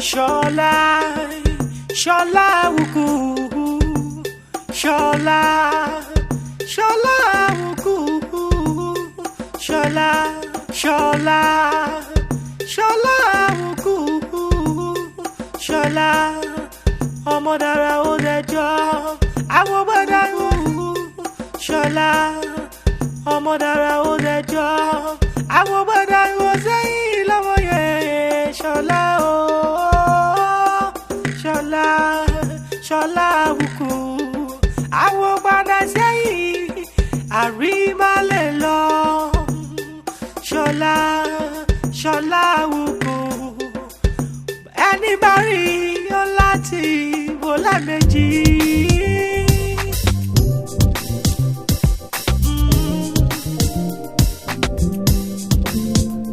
Ṣọlá, Ṣọlá Ukwu, Ṣọlá, Ṣọlá Ukwu, Ṣọlá, Ṣọlá, Ṣọlá Ukwu, Ṣọlá, ọmọ dára ó dẹjọ́ àwọn gbọ́dọ̀ wù. Ṣọlá, ọmọ dára ó dẹjọ́ àwọn gbọ́dọ̀ wò sẹ́yìn lọ́wọ́ yẹn. Ṣọlá o, Ṣọlá, Ṣọlá Ukwu, àwọn gbọ́dọ̀ sẹ́yìn àrímálẹ̀ lọ. Ṣọlá, Ṣọlá Ukwu, ẹni bá rí ó láti wò lẹ́ẹ̀mejì.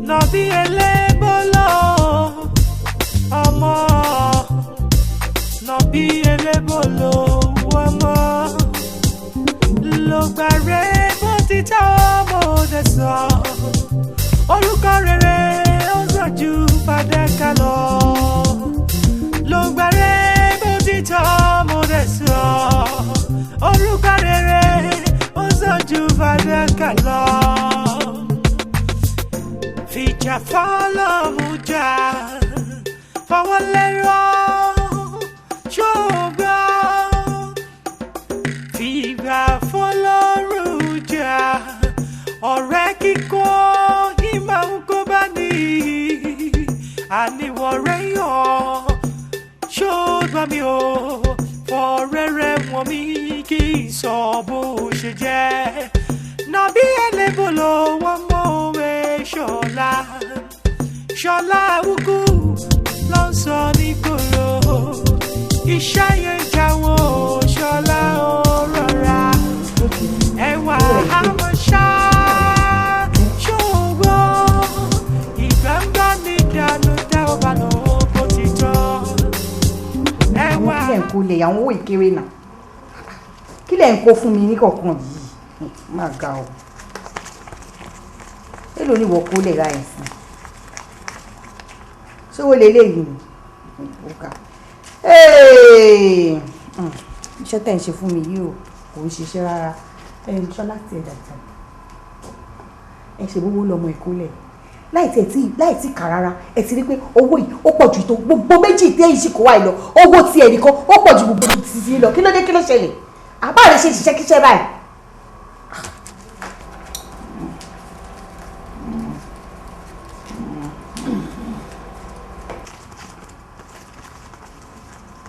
Nọ̀bí elébóló ọmọ, nọ̀bí elébóló ọmọ ló gbàrẹ́ bó ti tọ́ ọmọ òde sọ. Orúkọ rere ó sàn ju fàdákà lọ. Ló gbàrẹ́ bó ti tọ́ ọmọ òde sọ. Orúkọ rere ó sàn ju fàdákà lọ. Fìjà fọlọ́mù jà, fọwọ́ lẹ́rọ̀ ṣùgbọ́n fìgbà fọlọ́run jà. Ọ̀rẹ́ kíkọ́ yìí máa ń kó bá ní àníwọ̀rẹ́ yàn ṣùgbọ́n mi ò fọ̀rẹ́rẹ́ wọn mi kì í sọ bó ṣe jẹ́. Nàbí ẹlẹ́bọ̀lọ́ wọn mọ̀ òwe. Ṣọlá, Ṣọlá Ukwu ló ń sọ nígboro iṣẹ́ yẹn jáwọ́. Ṣọlá ó rọra ẹwà àmọ́ ṣá ṣùgbọ́n ìgbà ń bá ní ìdánù dá ọba lọ bó ti tọ́ ẹwà. Àwọn kílẹ̀ ń kó lẹ̀, àwọn owó ìkéré náà, kílẹ̀ ń kó fún mi ní kọ̀ọ̀kan yìí má ga o. Èló ni wọ́n kó lẹ̀ ra ẹ̀ sí? Ṣé wo lè léyìí ni ó ga? Iṣẹ́ tẹ̀ ń ṣe fún mi yìí o, kò ń ṣiṣẹ́ rárá. Ẹ̀ ń ṣọ́ láti ẹ̀dà ìtàn ẹ ṣe gbogbo lọmọ ìkólẹ̀ láì tí ẹ tí láì tí kà rárá. Ẹ ti rí pé owó yìí ó pọ̀ ju tó gbogbo méjì tí èyí sì kó wáyé lọ. Owó tí ẹnìkan ó pọ̀ ju gbogbo títí lọ. Kí ló dé? Kí ló ṣẹlẹ̀? Àbá rẹ ṣe ṣiṣẹ́ kíṣẹ́ báyìí.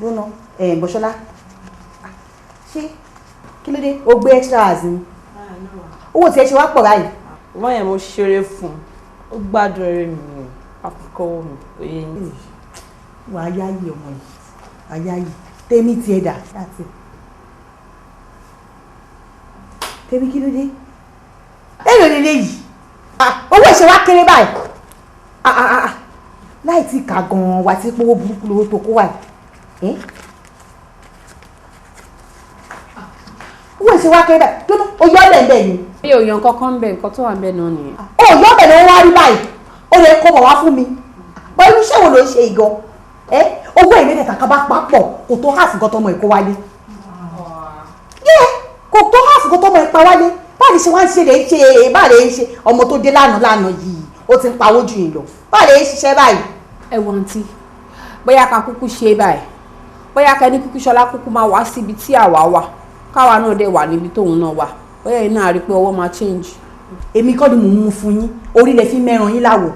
Lónà ẹ̀ Bọ́ṣọ́lá, ṣé kí ló dé? O gbé extra hours ni, owó tí ẹ ṣe wá pọ̀ báyìí. Wọ́n yẹn mo ṣeré fún un, ó gbádùn eré mi ni àfikọ́wọ́ mi òye yín. Wà á yáyì ọmọ yìí, wà á yáyì. Tèmi tiẹ̀ dà láti tèmi. Kí ló dé? Èlò nílé yìí, owó ìṣe wa kéré báyìí. Láì tí kà gan-an wà tí pówó burúkú lówó tó kó wà yìí. Owó ìṣe wa kéré báyìí tó o yọ ọ́ lẹ̀ ni. Mi ò yan kankan bẹ́ẹ̀, nǹkan tó wà bẹ́ẹ̀ náà nìyẹn. Ó yọ ọbẹ̀ ló wá rí báyìí, ó lè kó bọ̀ wá fún mi bọ́. Irú iṣẹ́ wo ló ń ṣe ìgan ẹ? Owó ìwé tẹ̀ta ká bá papọ̀ kò tó half nǹkan tọmọ ẹ̀kọ́ wálé yẹ, kò tó half nǹkan tọmọ ẹ̀pa wálé. Báà lè ṣe wá ń ṣe lè ń ṣe, báà lè ń ṣe. Ọmọ tó dé lánàá lánàá yìí, ó ti ń pawó jù yín lọ. Báà lè ń ṣiṣẹ́ báyìí. Ẹ wọ àǹtí, bóyá ká kúkú ṣe báyìí, bóyá ká ní kúkú Ṣọlá kúkú máa wá síbi tí àwa wà, káwa náà dẹ̀ wà níbi tóun náà wà, bóyá iná rí pé ọwọ́ máa change. Èmi kọ́ ni mò ń mú fún yín, orí lẹ fi mẹ́ran yín láwọ̀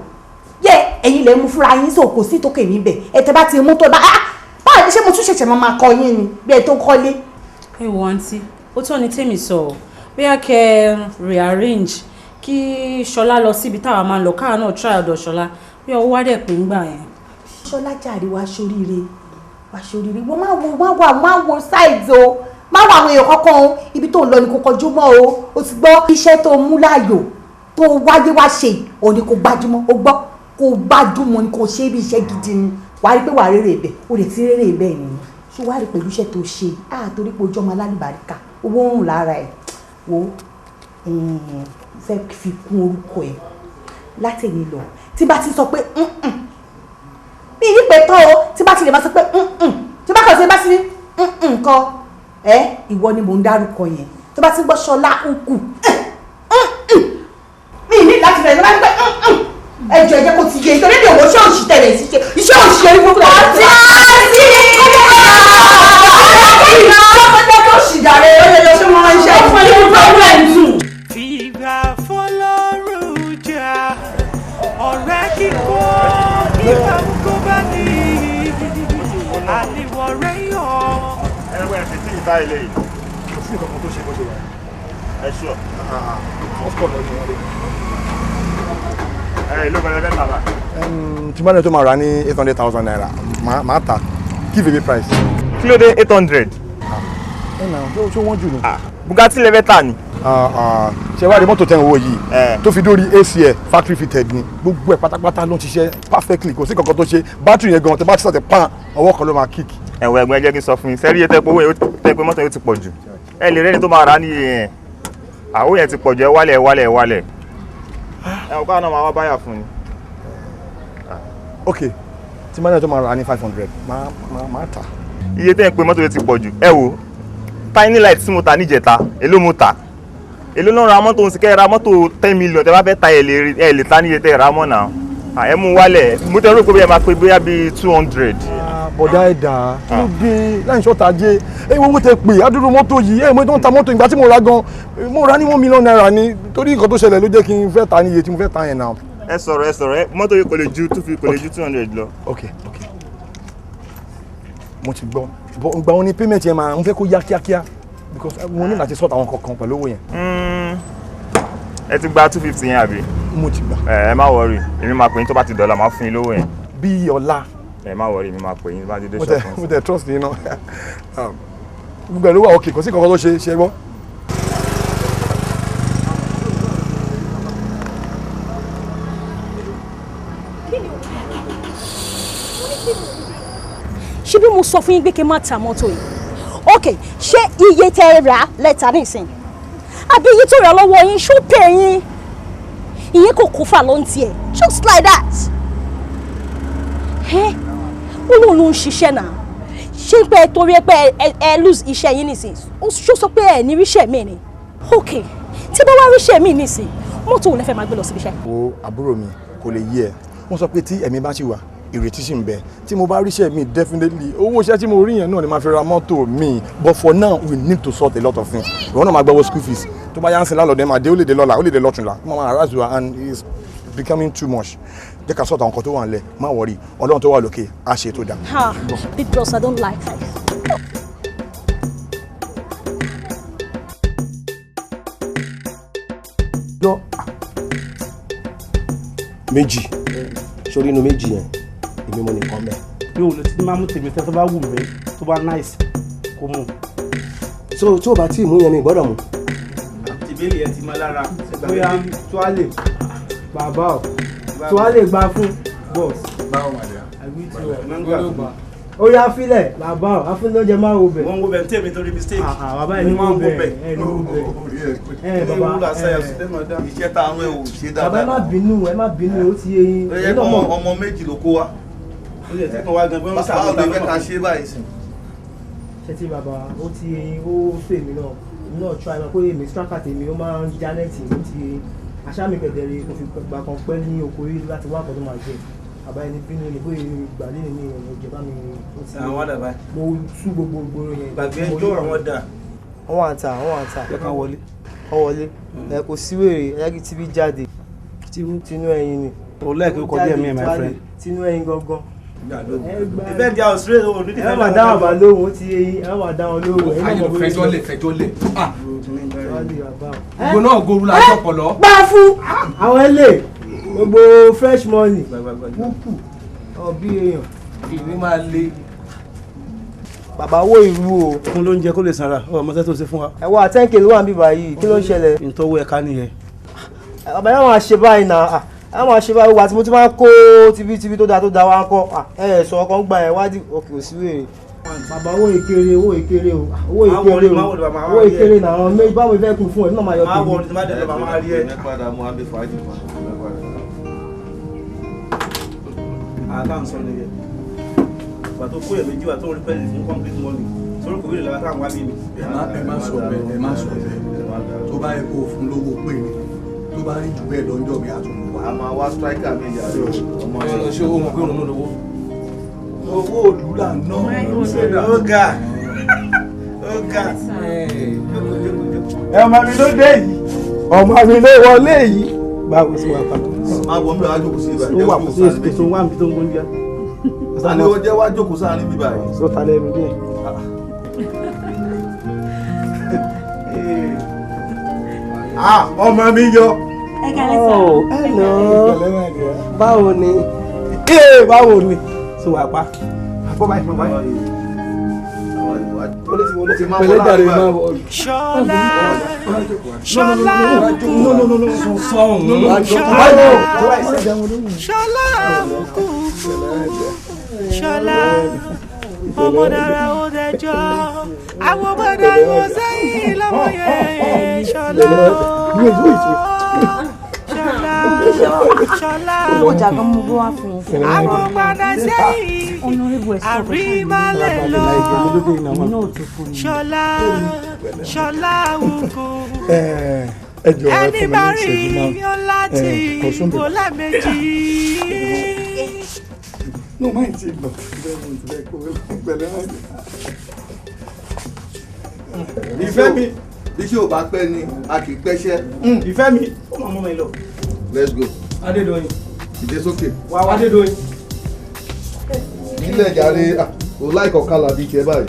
yẹ, ẹ̀yin lẹ mú fúnra yín sọ, kò sí tókè mi bẹ̀. Ẹ tẹ bá ti mú tó bá ah báwo ṣé mo tún ṣẹ̀ṣẹ̀ máa kọ yín ni bí ẹ tó kọ́lé. Ẹ wo àǹtí, ó tọ́ ni tèmi sọ ọ́. Bóyá kẹ́ rearrange kí Ṣọlá lọ síbi táwa máa ń lọ, káwa náà try ọ̀dọ̀ Ṣọlá, bí ọwọ́ wá dẹ̀ pé ń gbà yẹn. Ṣọlá jàre, wá sóríire, wá sóríire. Wọ́n máa wo, máa wà, máa wo size o, máa wọ àwọn èèyàn kankan o. Ibi tó ń lọ ni kò kọjú mọ́ o. O ti gbọ́, iṣẹ́ tó mú láàyò tó wáyé wá ṣe òní kò gbájúmọ́. O gbọ́, kò gbájúmọ́ ni, kò ṣe é bí iṣẹ́ gidi ni. Wàá rí pé wàá rèrè ibẹ̀, o lè ti rèrè ibẹ̀ nìyẹn. Ṣé wàá rí pẹ̀lú iṣẹ́ tó ṣe á, torí pé ojú ọmọ alálùbáríkà, owó ń rùn lára ẹ̀. Wo, fẹ́ fi kún orúkọ ẹ̀ látẹ̀yìn lọ, tí bá ti sọ pé Mi ní pé tán o, tí bá ti lè máa sọ pé tí bá kàn sí bá sí ní nǹkan ẹ, ìwọ ni mò ń dárúkọ yẹn. Tó bá ti gbọ́ Ṣọlá Ukwu, mi ní láti bẹ̀rẹ̀ lọ́wọ́ pé ẹjọ́ ẹ̀jẹ̀ kò ti yé, nítorí mi ò wọ́n ṣé òṣì tẹ̀lé sí ṣe iṣẹ́ òṣì ẹ̀rí gbogbo ẹ̀. Àti Fìgbà fọlọ́run jà, ọ̀rẹ́ kíkọ́ ìgbà kó bá ní àníwọ̀ rẹ̀ yọ̀. Ẹ̀rọ ẹ̀ fi tí ìta ilé yìí. Kò sí nǹkan kan tó ṣe bó ṣe wà. Ẹ ṣọ́. Of course, ọ̀nà ìwọlé. Ẹ ló bẹ̀rẹ̀ bẹ́ẹ̀ tàbá. Tí bá ní tó máa rà ní 800,000 naira, màá tà. Give away price. Kí ló dé 800? Ẹ nà, ṣé wọ́n jù ni? Bugatti lẹ́fẹ̀ẹ́ tà ni. Ṣé wàá rí mọ́tò tẹ́ ń wò yìí tó fi dórí AC ẹ̀ factory fitted ni, gbogbo ẹ̀ pátápátá ló ń ṣiṣẹ́ perfectly, kò sí kankan tó ṣe. Bátìrì yẹn gan, tẹ bá ti sàtẹ̀ pan, ọwọ́ kan ló máa kick. Ẹ̀wọ̀n ẹ̀gbọ́n, ẹ jẹ́ kí n sọ fún yín, sẹ́rí yẹn tẹ́ pé owó yẹn tẹ́ pé mọ́tò yẹn ti pọ̀ jù. Ẹ lè rẹ́ni tó máa rà á níye yẹn. Àwọn yẹn ti pọ̀ jù, ẹ wálẹ̀, ẹ wálẹ̀, ẹ wálẹ̀. Ẹ ò káwọn náà máa wá báyà fún ni. Ok, tí máa ní tó máa rà á ní 500, máa tà. Iye tẹ́ ń pe mọ́tò yẹn ti pọ̀ jù. Ẹ wo tiny light tí mo ta níjẹta, èló mo tà? Èló ló ń ra mọ́tò? Ń sì kẹ́ ra mọ́tò 10 million tẹ́ bá fẹ́ ta, ẹ lè ta níye tẹ́ ra mọ́ náà. Ẹ mú wálẹ̀, mo tẹ́ rò pé bóyá máa pé bóyá bíi 200. Bọ̀dá ẹ̀dá, kí ló dé láì ṣọ́ta ajé? Ẹ wo owó tẹ pè adúrú mọ́tò yìí, ẹ mọ̀ tó ń ta mọ́tò. Ìgbà tí mo ra gan, mo ra ní ₦1 million ni. Torí nǹkan tó ṣẹlẹ̀ ló jẹ́ kí n fẹ́ ta ní iye tí mo fẹ́ ta yẹn náà. Ẹ sọ̀rọ̀, ẹ sọ̀rọ̀, ẹ mọ́tò yìí kò lè ju two fifty, kò lè ju 200 lọ. Ok, mo ti gbọ́. Ìgbà wọn ni payment yẹn máa ń fẹ́ kó yá kíákíá, because mo ní láti sort àwọn kankan pẹ̀lú owó yẹn. Ẹ ti gba 250 yẹn àbí? Mo ti gbà. Ẹ má worry, èmi máa pè yín tó bá ti dọ̀la, máa fún yín lówó yẹn. Bí ọ̀la. Ẹ má worry, èmi máa pè yín tó bá ti dé Mo tẹ ṣọ́ọ̀bù. Mo tẹ trust yín náà. Gbogbo ẹ̀ ló wà ok, kò sí kankan tó ṣe ṣe gbọ́. Ṣé bí mo sọ fún yín pé kí n má ta mọ́tò yìí? Ok, ṣé iye tẹ ẹ rà lẹ́ta nísìn, àbí iye tó rà lọ́wọ́ yín, ṣó pè yín? Ìyẹn kò kó fà ló ń tiẹ̀, just like that. Ẹ ó lóun ló ń ṣiṣẹ́ náà. Ṣé pé ẹ torí ẹ pé ẹ lose iṣẹ́ yín nísìn, ṣó sọ pé ẹ ní ríṣẹ́ mi ni? Ok, tí bá wá ríṣẹ́ mi nísìn, mọ́tò wo lẹ fẹ́ máa gbé lọ síbi iṣẹ́? Wo àbúrò mi, kò lè yí ẹ. Wọ́n sọ pé tí ẹ̀mí bá ṣì wà, ìrètí sì ń bẹ. Tí mo bá ríṣẹ́ mi, definitely owó iṣẹ́ tí mo rí yẹn náà ni màá fi ra mọ́tò mi. But for now, we need to sort a lot of things. Ìwọ náà máa gbọ́wọ́ school fees. Tó bá yá ń sin lálọ́dẹ máa dé, ó lè dé lọ́la, ó lè dé lọ́tùnla, ó máa harass wa and it's becoming too much. Jẹ́ ká sort àwọn nǹkan tó wà nílẹ̀. Má worry, Ọlọ́run tó wà lókè á ṣe tó dáa. Ha, big bros, I don't like that. Lọ méjì sórí inú méjì yẹn, èmi mo nìkan mẹ́. Mi ò lè ti máa mú tèmi tẹ́, tó bá wù mí, tó bá nice, kó mú. So tí o bá tí ì mú yẹn, mi gbọ́dọ̀ mú. Tìbéèlì ẹ ti mọ lára. Bóyá tuale bàbá o, tuale gba fún boss. Báwo wà dé? Ó yá, filẹ̀ bàbá o, afúnilóúnjẹ máa wo bẹ̀. Wọ́n ń wo bẹ̀ ń tèmi torí mistake. Bàbá ẹ̀ ní wo bẹ̀, ẹ̀ ní wo bẹ̀. Ẹ bàbá ẹ. Iṣẹ́ tá a rán ẹ ò ṣe dáadáa. Bàbá, ẹ má bínú, ẹ má bínú, ó ti yé yín. Ó yẹ kó ọmọ méjì ló kó wa. Ó lè tẹ́kàn wá gan pé wọ́n Báwo ló fẹ́ ká ṣe báyìí sí? Ṣe tí bàbá, ó ti yé yín, ó fè mí náà, èmi náà try náà kó lè mi striker tèmi, ó máa ń já net, ó ti yé yín. Àṣà mi kẹ̀dẹ̀rẹ̀ kò fi gbà kan pẹ́ ní oko rí láti wá àkọ́ tó máa jẹ. Bàbá, ẹni bínú ni bóyá ìgbà lé ní ìrìn ìjọba mi, ó ti Àwọn àdàbà. Mo tú gbogbo ìgboro yẹn. Gbàgbé ẹjọ́ àwọn dà. Wọ́n wà ń ta, wọ́n wà ń ta. Jẹ́ ká wọlé. Wọ́n wọlé. Ẹ kò sí wèrè, ẹ jẹ́ kí tíbí jáde. Tinú ẹyin ni. O lẹ́ẹ̀kì ó kọjá ẹ̀mí ẹ̀, my friend. Tinú ẹyin gangan. Ìfẹ́ di àwọn straight o ní Ẹ má dá bàbá lóhùn, ó ti yé yín, ẹ má dá wọn lóhùn. Ẹ̀yin náà mọ̀ bóyá Fẹjọ́ lẹ̀, fẹjọ́ lẹ̀. Gbogbo Gbogbo náà goru la jọpọ̀ lọ. Gbá fún àwọn ẹlẹ́ gbogbo fresh money púpù ọbí èèyàn. Ìwé máa le. Bàbá, owó ìlú o. Fún lóúnjẹ kó lè sanra, ọmọ sẹ́ tó ṣe fún wa. Ẹ wá, 10K ló wà níbí báyìí, kí ló ń ṣẹlẹ̀? Ntọ́wọ́ ẹ̀ka nìyẹn. Bàbá yẹn máa ṣe báyìí náà, ẹ máa ṣe báyìí wà tí mo ti máa ń kó tibítibí tó dáa tó dáa wá ń kọ́ ẹ ẹ sọ ọkàn gbà ẹ wá dì òkè òsì wèrè. Bàbá, owó ìkéré, owó ìkéré o, owó ìkéré o, owó ìkéré náà. Àwọn méjì báwo fẹ́ kún fún ẹ náà máa yọ Má wọlé, tí má dé lọ, màmá rí ẹ. Padà mú abẹ́ fàájì kan. Àtàǹsọ nìyẹn. Ìgbà tó kó yẹ méjì wá tó ń rí pẹ́ẹ́lí fún complete money. Sọ̀rọ̀ kò wílò lára táwọn wá bí mi. Ẹ má sọ bẹ́ẹ̀, ẹ má sọ bẹ́ẹ̀. Tó bá yẹ kó o fún lówó pé ni, tó bá rí jù bẹ́ẹ̀ lọ́jọ́ mi àtúnwò wá. A máa wá striker mi yàrá ọmọ yẹn. Ṣé o mọ̀ pé òun ló lówó? Owó òlú là ń ná. Ó ga. Ó ga. Ọmọ mi ló dé yìí, ọmọ mi ló wọlé yìí. Báwo sí wa pa? Má wọ mi, wá jókòó sí ibà. Ó wà kó sí èso wà níbi tó ń gbóúnjẹ. A ní o jẹ́ wá jókòó sáàrin bíbá yìí. Sọ ta lẹ́nu díẹ̀. Ah, ọmọ mi yọ. Ẹ kálẹ́ sà. Oh, hello. Báwo ni? Ee, báwo ni? Sọ wà pa. Bọ́ báyìí, bọ́ báyìí. Pẹ̀lẹ́ jàre, máa wọ. Ṣọlá, Ṣọlá, Ṣọlá òkú, Ṣọlá ọmọ dára ó dẹjọ́, àwọn ọmọdé kò sẹ́yìn lọ́mọ yẹn. Ṣọlá, Ṣọlá, Ṣọlá, Ọjà gan mo bó wá fún un. Àwọn padà sẹ́yìn, àrímálẹ̀ lọ. Ṣọlá, Ṣọlá òkú, Ẹ jọ, ẹ ẹni fún mi bá ní rí ìṣẹ́jú yán láti márùn-ún. Kò sún kò lẹ́ẹ̀mejì. No, máa ti lọ. Pẹ̀lẹ́ máa ti. Ìfẹ́ mi. Bí ṣé ò bá pẹ́ ni, a kì í pẹ́ṣẹ́. Ìfẹ́ mi, ó máa mú mi lọ. Let's go. Adédoyin. Ìdè sókè. Wà wá Adédoyin. Nílẹ̀ jàre, kò láìkọ̀ kálà bíi tiẹ̀ báyìí.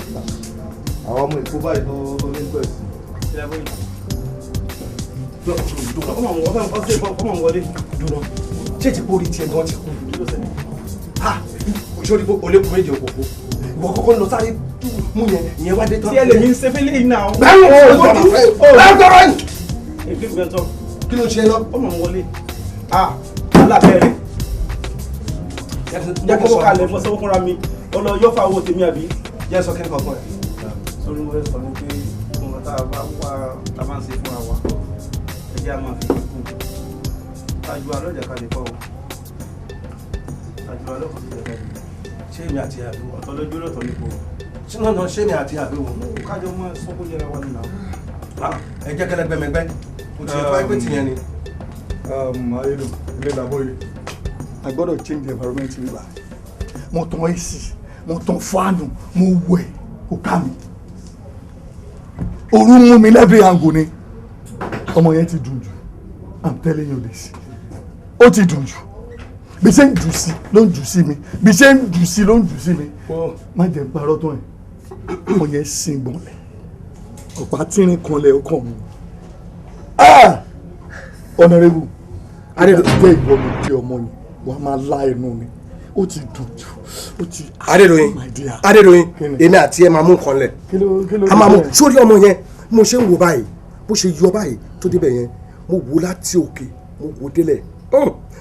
Àwọn ọmọ Èkó báyìí ló ní pẹ̀ sí. Ọmọ wọlé. Dúró. Ṣé ti pórí tiẹ̀ gan ti kú? Ha! Sórí pé olókùn méjì òkòkò. Ìwọ kọ́kọ́ lọ sáré mú yẹn, ìyẹn wá dé tán. Tí ẹ lè mi ń ṣe fẹ́lẹ́ yìí náà. Bẹ́ẹ̀ni o, bẹ́ẹ̀ tọrọ yìí. Èmi gbẹ tán. Kí ló ń ṣe lọ? Ọmọ wọlé. Ah, alábẹ́rẹ́. Jẹ́ kó kalẹ̀ fọ́ sọ́wọ́ fúnra mi. Ọlọ yọ fa owó tèmi àbí. Jẹ́ sọ kí n kọ̀ọ̀kan ẹ̀. Sórí mo fẹ́ sọ ni pé nǹkan tá a bá wá tá a bá ń ṣe fúnra wa, ẹ jẹ́ a máa fi kún. Àjù alọ́jà kalẹ̀ kọ́ o. Àjù alọ́kọ̀ sí ìjọba. Ṣé èmi àti àbí wọn? Ọ̀tọ̀ lójú lọ́tọ̀ nípo. Ṣé náà ṣé èmi àti àbí wọn? Kájọ máa sọ kó yẹra wa nínú. Ẹ jẹ́ kẹlẹgbẹmẹgbẹ́. Kò tiẹ̀ tó wáyé pé tìyẹn ni. Ayélu, ilé ìlàbọ̀ yìí. I gbọ́dọ̀ change the environment mi bá. Mo tan AC, mo tan fáànù, mo wẹ̀, kò ká mi. Òru mú mi lẹ́bí àǹgò ni. Ọmọ yẹn ti dùn jù. I'm telling you this. Ó ti dùn jù. Bí ṣe ń jù sí ló ń jù sí mi. Bí ṣe ń jù sí ló ń jù sí mi. Má jẹ́ n parọ́ tán ẹ̀. Ọmọ yẹn sin gbọ̀nlẹ̀. Ọ̀pá tínrín kan lẹ̀ ọkàn mi. Ah! Honorable, jẹ́ ìwọ ló jẹ́ ọmọ yẹn, wàá máa lá ẹnu mi. Ó ti dùn jù. Ó ti. Adédoyin, My dear. Adédoyin, èmi àti ẹ máa mú nǹkan lẹ̀. Kí ló A máa mú sórí ọmọ yẹn, mo ṣe ń wò báyìí, bó ṣe yọ báyìí tó débẹ̀ yẹn, mo wò láti òkè, mo wò délẹ̀.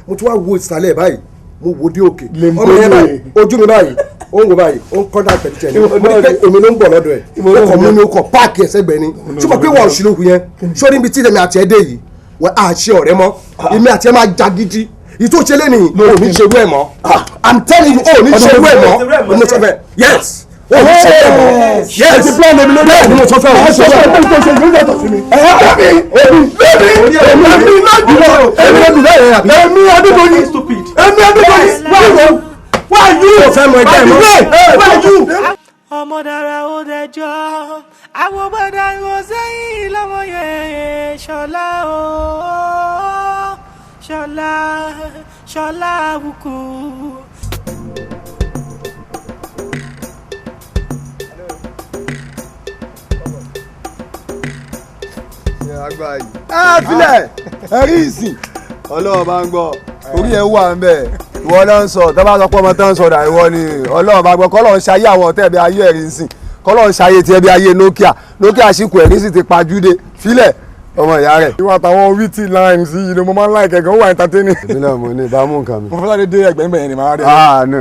Mo tún wá wo ìsàlẹ̀ báyìí, mo wò dé òkè. Ọmọ yẹn báyìí, ojú mi báyìí, ó ń wò báyìí, ó ń kọ́ńtà pẹ̀lú tiẹ̀ ní. Mo ní pé èmi ló ń bọ̀ lọ́dọ̀ ẹ̀. Ó kàn mú mi, ó kàn páàkì ẹsẹ̀ gbẹ ni. Ṣùgbọ́n pé wọ́n ò ṣìlókù yẹn, sórí ibi tí èmi àti ẹ dé yìí, wọ́n á ṣe ọ̀rẹ́ mọ́. Èmi àti ẹ máa ja gidi. Ìtò ṣe lé nìyí, ò ní ṣerú ẹ̀ mọ́. I'm telling you, ò ní ṣerú ẹ̀ mọ́. Mo sọ fẹ́, yes, ò ní ṣerú ẹ̀ mọ́. Yes, bẹ́ẹ̀ ni mo sọ fẹ́, ò ní ṣerú ẹ̀ mọ́. Èmi Adédoyin, èmi Adédoyin, why you? Mo fẹ́ mọ ẹgbẹ́ mọ́. Why you? Ọmọ dára ó dẹjọ́, àwọn ọmọdé kò sẹ́yìn lọ́mọ yẹn. Ṣọlá o, Ṣọlá, Ṣọlá àbùkù. Ẹ filẹ̀, ẹ rí ìsìn. Ọlọ́run bá ń gbọ́, orí ẹ wà ń bẹ̀. Ìwọ náà ń sọ, tó bá sọ pé ọmọ tó ń sọ̀rọ̀ ìwọ ni Ọlọ́run bá gbọ́. Kọ́lọ́run ṣayé àwọn ọ̀tẹ̀ bí ayé ẹ̀rí ìsìn. Kọ́lọ́run ṣayé tiẹ̀ bí ayé Nokia. Nokia ṣìkù ẹ̀rí sì ti pajúdé. Filẹ̀, ọmọ ìyá rẹ̀. Ìwà àtàwọn witty lines yìí ni mo máa ń like gan, ó wà entertaining. Èmi náà mo ní ìbámu nǹkan mi. Mo fẹ́ sáré dé ẹgbẹ́ ńbẹ̀ yẹn ni màá rí. Ah no,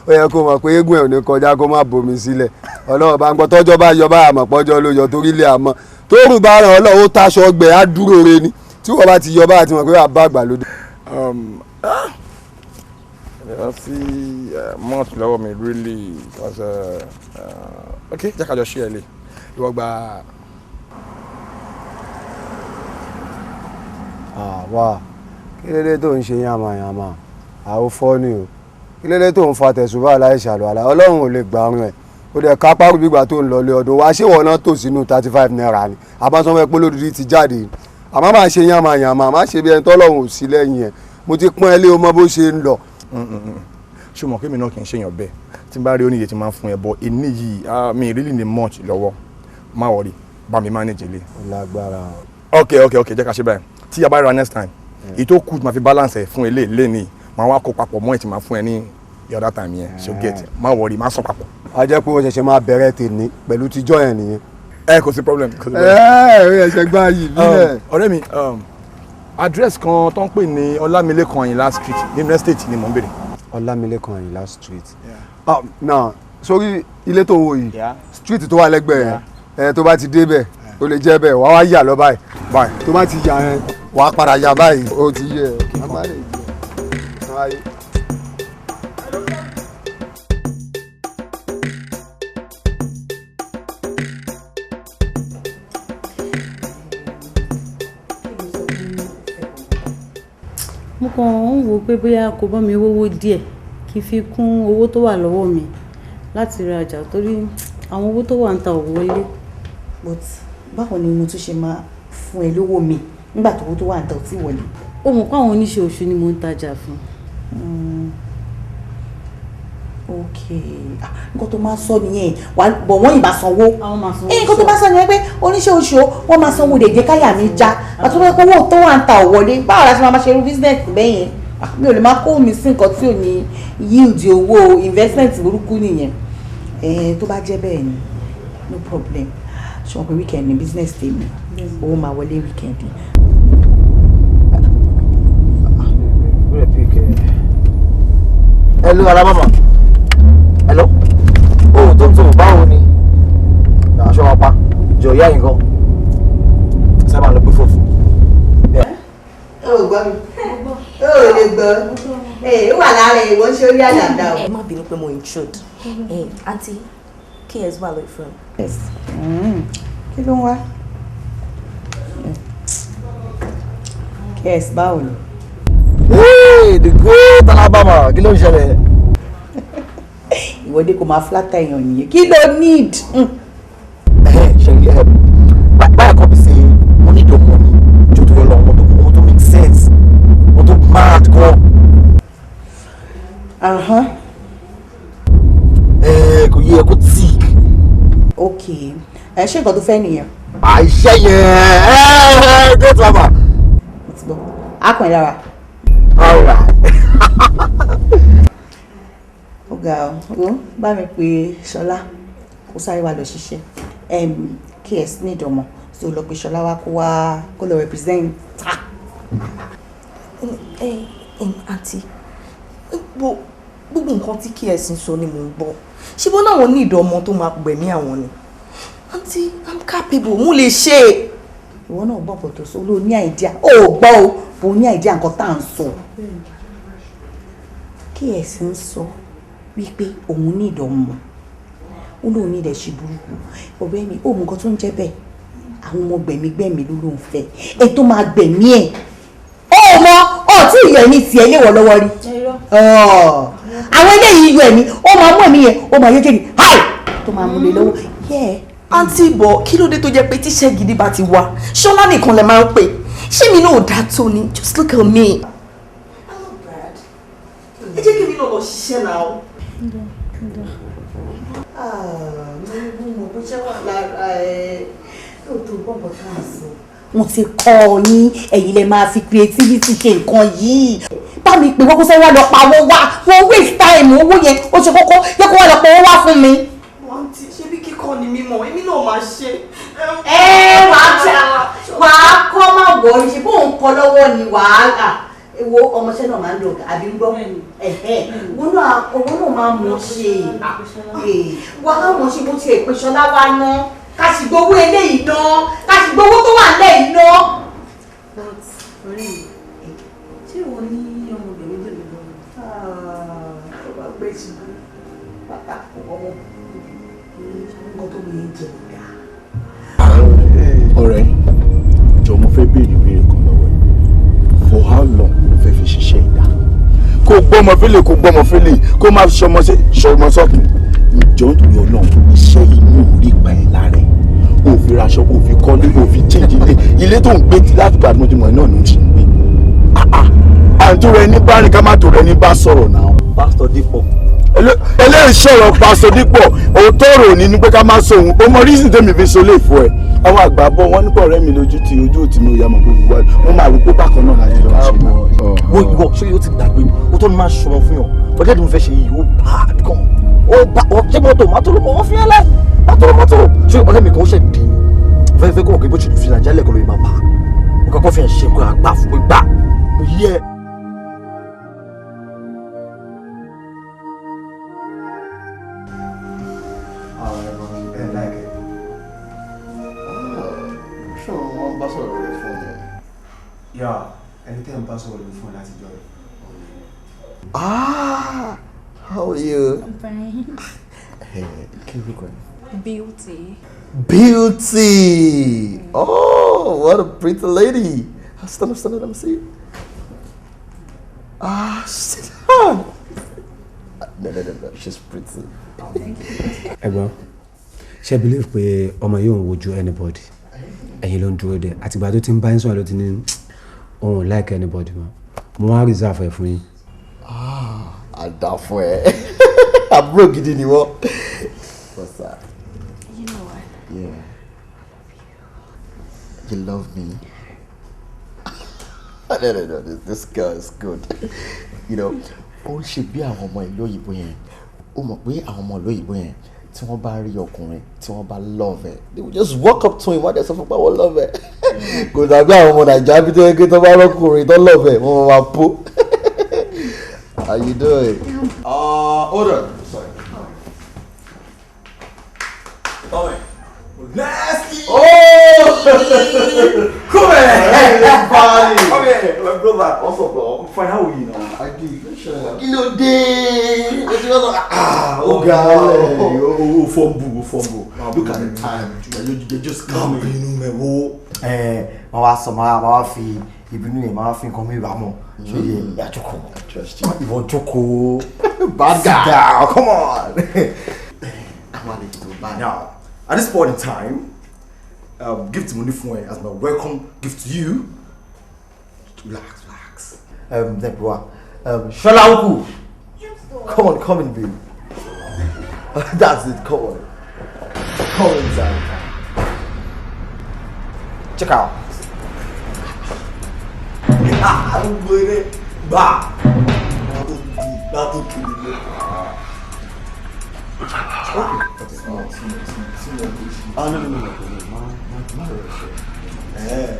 ó yẹ kó mọ̀ pé eégún ẹ̀ ò ní kọjá kó má bomi sílẹ̀. Ọlọ́run bá ń gbọ́, tọ́jọ́ bá yọ bá àmọ̀ pọ́jọ́ ló yọ torí ilé àmọ́. Tóòrùn bá ràn Ọlọ́run ó taṣọ ọgbẹ́ á dúró re ni. Tí wọ́n bá ti yọ bá àti mọ̀ pé wàá bá àgbà lóde. Lọ sí much lọ́wọ́ mi really because ok, jẹ́ ká jọ ṣí ẹ lè. Ìwọ gba. Àwa kí lédè tó ń ṣe yàmàyàmà àwọn fọ́ ni o. Kí lédè tó ń fa tẹ̀sùbá láìṣàlù àlà, Ọlọ́run ò lè gbà ọrùn ẹ̀. Ó dẹ̀ kápá gbígbà tó ń lọ lé ọdún wa, ṣé ìwọ náà tò sínú 35 naira ni àbáṣọ fẹ́ pé lódìdí ti jáde? Àmọ́ máa ṣe yàmàyàmà, má ṣe bí ẹni tọ́lọ́run ò sí lẹ́yìn ẹ̀. Mo ti pọ́n ẹ lé, o mọ bó ṣe ń lọ. Ṣùgbọ́n kí mi náà kì í ṣèyàn bẹ́ẹ̀, tí n bá rí oníyè tí máa ń fún ẹ bọ ẹni yìí, mi really ní much lọ́wọ́. Má worry, bá mi manage ilé. Ó lágbára. Ok, jẹ́ ká ṣe báyìí. Tí a bá ra next time, èyí tó kù máa fi balance ẹ̀ fún ilé ilé ni màá wá kó papọ̀ mọ́ ẹ̀ tí máa fún ẹ ní the other time yẹn. So get, má worry, má sọ papọ̀. A jẹ́ pé o ṣẹ̀ṣẹ̀ máa bẹ̀rẹ̀ tèmi pẹ̀lú tíjọ́ yẹn nìyẹn. Ẹ kò sí problem, kò sí problem. Ẹ ẹ ẹsẹ̀ gbá yìí bílẹ̀. Ọ̀rẹ́ mi, address kan tó ń pè ní Ọlámilékan Àyìnlá Street nínú estate ni mò ń béèrè. Ọlámilékan Àyìnlá Street. Ah, náà sórí ilé tó ń wò yìí, street tó wà lẹ́gbẹ̀ẹ́ yẹn ẹ, tó bá ti dé bẹ̀, ó lè jẹ́ bẹ́ẹ̀. Wàá wá yà lọ báyìí báyìí, tó bá ti yà yẹn, wàá padà yà báyìí. Ó ti yẹ ẹ. Mo kàn ń wò ó pé bóyá kò bá mi wówó díẹ̀ kí n fi kún owó tó wà lọ́wọ́ mi láti rajà, torí àwọn owó tó wà ń ta ò wọlé. But báwo ni mo tún ṣe máa fún ẹ lówó mi nígbà tó owó tó wà ń ta ò tí wọlé? Ó mọ̀ pé àwọn oníṣẹ́ oṣù ni mò ń tajà fún. Ok, nǹkan tó máa sọ nìyẹn bọ̀, wọ́n yìí máa sanwó. Àwọn máa sanwó. Nǹkan tó máa sọ nìyẹn pé oníṣẹ́ oṣù wọ́n máa sanwó lè jẹ́ káyà mi já, àti wọ́n pé owó tó wà ń ta ò wọlé. Báwo la ṣe máa ṣe irú business bẹ́ẹ̀ yẹn? Mi ò lè máa kó mi sí nǹkan tí ò ní yield owó. Investment burúkú nìyẹn. Tó bá jẹ́ bẹ́ẹ̀ ni, no problem. Ṣé wọn pé weekend ni business tèmi, owó máa wọlé weekend. Hello, Alabama. Hello. Oh, tó ń tó, báwo ni? Aṣọ wa pa. Jọ ìyá yìí gan. Sábà lọ gbé fòfò. Ó gbọ́ mi, ó lè gbọ́ ẹ, ó wà lára ìwọ ṣe orí àdàdà o. Ẹ má bínú pé mo intrude. Aunty, KS wà lórí fún mi. Yes. Kí ló ń wá? KS, báwo ni? Hey, the great Alabama, kí ló ń ṣẹlẹ̀? Ìwọ́dé kò máa flatter èèyàn nìyẹn. Kí ló need? Ṣe ẹ báyà kọ́ bí ṣe mo need your money, jọ tó yọ lọ, ọmọ tó make sense, ọmọ tó mad gan. Ẹ kò yẹ kó tíì. Ok, ẹ ṣé, nǹkan tó fẹ́ nìyẹn. Àìṣe yẹn ẹ, great mama. Mo ti gbọ́, á kàn ẹ́ lára. All right. Ó ga ọ, ó bá mi pè Ṣọlá kó sáré wá lọ ṣiṣẹ́. KS ní ìdánmọ̀, so lọ pé Ṣọlá wá, kó wá kó lọ represent. Ẹ aunty, gbogbo nǹkan tí KS ń sọ ni mò ń gbọ́. Ṣé bó náà wọ́n ní ìdánmọ̀ tó máa gbẹ̀mí àwọn ni? Aunty, I'm capable, mo lè ṣe é. Ìwọ náà gbọ́ nǹkan tó sọ, ló ní idea. Ó gbọ́ o, bò ní idea nǹkan tá à ń sọ. KS ń sọ wípé òun ní ìdánmọ̀, ó lóun ní ilẹ̀ ṣe burúkú. Ọ̀rẹ́ mi, ó mọ nǹkan tó ń jẹ́ bẹ́ẹ̀. Àwọn ọmọ gbẹ̀mígbẹ̀mí ló lóun fẹ́ ẹ, tó máa gbẹ̀mí ẹ̀. Ó mọ ọ tí ìyọ̀ ẹ̀mí tiẹ̀ léwọ̀ lọ́wọ́ rí. Àwọn eléyìí yọ ẹ̀mí, ó máa mú ẹ̀mí yẹn, ó máa yọ jáde háì tó máa mú lé lọ́wọ́ yẹ́. Aunty, bọ̀ kí ló dé tó jẹ́ pé tíṣẹ́ gidi bá ti wá, Ṣọlá nìkan lè máa ń pè? Ṣé mi náà ò dá tó ni? Just look at me. I'm not bad. Ẹ jẹ́ kí mi náà lọ ṣiṣẹ́ náà. Mo mọ̀ bó ṣe wà lára ẹ̀ lóòótọ́, bọ́bọ̀ tá à ń sọ. Wọ́n ti kọ́ ọ yín, ẹ̀yin lè máa fi creativity ṣe nǹkan yìí. Bá mi pè wọ́n kó sáré wá lọ pawó wá. Wọ́n waste time owó yẹn, ó ṣe kókó, yẹ kó wá lọ pawó wá fún mi. Aunty, ṣé bí kíkọ́ ni mímọ̀, èmi náà máa ṣe. Ẹ wàá jà, wàá kọ́, má wọ̀ ọ́ ṣe bóun kọ́ lọ́wọ́ ni wàhálà. Wo ọmọọṣẹ́ náà máa ń lò àbí ń gbọ́ wọn náà, owó náà máa mọ̀ ṣe wàá mọ̀ ṣe. Bó tiẹ̀ pé Ṣọlá wá ná, ká sì gbowó eléyìí ná, ká sì gbowó tó wà lẹ́yìn ná. Ọ̀rẹ́ mi, ṣé ìwọ ní ọmọbìnrin tó lè lọ? gbé ṣubú pátákó ọmọ nǹkan tó mi ń jẹ ìgbà. Ọ̀rẹ́, jọ̀ọ́ mo fẹ́ béèrè ìbéèrè kan lọ́wọ́ ẹ. For how long ló fẹ́ fi ṣiṣẹ́ ìdá? Kó gbọ́mọ fílẹ̀, kó gbọ́mọ fílẹ̀, kó má ṣọmọ ṣọmọ sọ́kùn. Jọ̀ọ́ nítorí Ọlọ́run, iṣẹ́ yìí ní orí pa ẹ̀ lára ẹ̀. O fi raṣọ, o fi kọ́lé, o fi change ilé. Ilé tó ń gbé ti láti gbàdúrà tí mo ẹ̀ náà ló ń ṣe ń gbé. Àǹtó rẹ ní bá rìn ká má tó rẹ ní bá sọ̀rọ̀ náà. Pásítọ̀ Dípọ̀. Eléyìí sọ̀rọ̀ Pásítọ̀ Dípọ̀, òótọ́ ọ̀rọ̀ òní ni pé ká má sọ òun. O mọ reason tèmi fi so lè fún ẹ. Àwọn àgbà bọ̀ wọ́n nípa ọ̀rẹ́ mi lójú ti ojú òtí mi ò yá mọ̀ pé gbogbo wọn máa rò pé bákan náà láti lọ ṣe náà. Wo ìwọ ṣé o ti gbàgbé ni o tó ní máa ṣọmọ fún yàn ọjọ́ tí mo fẹ́ ṣe yìí ó bad gan, ó bá ọ ṣé mọ́tò mọ́tò ló mọ́ wọ́n fi ẹ́ lẹ́ mọ́tò mọ́tò ṣé ọ̀rẹ́ mi kan ó ṣe dì ní fẹ́ fẹ́ kó wọ́n kí bó ṣe fi nàìjíríà lẹ́kọ̀ọ́ lóye máa bà ó kọ́kọ́ fi hàn ṣe nǹkan àgbà fún pé gbà ó yí ẹ. Ẹni tẹ́ ń bá sọ̀rọ̀ lórí fún láti jọ rẹ̀. Ah, how are you? I'm fine. Hey, kí lorúkọ ẹ? Beauty. Beauty! Oh, what a pretty lady. Stand up, stand up, let me see you. Ah, sit down. No, no, no, no, she's pretty. Thank you. Ẹ̀gbọ́n, ṣé believe pé ọmọ yóò ń wojú anybody? Ẹ̀yin ló ń dúró dé. Àtìgbà tó ti ń bá yín sọ̀rọ̀ ló ti ní òun ò like anybody mọ́. Mo wá reserve ẹ̀ fún yín. Ah, àdá fún ẹ. Àbúrò gidi ni wọ́n. What's that? You know what? Yeah. You love me. No, no, no, this girl is good. You know, ó ń ṣe bí àwọn ọmọ ìlú òyìnbó yẹn. Ó mọ̀ pé àwọn ọmọ ìlú òyìnbó yẹn tí wọ́n bá rí ọkùnrin tí wọ́n bá love ẹ̀, they will just walk up to him, wọ́n á dẹ̀ sọ fún pé àwọn love ẹ̀. Kò dàbí àwọn ọmọ Nàìjíríà bí tó yẹ kí tó bá rọ́kùnrin tó love ẹ̀, wọ́n máa pó. How you doing? Hold on. Sorry. Tommy. Nasty! Oh! Come here! Hey, buddy! Come here, my brother. What's up, bro? I'm fine. How are you now? I do. Kí ló dé? Ah, oh, God. Oh, fumble, fumble. Look at the time. You just come. Bínú mẹ́ wo. Màá wá sọ, màá wá fi ìbínú yẹn, màá wá fi nǹkan mi rà mọ́. Ṣé yẹ ìyá jókòó? Ìwọ jókòó. Bad guy. Sit down. Come on. Now, at this point in time, gift money for as my welcome gift to you. Relax, relax. Shola Uku, come on, come in, babe. That's it. Come on, come inside. Check out. Ah, no, no, no, no, no, no. Yeah.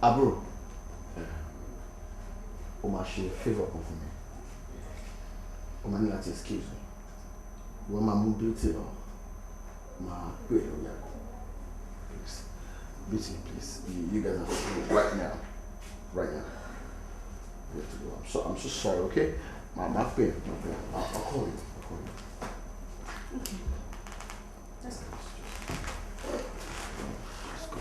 Àbúrò, o máa ṣe favour kan fún mi. O máa ní láti excuse me. Wọ́n máa mú Beauty lọ. Máa pè é lórí àgọ́. Please, Beauty, please. You guys have to go right now. Right now. We have to go. I'm so sorry, okay? Máa pè é, máa pè é. I'll call you. I'll call you. Okay. That's good. Let's go.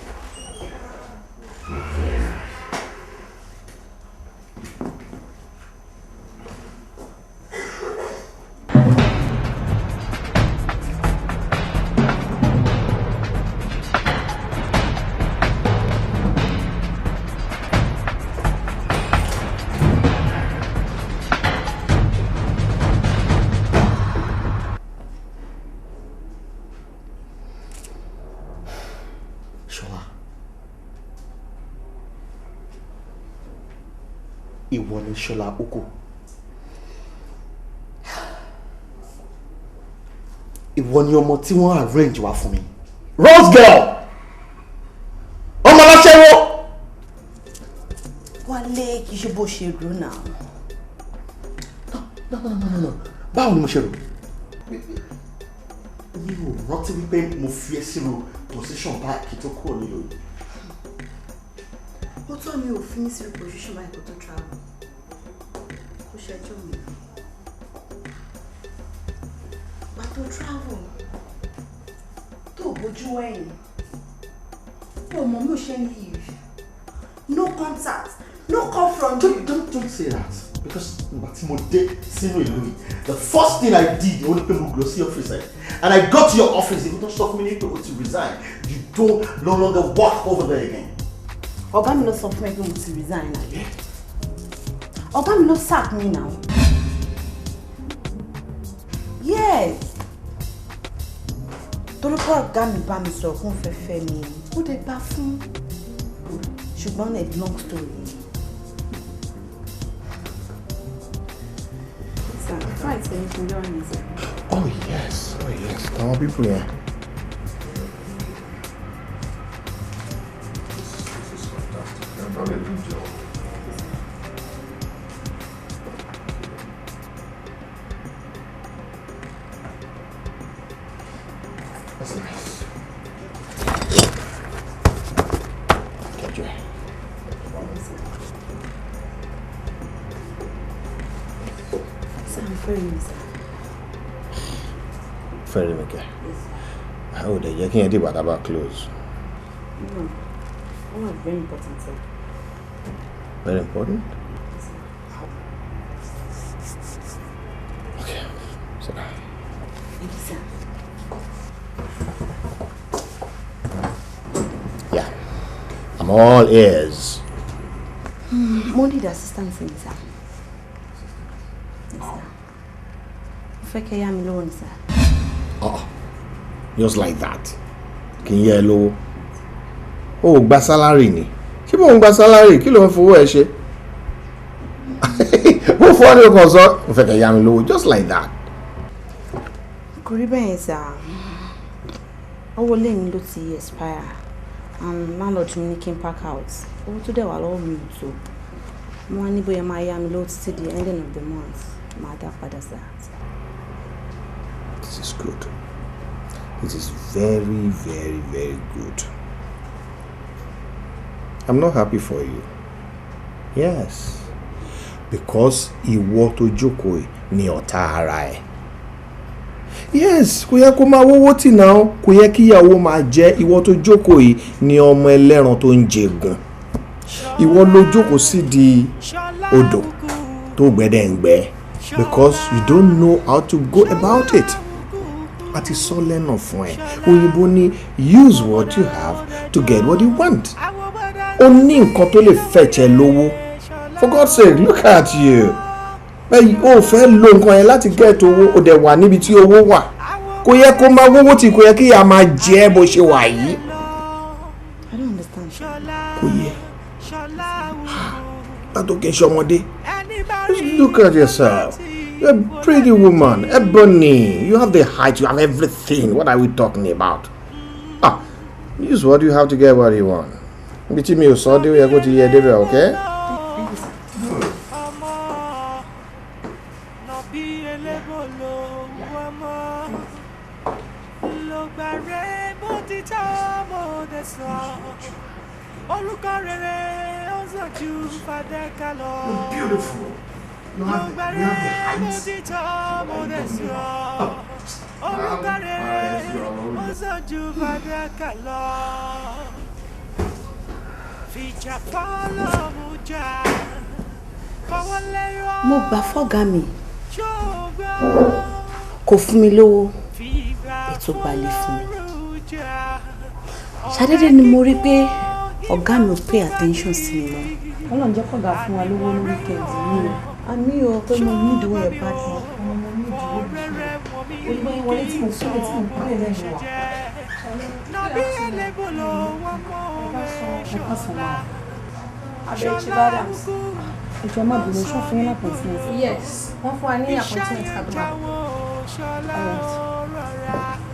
Ṣọlá, ìwọ ni Ṣọlá Uku. Ìwọ ni ọmọ tí wọ́n arrange wá fún mi, Rose girl, ọmọ aláṣẹ́wó. Wálé, kì í ṣe bó ṣe rò náà. No, no, no, no, no. Báwo ni mo ṣe rò? Mi ò rántí wípé mo fi ẹ́ sínú position báyìí kí tó kúrò nílò yìí. Ó tọ́ mi ò fi mí sínú position báyìí kó tó travel. Kó ṣẹjọ́ mi. Gbà tó travel, tó bójú ẹ̀yìn, tó mọ̀ mú ṣe ń leave. No contact, no call from you. Don't say that, because ìgbà tí mo dé sínú ìlú yìí, the first thing I did ó ní pé mo lọ sí ọ́fíìsì ẹ̀, and I got to your office, ìgbà tó sọ fún mi ní pé o ti resign, you don't no longer work over there again. Ọ̀gá mi ló sọ fún mi pé mo ti resign àbí? Ọ̀gá mi ló sack me now. Yes. Torí pé ọ̀gá mi bá mi sọ̀rọ̀ fún fẹ́fẹ́ mi, ó dé bá fún. Ṣùgbọ́n a long story. Oh yes, oh yes. Àwọn people yẹn. This is fantastic. You've done a good job. That's nice. Thank you. Sir, I'm very sir. Fẹ́rí mi kẹ́. Àwọn òde jẹ́ kí yẹn dìgbà tá a bá close. No, ó wà very important, sir. Very important? Okay, sit down. Thank you, sir. Yeah, I'm all ears. Mo need assistance ni, sir. Yes, sir. Mo fẹ́ kẹ́ yá mi lówó ni, sir. Oh, just like that. Kì í yẹ ẹ lówó. O ò gba sálárì ni. Ṣé bó ń gba sálárì? Kí ló ń fowó ẹ ṣe? Ó fọ́ ní ọkàn sọ, mo fẹ́ kẹ́ yá mi lówó, just like that. Kò rí bẹ́ẹ̀, sir. Owó ilé mi ló ti expire and landlord mi ní kí n pack out. Owó tó dẹ̀ wà lọ́wọ́ mi ò tó. Mo wá ní bóyá máa yá mi lówó títí di ending of the month. Màá dá padà, sir. This is good. It is very, very, very good. I'm not happy for you. Yes. Because ìwọ tó jókòó yìí ni ọ̀tá ara ẹ̀. Yes, kò yẹ kó máa wówó tì náà, kò yẹ kí ìyàwó máa jẹ́. Ìwọ tó jókòó yìí ni ọmọ ẹlẹ́ran tó ń jẹgun. Ìwọ ló jókòó sí di odò tó gbẹ́dẹ̀ǹgbẹ́ because you don't know how to go about it. A ti sọ lẹ́nà fún ẹ. Òyìnbó ní use what you have to get what you want. Ó ní nǹkan tó lè fẹ̀jẹ̀ lówó. For God's sake, look at you. Ó fẹ́ lo nǹkan yẹn láti get owó, ó dẹ̀ wà níbi tí owó wà. Kò yẹ kó máa wówó tí kò yẹ kí ìyá máa jẹ bó ṣe wà yìí. I don't understand. Kò yẹ. Látò kí n ṣe ọmọdé. Just look at yourself. You're a pretty woman, ebony. You have the height, you have everything. What are we talking about? Ah, use what you have to get what you want. Ibi tí mi ò sọ dé, ó yẹ kó ti yẹ débẹ̀, okay? Thank you, sir. You're beautiful. You have the height. Mo gbà fọ́gá mi, kò fún mi lówó, ètò gbalẹ̀ fún mi. Ṣàdédé ni mo rí pé ọ̀gá mi ò pay attention sí mi mọ́. Ọlọ́run jẹ́ kọ̀gá fún wa lówó ní weekend yìí o. Àmì o, pé mo ní ìdíwọ́ yẹn badly. Ọmọ mo ní ìdíwọ́ yìí. Olùgbọ́n yẹn wọlé tí mo sọ̀rọ̀ tí mo kúrò lẹ́nu wa. Ẹ káàsán ma. Abechi Adams. Ẹ jọ̀ọ́ má bínú, ṣọ́ fún yín ní appointment. Yes, wọ́n fún wa ní appointment ká tó máa bọ̀. All right.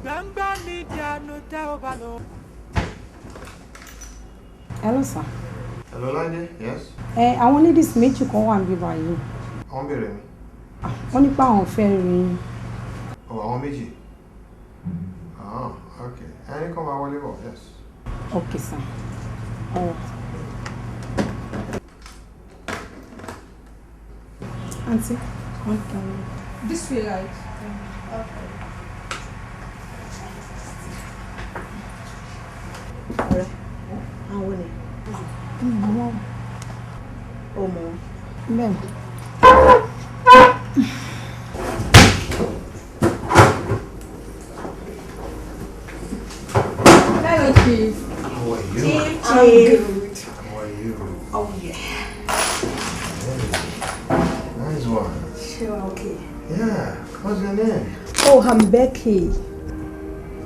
Gbangba ní ìdáná tẹ́ ó bá lọ. Hello, sir. Hello, Láìdé. Yes. Ẹ àwọn ladies méjì kan wà níbí báyìí. Àwọn béèrè mi. Wọ́n ní pé àwọn fẹ́ rí yín. Oh, àwọn méjì. Ah, okay. Ẹni kan máa wọlé bọ̀, yes. Okay, sir. All right. Aunty, come down. This way, right? Okay. Ọ̀rẹ́, àwọn ni. Mọ̀. Ó mọ̀ wọ́n. Bẹ́ẹ̀ni. Hello, Chief. How are you? Chief, I'm Chief. good. How are you? Oh, yeah. Nice one. Sure, okay. Yeah. What's your name? Oh, I'm Becky.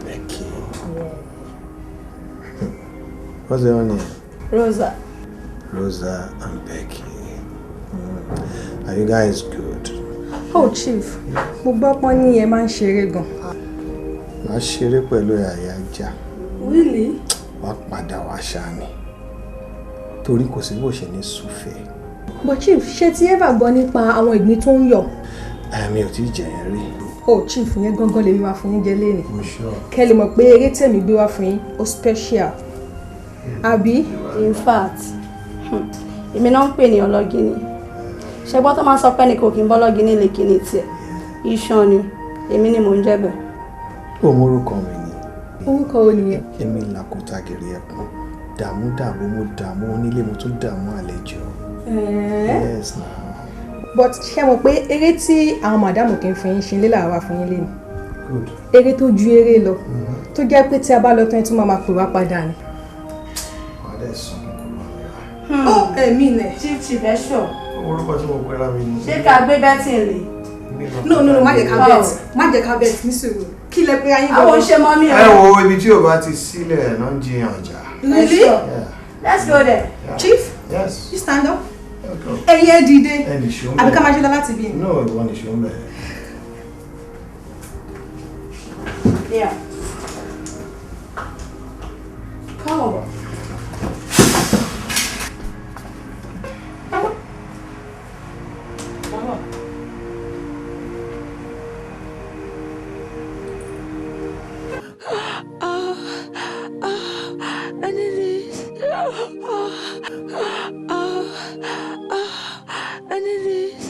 Becky. What's your name? Rosa. Rosa and Becky. Are you guys good? Oh, Chief. Mo gbọ́ pọ́n ní ẹ máa ń ṣeré gan. Wàá ṣeré pẹ̀lú àyà ajá. Really? Wàá padà wá ṣáá ni. Torí kò sí bó ṣe ní súfèé. But Chief, ṣé tí ever gbọ́ nípa àwọn ìgbín tó ń yọ̀? Àmì ò tí ì jẹ̀yàn rí. Oh, Chief, yẹn gangan lèmi wá fún yín jẹ lénìí. Mo sure. Kẹ́ lè mọ̀ pé eré tèmi gbé wá fún yín, ó special. Àbí? In fact, èmi náà ń pè ní ọlọ́gìnì. Ṣé gbọ́ tó máa ń sọ pé ní kò kí n bọ́ lọ́gìnì lè kíni tiẹ̀? Iṣan ni, èmi ni mò ń jẹ́ bẹ̀. Ó mọ orúkọ mi ni. Orúkọ wo nìyẹn? Èmi làkúta gèrè ẹkùn. Dààmú dààmú mo dààmú onílé mo tún dààmú àlejò. Yes na. But ṣé mọ̀ pé eré tí àwọn màdámù kì í fún yín ṣe lé làwa fún yín lénìí. Good. Eré tó ju eré lọ. Tó jẹ́ pé tí a bá lọ tán ẹ tún máa máa pè wá padà ni. Wàá dẹ̀ sùn kúrò. Ó ẹ̀mí nẹ̀. Chief Chief ẹ ṣọ. Orúkọ tí mo pera mi ni. Ṣé ká gbé bẹ́tì lè? No, no, no, má jẹ́ ká bet. Má jẹ́ ká bet ní sùúrù. Kí lẹ pé ayé Àwọn oṣẹ́ mọ́ mi o. Ẹ wo ibi tí o bá ti sílẹ̀ náà ń jiyàn ọjà. Really? Yeah. Let's go there. Yeah. Chief? Yes. You stand up. Go. Ẹ̀yin ẹ dìde. Ẹ nìṣó ń bẹ̀. Àbí ká máa ṣe lọ láti bí? No, ìwọ nìṣó ń bẹ̀. Yeah. Come over. I need this. I need this.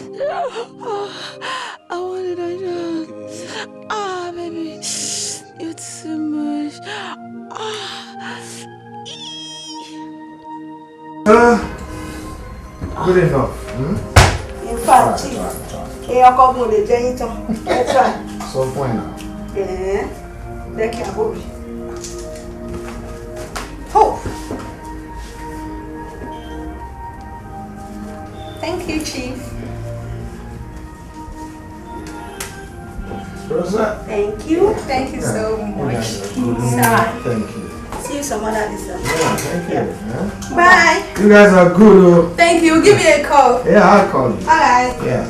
I want it right now. Ah, baby, you're too much. Good enough. Hmm? In fact, Chief, èèyàn kan mo lè jẹ yín tán. Ẹ try. Sọ fún ẹ náà. Ẹ̀ẹ́n, Becky àbóbi. Oh. Thank you, Chief. Rosa. Thank you. Thank you so You much. guys are good. Sir. Thank you. See you some other day, sir. Yeah, thank you. Yeah. Bye. You guys are good. Oh. Thank you. Give me a call. Yeah, I'll call you. All right. Yeah.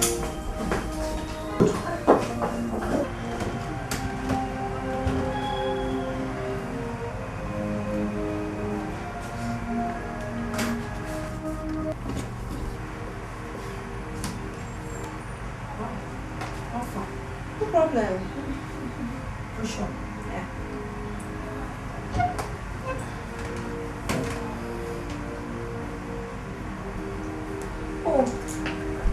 No problem. For sure. Yeah. Oh,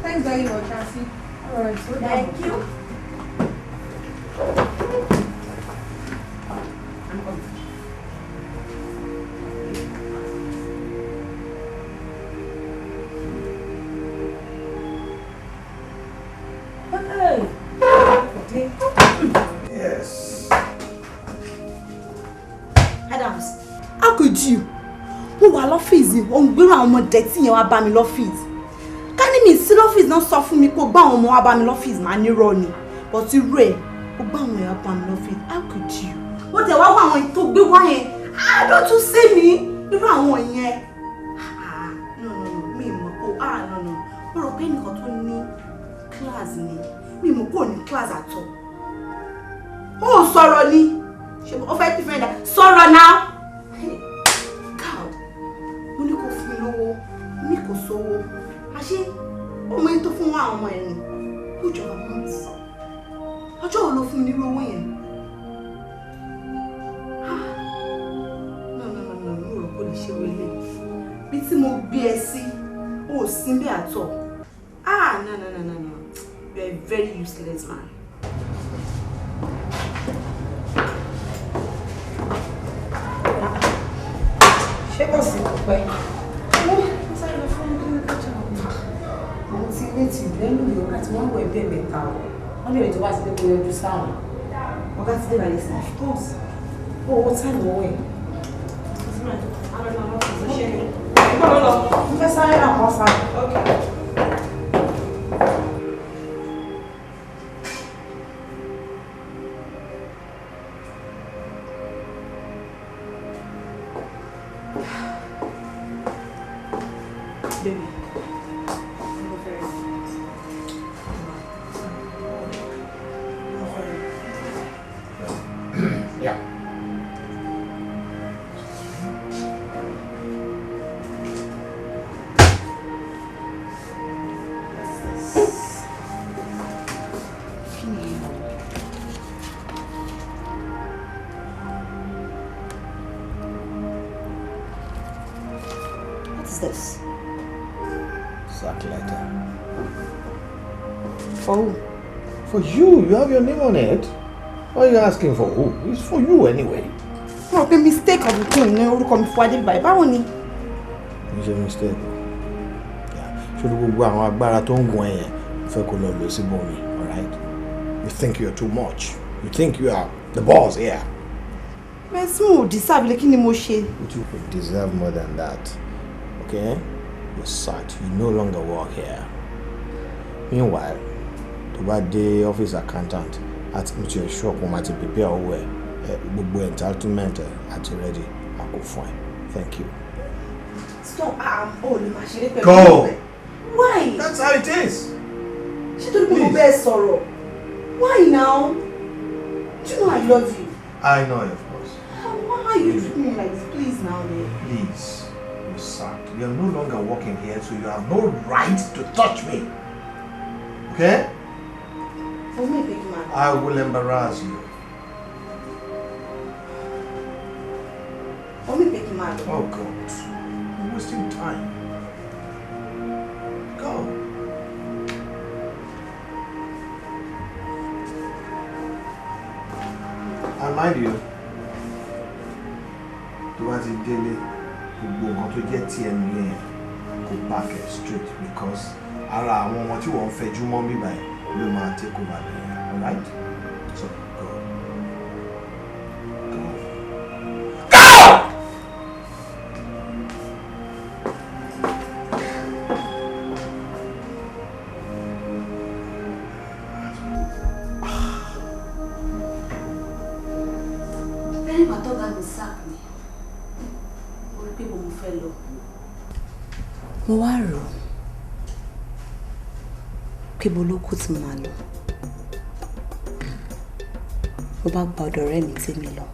thanks very much, Auntie. All right. So Thank you. Yes. Adams, how could you? Mo wà lọ́fíìsì, ò ń gbérò àwọn ọmọ dẹ̀tí yẹn wá bá mi lọ́fíìsì. Ká ní mi sí lọ́fíìsì náà sọ fún mi pé ó gbá àwọn ọmọ wá bá mi lọ́fíìsì máa nírọ̀ ni. But irú ẹ̀, ó gbá àwọn èèyàn bá mi lọ́fíìsì. How could you? Ó tẹ̀ wá wá àwọn tó gbé wá yẹn. Ah, don't you see me? Irú àwọn yẹn. Ah, no, no, no, mi ì mọ̀ pé ah, no, no. Mo rò pé ẹnìkan tó ní class ni. Mi ì mọ̀ pé ò ní class at all. Ó sọ̀rọ̀ ni. Ó fẹ́ defend sọ̀rọ̀ náà. God, mo ní kó fún mi lówó, mo ní kó sówó. Àṣé ọmọ yẹn tó fún wa àwọn ọmọ ẹ̀ ni which of months? Ọjọ́ wo ló fún mi nírú owó yẹn? No, no, no, no, mo rò kó lè ṣe wọlé. Bí tí mo gbé ẹ sí, o ò sí bí àtọ̀. Ah, no, no, no, no, no. You are a very useless man. Ṣé kò sí kò pẹ́? Mo sáré lọ fún clinical check-up. Àwọn tí ilé ti lẹ́nu ìlú ọ̀gá tí wọ́n wọ ẹgbẹ́ mẹ́ta o. Wọ́n lè rí tó wá sí pé kó yọjú sáwọn. Ọ̀gá ti dé báyìí sí. Of course. Owó táìmù owó ẹ̀. Mo fẹ́ sáré rà kọ́ sáré. Baby, mo fẹ́ rí. Mo fẹ́ rí. Yeah. Kí ni ẹ? What is this? Sack letter. For who? For you. You have your name on it. Why are you asking for who? It's for you anyway. Mo rò pé mistake of the thing ní orúkọ mi fún Adébáyé. Báwo ni? Kì í ṣe mistake. Ṣé gbogbo àwọn agbára tó ń gun ẹ yẹn fẹ́ kó lọ lò síbòmí, alright? You think you're too much. You think you are the boss here. Mẹ́sìn ò deserve lé, kí ni mo ṣe? You deserve more than that. Okay? You're sacked. You no longer work here. Meanwhile, tó bá dé office accountant, àti mo ti ẹ̀ sure pé mo máa ti prepare owó ẹ̀, gbogbo entitlement ẹ̀ àti ready, a kò fún ẹ. Thank you. Stop, ah, o lè máa ṣeré pẹ̀lú Go! mi. Why? That's how it is. Ṣé torí pé mo bẹ́ẹ̀ sọ̀rọ̀? Why now? Do you know I love you? I know, of course. Why are you treating me like this? Please now, babe. Please, you're sacked. You're no longer working here, so you have no right to touch me. Okay? For me, big man. I will embarrass you. For me, big man. Oh, God. You're wasting time. Go. And mind you, tó bá ti délé, gbogbo nǹkan tó jẹ́ tiẹ̀ nílé yẹn kó pack it straight, because ara àwọn ọmọ tí wọ́n ń fẹjú mọ́ bíbá yẹn ló máa take over bẹ́ẹ̀, alright? So go. Go. Go! Lẹ́yìn ìgbà tọ́gá mi sack mi, mo rí pé mo fẹ́ lọ. Mo wá rò ó pé mo ló kù tí mo máa lọ. Mo bá gba ọ̀dọ̀ ọ̀rẹ́ mi tèmi lọ.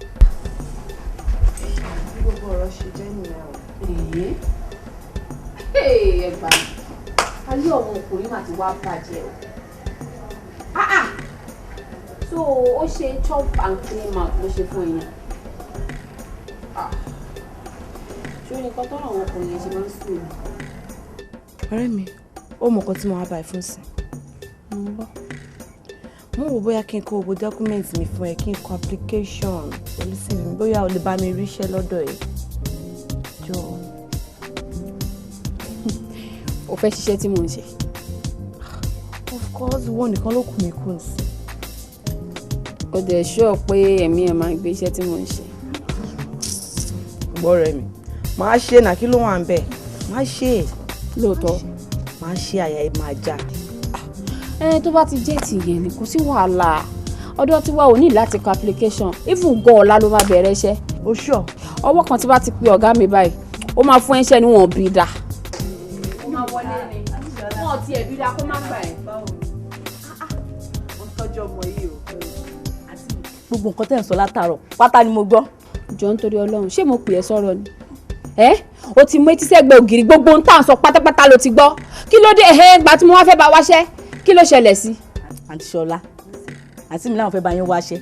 Bí gbogbo ọ̀rọ̀ ṣe jẹ́ nìyẹn o. Èyí ẹ gbà mí, ayé ọmọ ọkùnrin mà ti wá bàjẹ́ o. Ah, ah. So ó ṣe chop and clean mouth ló ṣe fún ẹ̀yàn. Ṣé o ní nǹkan tọ́rọ̀ àwọn ọkùnrin yẹn ṣe máa ń sùn ni? Ọ̀rẹ́ mi, ó mọ nǹkan tí mo wá báyìí fún sí. Mo ń bọ̀. Mo wò bóyá kí n kó gbogbo document mi fún ẹ, kí n kọ application pẹ̀lú CV mi, bóyá o lè bá mi ríṣẹ́ lọ́dọ̀ ẹ̀. Jọ̀ọ́. O fẹ́ ṣiṣẹ́ tí mò ń ṣe? Of course, ìwọ nìkan ló kù mí kù sí. O dẹ̀ ṣọ́ pé ẹ̀mí ẹ̀ máa gbé iṣẹ́ tí mò ń ṣe? Gbọ́ ọ̀rẹ́ mi, màá ṣe nà, kí ló wà ń bẹ̀? Màá ṣe é. Lóòótọ́. Màá ṣe, àyà ẹ̀ máa já. Ẹ tó bá ti jẹ́ tìyẹn ni kò sí wàhálà. Ọ̀dọ̀ tiwa ò ní láti kọ application, even gan ọ̀la ló máa bẹ̀rẹ̀ iṣẹ́. O sure? Ọwọ́ kan tí bá ti pe ọ̀gá mi báyìí, ó máa fún ẹṣẹ́ ni wọ́n bí dà. Ó máa wọlé ni wọ́n ti ẹ̀bí dà kó má gbà ẹ̀. Mo ń tọ́jú ọmọ yìí o. Àti mi. Gbogbo nǹkan tẹ́ ń sọ látàárọ̀ pátá ni mo gbọ́. Jọ nítorí Ọlọ́run, ṣé mo pè ẹ́ sọ̀rọ̀ ni? Ẹ o ti mú etí sẹ́gbẹ̀ẹ́ ògiri, gbogbo ohun tá à ń sọ pátápátá ló ti gbọ́. Kí ló dé? Ẹ̀hẹ́ gba tí mo wá fẹ́ bá wáṣẹ́, kí ló ṣẹlẹ̀ sí? Àǹtí Ṣọlá, àǹtí mi láwọn fẹ́ bá yín wáṣẹ́.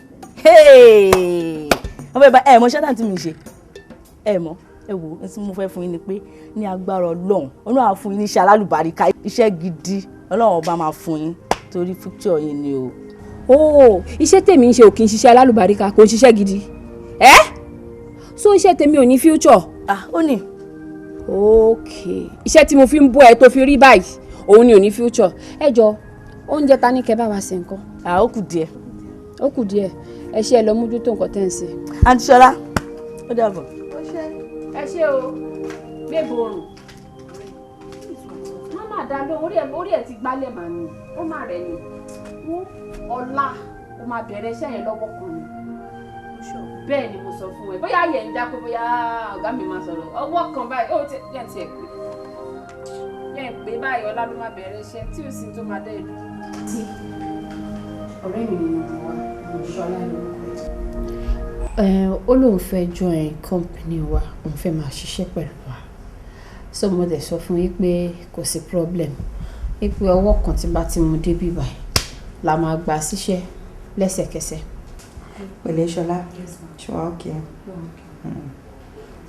Wọ́n fẹ́ bá ẹ mọ ṣẹ́tà tí mi ṣe. Ẹ mọ̀, ẹ wò ó, tí mo fẹ́ fún yín ni pé ní agbára Ọlọ́run, Ọlọ́run á fún yín ní iṣẹ́ alálùbáríkà, iṣẹ́ gidi Ọlọ́run ọba máa fún yín torí future yín ni o. Ó iṣẹ́ tèmi ń ṣe ò kì í ṣiṣẹ́ alálùbáríkà, kò ń ṣiṣẹ́ gidi. Ẹ́ so iṣẹ́ tèmi ò ní future. Ah, ó ní. Ok, iṣẹ́ tí mo fi ń bọ́ ẹ tó fi rí báyìí òun ni ò ní future. Ẹ jọ, oúnjẹ ta ní kẹ́ bá wa ṣe nǹkan. Ah, ó kù díẹ̀. Ó kù díẹ̀. Ẹ ṣe ẹ lọ mójútó nǹkan tẹ́ ń ṣe. Àǹtí Ṣọlá, ó dàbọ̀. Ẹ ṣe o, gbébo oorun. Má má dá lóhùn, orí ẹ̀ ti gbálẹ̀ màá ní, ó má rẹ̀ ni. Wọ́n ọ̀la ó máa bẹ̀rẹ̀ iṣẹ́ yẹn lọ́wọ́ kan ni. Bẹ́ẹ̀ ni mo sọ fún ẹ, bóyá ayẹ̀ ń já pé bóyá ọ̀gá mi máa sọ̀rọ̀ ọwọ́ kan báyìí, ó ti yẹn ti ẹ̀ pé yẹn pé báyìí ọ̀la ló máa bẹ̀rẹ̀ iṣẹ́ tí ò sí tó máa dẹ́ ìlú. Tí ọ̀rẹ́ mi ni mo wá, Ṣọlá lórúkọ ẹ̀. Ó lóun fẹ́ join company wa, òun fẹ́ máa ṣiṣẹ́ pẹ̀lú wa. So mo dẹ̀ sọ fún yín pé kò sí problem, wípé ọwọ́ kan tí bá ti mú débí báyìí la máa gbà síṣẹ́ lẹ́sẹ̀kẹsẹ̀. Pẹ̀lẹ́ Ṣọlá, ṣe wà ókè?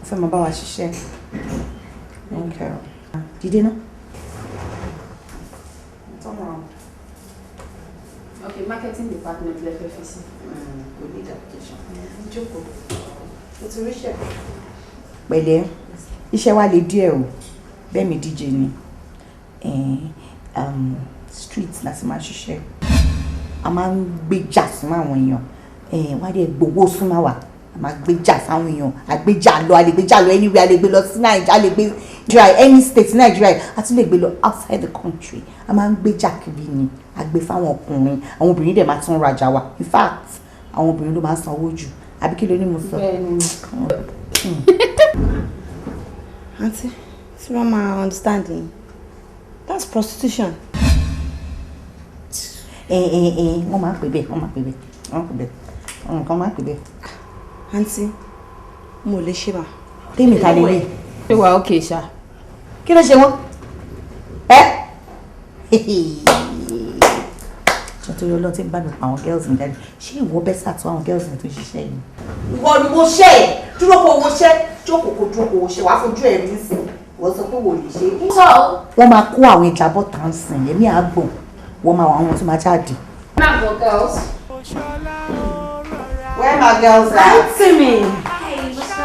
Ó fẹ́ máa bá wa ṣiṣẹ́. Dìde náà. Okay, marketing department lè fẹ́ fi sí. Kò ní application. Jókòó. O ti ríṣẹ́. Pẹ̀lẹ́, iṣẹ́ wa le díẹ̀ o. Bẹ́ẹ̀ mi DJ ni. Street láti máa ṣiṣẹ́. A máa ń gbéjà súnmọ́ àwọn èèyàn. Wọ́n á dẹ̀ gbowó súnmọ́ wa. A máa gbéjà sáwọn èèyàn. A gbéjà lọ, a lè gbéjà lọ anywhere, a lè gbé lọ sí Nàìjíríà, a lè gbé any state Nàìjíríà, a tún lè gbé lọ outside the country. A máa ń gbéjà kiri ni. A gbé fáwọn ọkùnrin, àwọn obìnrin dẹ̀ máa tún rajà wa. In fact, àwọn obìnrin ló máa ń sanwó jù. Àbí kí ló ní mo sọ? Aunty, tí wọ́n máa understand yín, that's prostitution. Wọ́n máa ń pè bẹ́ẹ̀, wọ́n máa ń pè bẹ́ẹ̀, wọ́n máa ń pè bẹ́ẹ̀, nǹkan máa ń pè bẹ́ẹ̀. Aunty, mo lè ṣe mà. Tèmi ta lè rí. Ṣé wàá ókè ṣá? Kí ló ṣe wọ́n? Ẹ́ nítorí Ọlọ́run tí ń bá mi pa àwọn girls mi jáde, ṣé ìwọ bẹ́ sàtún àwọn girls mi tó ṣiṣẹ́ yìí? Ìwọ ni mo ṣe é, dúró kó wo ṣẹ́, jókòó kó dúró kó wo ṣe, wàá fojú ẹ̀ rí sí i, wọ́n sọ pé wò lè ṣe é. Wọ́n máa kó àwọn ìjábọ̀ tá à ń sìn, èmi àgbọ̀n, wọ́n máa wọ àwọn tó máa jáde. Má bọ̀ girls. Where my girls at? Aunty mi. Hey, what's up?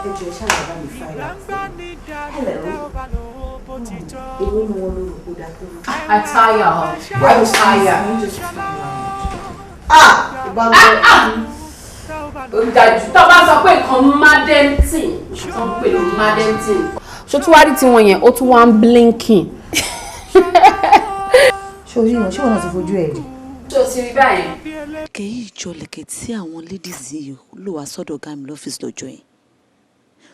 Ẹ jọ̀ọ́ ẹ ṣáà bá mi find out. Hello. Èwo ni wọ́n lórí kó dá tó? I tire. I tire. Ah! Ìbá mi. Òdàjú tó bá sọ pé nǹkan madentin tó ń pè ní madentin. Ṣé tí wàá rí tiwọn yẹn, ó tún wá ń blinking. Ṣé o rí wọn? Ṣé wọn náà ti fojú ẹ rí? Ṣé o ti rí báyìí? Lẹ̀kẹ̀ yìí jọ lẹ̀kẹ̀ tí àwọn ladies yìí lò wá sọ́dọ̀ ọ̀gá mi lọ́fíìsì lọ́jọ́ yẹn.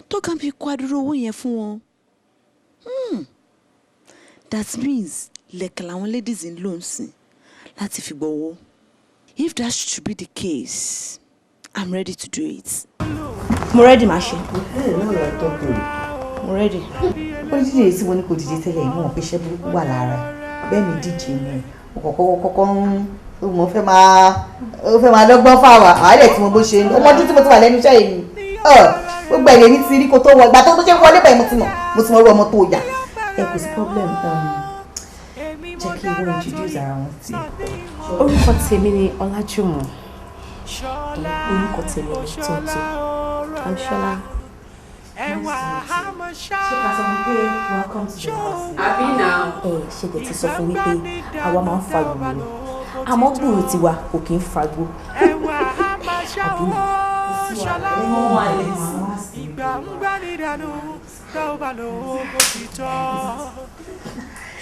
Tọ́gá mi kó adúrú owó yẹn fún wọn. That means lẹ̀kẹ̀ làwọn ladies ń lò ń sìn láti fi gbọ́wọ́. If that should be the case, I'm ready to do it. Mo ready máa ṣe. Mo ready. Ó ní dídè tí mo ní kò dìde tẹ́lẹ̀ yìí, mo mọ̀ pé iṣẹ́ burúkú wà lára ẹ̀. Bẹ́ẹ̀ ni díje ni kọ́kọ́ ń mo fẹ́ máa dọ́gbọ́n fáwa àárẹ̀ tí mo bó ṣe ń ọmọ ọdún tí mo ti wà lẹ́nu iṣẹ́ yìí ni gbogbo ẹ̀yẹ ní ti rí kó tó wọ ìgbà tó ṣe wọlé báyìí mo ti mọ̀ irú ọmọ tó yà. Ẹ kò sí problem, jẹ́ kí wọ́n introduce ara wọn sí. Orúkọ tèmi ni Ọlájùmọ̀. Orúkọ tèmi ni Tóńtó. I'm Ṣọlá. Ṣé ká sọ wípé welcome to the house? Àbí náà. Ẹ ṣe tẹ̀ ti sọ fún wípé àwa máa ń fa gbòòrò, àmọ́ gbòòrò tiwa kò kí ń fagbó. Àbí náà. Ìgbà ń gbá ní dànù tó bá lò ó bó ti tọ́.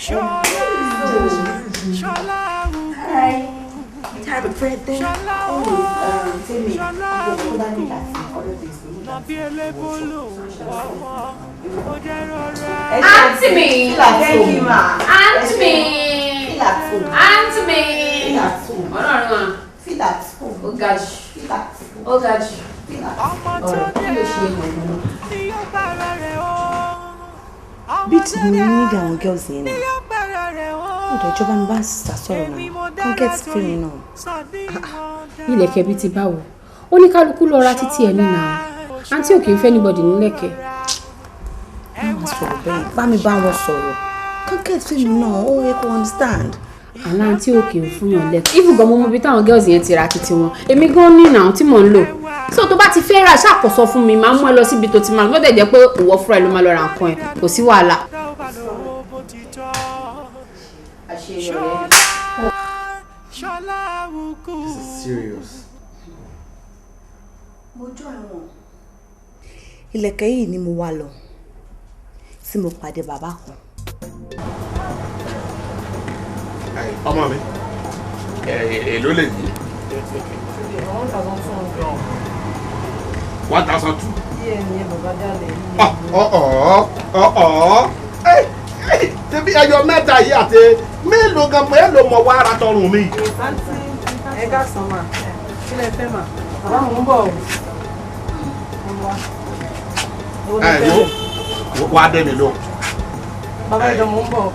Ṣọlá Ṣọlá òkú. Ṣọlá òkú. Ṣọlá òkú. Nàbí elébólò ọmọ ó jẹ́ rọra. Aunty mi. Thank you, ma. Aunty mi. Aunty mi. Feel at home. Ọlọ́run wa. Feel at home. Ó ga jù. Feel at home. Ó ga jù. Feel at home. Ọ̀rẹ́ kí ló ṣe é gbọ̀ngàn? Bíi ti mo ní nídìí àwọn girls yẹn náà. Ó dẹ̀ jọba mi bá sísá sọ̀rọ̀ náà. Kàn get free mi náà. Ilẹ̀kẹ̀ bíi ti báwo? Oníkálukú lọ ra títí ẹ̀ nínà. Àǹtí ò kì í fẹ́ anybody nílẹ̀kẹ̀. Má máa sọ̀rọ̀ bẹ́ẹ̀. Bá mi bá wọn sọ̀rọ̀. Kàn get free mi náà. Ó yẹ kó understand. Àlá àǹtí ò kì í fún yàn lẹ́kẹ̀. Even gan mo mọ ibi táwọn girls yẹn ti ra títí wọn. Èmi gan ní ìnà tí mò ń lò. So tó bá ti fẹ́ rà ṣàkóso fún mi, màá mú ẹ lọ síbi tó ti máa lọ. Bó dẹ̀ jẹ́ pé ìwọ fúnra ẹ ló máa lọ ra nǹkan ẹ, kò sí wàhálà. This is serious. Mo join wọn. Ìlẹ̀kẹ̀ yìí ni mo wá lọ tí mo pàdé bàbá kan. Ọmọ mi, èló lè yí? 1,200. 1,200. Díẹ̀ ni bàbá dálẹ̀. Ọ̀ọ́ ṣebí ẹyọ mẹ́ta yìí àti mélòó gan mélòó mọ wá ara tọrùn mi. Ẹ káàsán mà, kí lẹ fẹ́ mà? Bàbá mò ń bọ̀ o. Ẹ wo wá dé mi ló. Bàbá ìjọ mò ń bọ̀,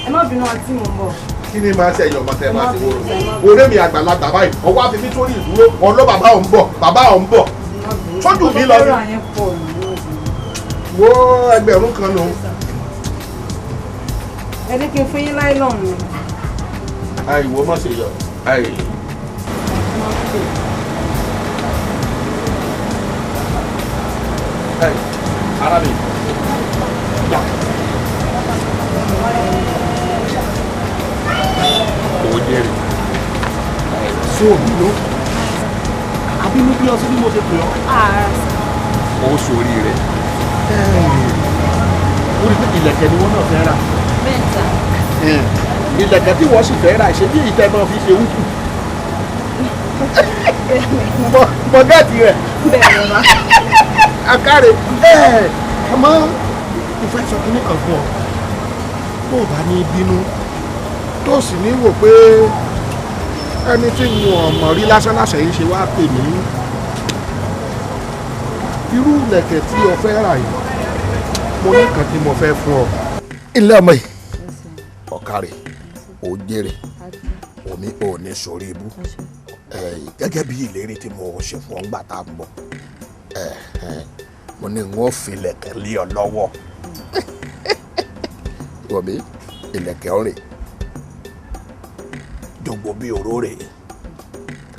ẹ má bínú àǹtí mò ń bọ̀. Kí ni máa ṣe ẹ̀yọ̀ ọmọ tẹ́ ẹ máa ṣe wóró? Oré mi àgbàlagbà báyìí, ọwọ́ àfi mi sórí ìdúró, ọlọ́ bàbá ò ń bọ̀, bàbá ò ń bọ̀. Sójú mi lọ sí. Wo 1,000 kan nù. Ẹ ní kí n fún yín láìlọ́n ni. Àìwò má ṣe yọ. Àì. Ẹ ara mi. Gbà. Owó jẹ́rìí. Sóòbí ló. Àbínú bí ọsẹ bí mo ṣe pè ọ́. Ó sórí rẹ̀. Ó rí pé ìlẹ̀kẹ̀ ni wọ́n náà fẹ́ rà. Ìlẹ̀kẹ̀ tí wọ́n sì fẹ́ rà ṣe bí ìtẹ́ náà fi ṣe wúkú. Mọ̀gẹ́ẹ̀tì rẹ̀. Àkàrẹ̀ àmọ́ mo fẹ́ sọ kínní kan fún ọ. Tó o bá ní bínú, tó o sì ní wò pé ẹni tí mo mọ̀ rí lásán lásán yìí ṣe wá pè mí. Irú ìlẹ̀kẹ̀ tí o fẹ́ rà yìí, mo ní kan tí mo fẹ́ fún ọ. Ilé ọmọ yìí, ọ̀kàrẹ̀, ò jèrè, omi ò ní sórí ibú. Gẹ́gẹ́ bí ìlérí tí mo ṣe fún ọ ńgbà tá a ń bọ̀, mo ní n ó fi ìlẹ̀kẹ̀ lé ọ lọ́wọ́. Wọ̀mí, ìlẹ̀kẹ̀ ọ̀rẹ́ jogbo bí oró rè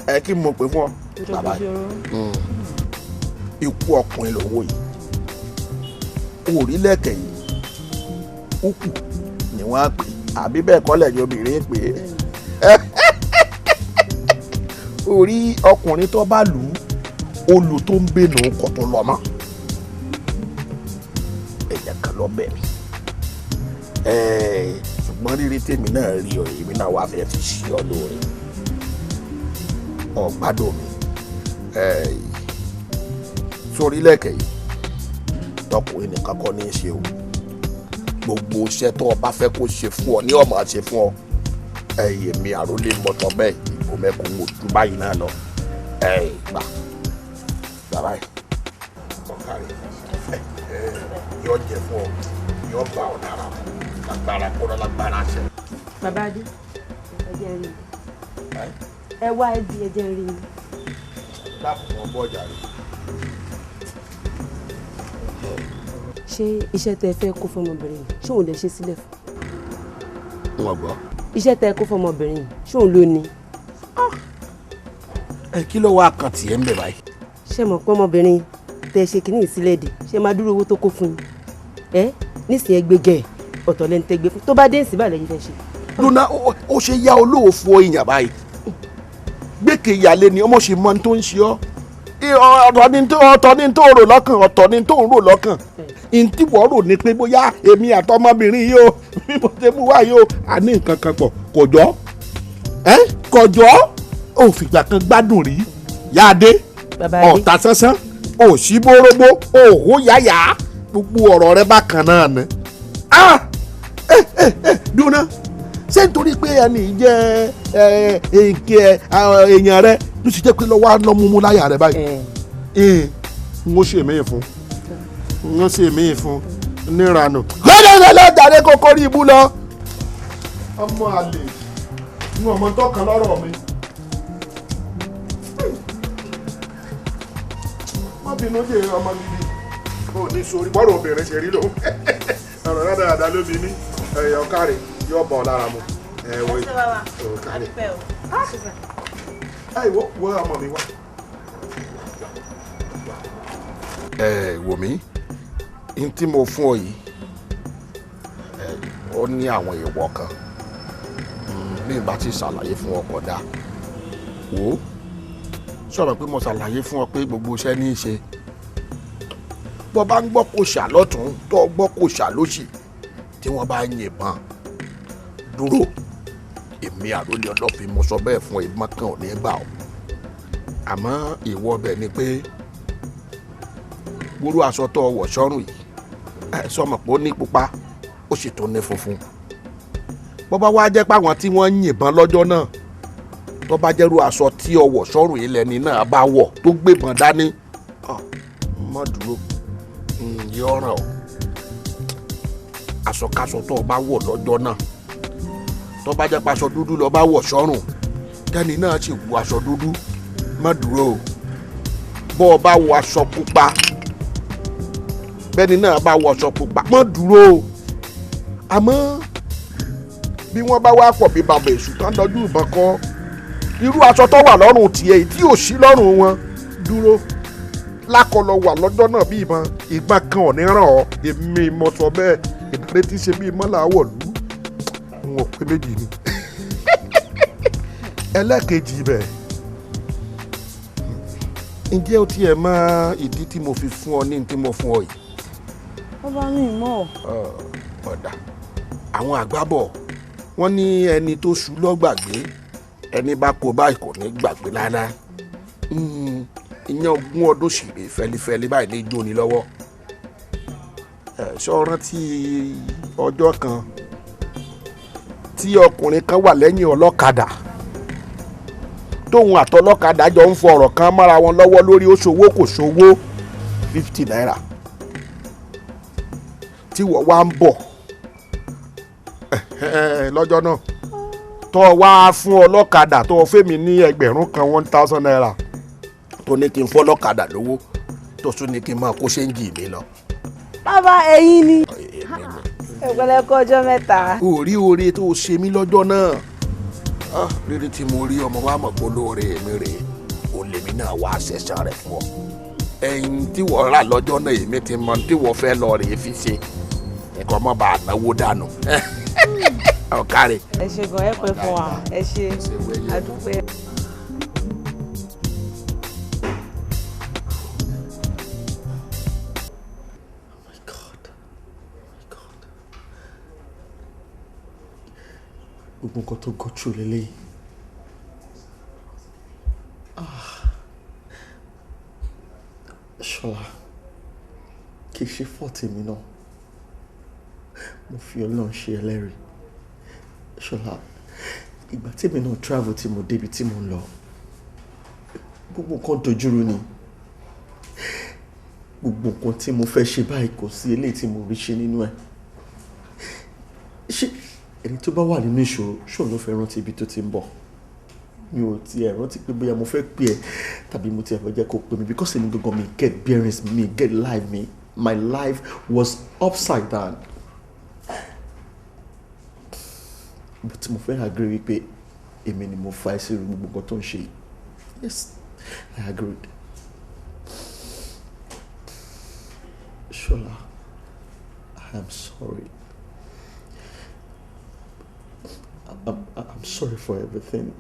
é. Kí mo pè fún ọ bàbá yìí, ikú ọkùnrin lòun wò yìí, orílẹ̀kẹ̀ yìí ukù ni wọ́n á pè, àbí bẹ́ẹ̀ kọ́ lẹ́yìn obìnrin pè é. Orí ọkùnrin tó bá lù ú, olù tó ń bẹ̀nù kò tó lọ mọ́. Ẹ̀yà kan lọ bẹ̀ mí. Ṣùgbọ́n rírí tèmi náà rí ọ, èmi náà wàá fẹ́ fi ṣe ọ lóore. Ọ̀gbádùn mi. Sórí lẹ́kẹ̀ yìí, tọkùnrin nìkan kọ́ ní í ṣe o. Gbogbo iṣẹ́ tó o bá fẹ́ kó ṣe fún ọ ní ọmọ ṣe fún ọ. Ẹyẹ mi àrólé mọ́tọ́ bẹ́ẹ̀ ìbò mẹ́kùn ún ojú báyìí náà lọ. Ẹ gbà bàbá yìí ọ̀kàrẹ̀ yọ jẹ fún ọ, yọ bá ọ dára lágbára kó lágbára ṣe. Bàbá Adé, ẹ jẹ́ rí i. Ẹ wá ẹbí ẹ jẹ́ rí i. Dákun mọ́ bọ́jà rẹ̀. Ṣé iṣẹ́ tẹ fẹ́ kó fọmọbìnrin yìí, ṣé òun lè ṣe sílẹ̀ fún? Wọ́n gbọ́. Iṣẹ́ tẹ kó fọmọbìnrin yìí, ṣé òun ló ní? Ẹ kí ló wá kan tiẹ̀ ń bẹ̀ báyìí? Ṣé mọ̀ pé ọmọbìnrin tẹ ṣe kínní ìsílẹ̀ dè, ṣé máa dúró owó tó kó fún yín? Ẹ nísìnyí ẹ gbégẹ̀ ọ̀tọ̀ lẹ́nu tẹ gbé fún, tó bá dé ìsìn báyìí lẹ́yìn fẹ́ ṣe. Lúna ó ṣe yá olóòfo èèyàn báyìí. Gbèkè ìyàlẹ́ ni ọmọ ṣe mọ ohun tó ń ṣe ọ́. Ọ̀tọ̀ ni tó rò lọ́kàn, ọ̀tọ̀ ni tó ń rò lọ́kàn. Ntí wọ́n rò ní pé bóyá èmi àtọmọbìnrin yìí o, bí mo ṣe mú wá yìí o, a ní nǹkan kan pọ̀, kò jọ́. Kò jọ́, ò fìgbà kan gbádùn rí. Yáadé, ọ̀tá sánsán, ò sí bórógbó, ò hó yáyà, gbogbo ọ̀rọ̀ rẹ bákan náà ni. Dúnà, Ṣé nítorí pé ẹni jẹ́ èèyàn rẹ ló sì jẹ́ pé lọ́wọ́ á lọ́ mú láyà rẹ báyìí? N ó ṣe mí fún, n ó ṣe mí fún níranù. Gbẹ́dẹ́gbẹ́lẹ́ jàre kókó rí ibú lọ. Ọmọ àlè ń ọmọ tọkàn lọ́rọ̀ mi. Má bínú jẹ́ ọmọ gidi. Ó ní sori bọ́rọ̀ obìnrin ṣe rí lòun. Ọ̀rọ̀ dáadáa ló bí ní ẹ̀yọ̀ kárẹ̀ yóò bọ̀ lára mu. Ẹ̀wọ̀ kárẹ̀. Ẹ wo ọmọ mi wá. Ẹ wò mí, n tí mo fún ọ yìí ó ní àwọn èèwọ̀ kan bí n bá ti ṣàlàyé fún ọ kódà. Wò ó, sọ̀rọ̀ pé mo ṣàlàyé fún ọ pé gbogbo iṣẹ́ ní í ṣe. Bó bá ń gbọ́ kò ṣà lọ́tún tó gbọ́ kò ṣà lósì tí wọ́n bá ń yìnbọn dúró, èmi àròlé ọlọ́fin mo sọ bẹ́ẹ̀ fún ìbọn kan ò ní gbà ọ́. Àmọ́ ìwọ bẹ̀ ni pé gbúrú aṣọ tó wọ̀ sọ́rùn yìí ẹ sọmọ pé ó ní pupa ó sì tún ní funfun. Bó bá wá jẹ́ pé àwọn tí wọ́n ń yìnbọn lọ́jọ́ náà tó bá jẹ́rú aṣọ tí ó wọ̀ sọ́rùn yìí lẹ́ni náà bá wọ̀ tó gbébọn dání, má dúró, yọ ràn ọ́. Aṣọkáṣọ tó o bá wọ̀ lọ́jọ́ náà tó bá jẹ́ pé aṣọ dúdú ló bá wọ̀ sọ́rùn tẹ́ni náà sì wọ aṣọ dúdú, má dúró o. Bó o bá wọ aṣọ pupa bẹ́ni náà bá wọ aṣọ pupa, má dúró o. Àmọ́ bí wọ́n bá wá pọ̀ bí bàbá èṣù tán lọ́jú ìbọn kọ́, irú aṣọ tó wà lọ́rùn tiẹ̀ tí ò sí lọ́rùn wọn, dúró lákọlọ wà lọ́jọ́ náà bí ìbọn ìgbà kan ò ní ràn ọ́. Èmi mo sọ bẹ́ẹ̀, ìdárẹ́ tí ṣe bíi mọ́là wọ̀lú n ò pé méjì ni. Ẹlẹ́ẹ̀kejì bẹ̀, ǹjẹ́ o tiẹ̀ mọ ìdí tí mo fi fún ọ ní tí mo fún ọ yìí? Bàbá mi mọ̀. Ọ̀dà àwọn àgbà bọ̀ wọ́n ní ẹni tó ṣu lọ́gbàgbé, ẹni bá kó báyìí kò ní gbàgbé láéláé. Ìyẹn ogún ọdún sì rèé fẹlifẹli báyìí ní jóni lọ́wọ́. Ṣé o rántí ọjọ́ kan tí ọkùnrin kan wà lẹ́yìn ọlọ́kadà tóun àtọlọ́kadà jọ ń fọ ọ̀rọ̀ kan mọ́ra wọn lọ́wọ́ lórí ó ṣòwò kò ṣòwò 50 naira tí wọ́n wá ń bọ̀ lọ́jọ́ náà tó wá fún ọlọ́kadà tó fẹ́mi ní 1000 kan 1000 naira tó ní kí n fọ́ ọlọ́kadà lówó tó tún ní kí n máa kó ṣéǹjì mi lọ. Bàbá ẹ̀yin ni ẹ̀pẹ̀lẹ́ kọ́ ọjọ́ mẹ́ta. Orí oore tó ṣe mí lọ́jọ́ náà, rírí tí mo rí ọmọ wa mọ̀ pé olóore mi rèé, olèmi náà wá ṣẹ̀ṣẹ̀ rẹ̀ fún ọ. Ẹyin tí wọ́n rà lọ́jọ́ náà èmi ti mọ tí wọ́n fẹ́ lọ rèé fi ṣe ẹ̀kọ́ mọ́ bá náwó dànù. Ọ̀kárẹ̀. Ẹ ṣe gan, ẹ pẹ́ fún wa, ẹ ṣe àdúpẹ́. Gbogbo nǹkan tó go through lélẹ́yìí. Ṣọlá, kì í ṣe fault mi náà. Mo fi Ọlọ́run ṣe ẹlẹ́rìí. Ṣọlá, ìgbà tèmi náà travel tí mo débi tí mo ń lọ, gbogbo nǹkan dojúrú ni. Gbogbo nǹkan tí mo fẹ́ ṣe báyìí kò sí eléyìí tí mo rí ṣe nínú ẹ̀. Ṣé ẹni tó bá wà nínú ìṣòro ṣòun ló fẹ́ rántí ibi tó ti ń bọ̀? Mi ò tiẹ̀ rántí pé bóyá mo fẹ́ pè ẹ́ tàbí mo tiẹ̀ fẹ́ jẹ́ kó pè mí, because èmi gangan mi get bearings mi get life mi, my life was upside down. But mo fẹ́ agree wípé èmi ni mo fa ẹsẹ̀ rú gbogbo nǹkan tó ń ṣe yìí. Yes, I agreed. Ṣọlá, I am sorry. I'm sorry for everything.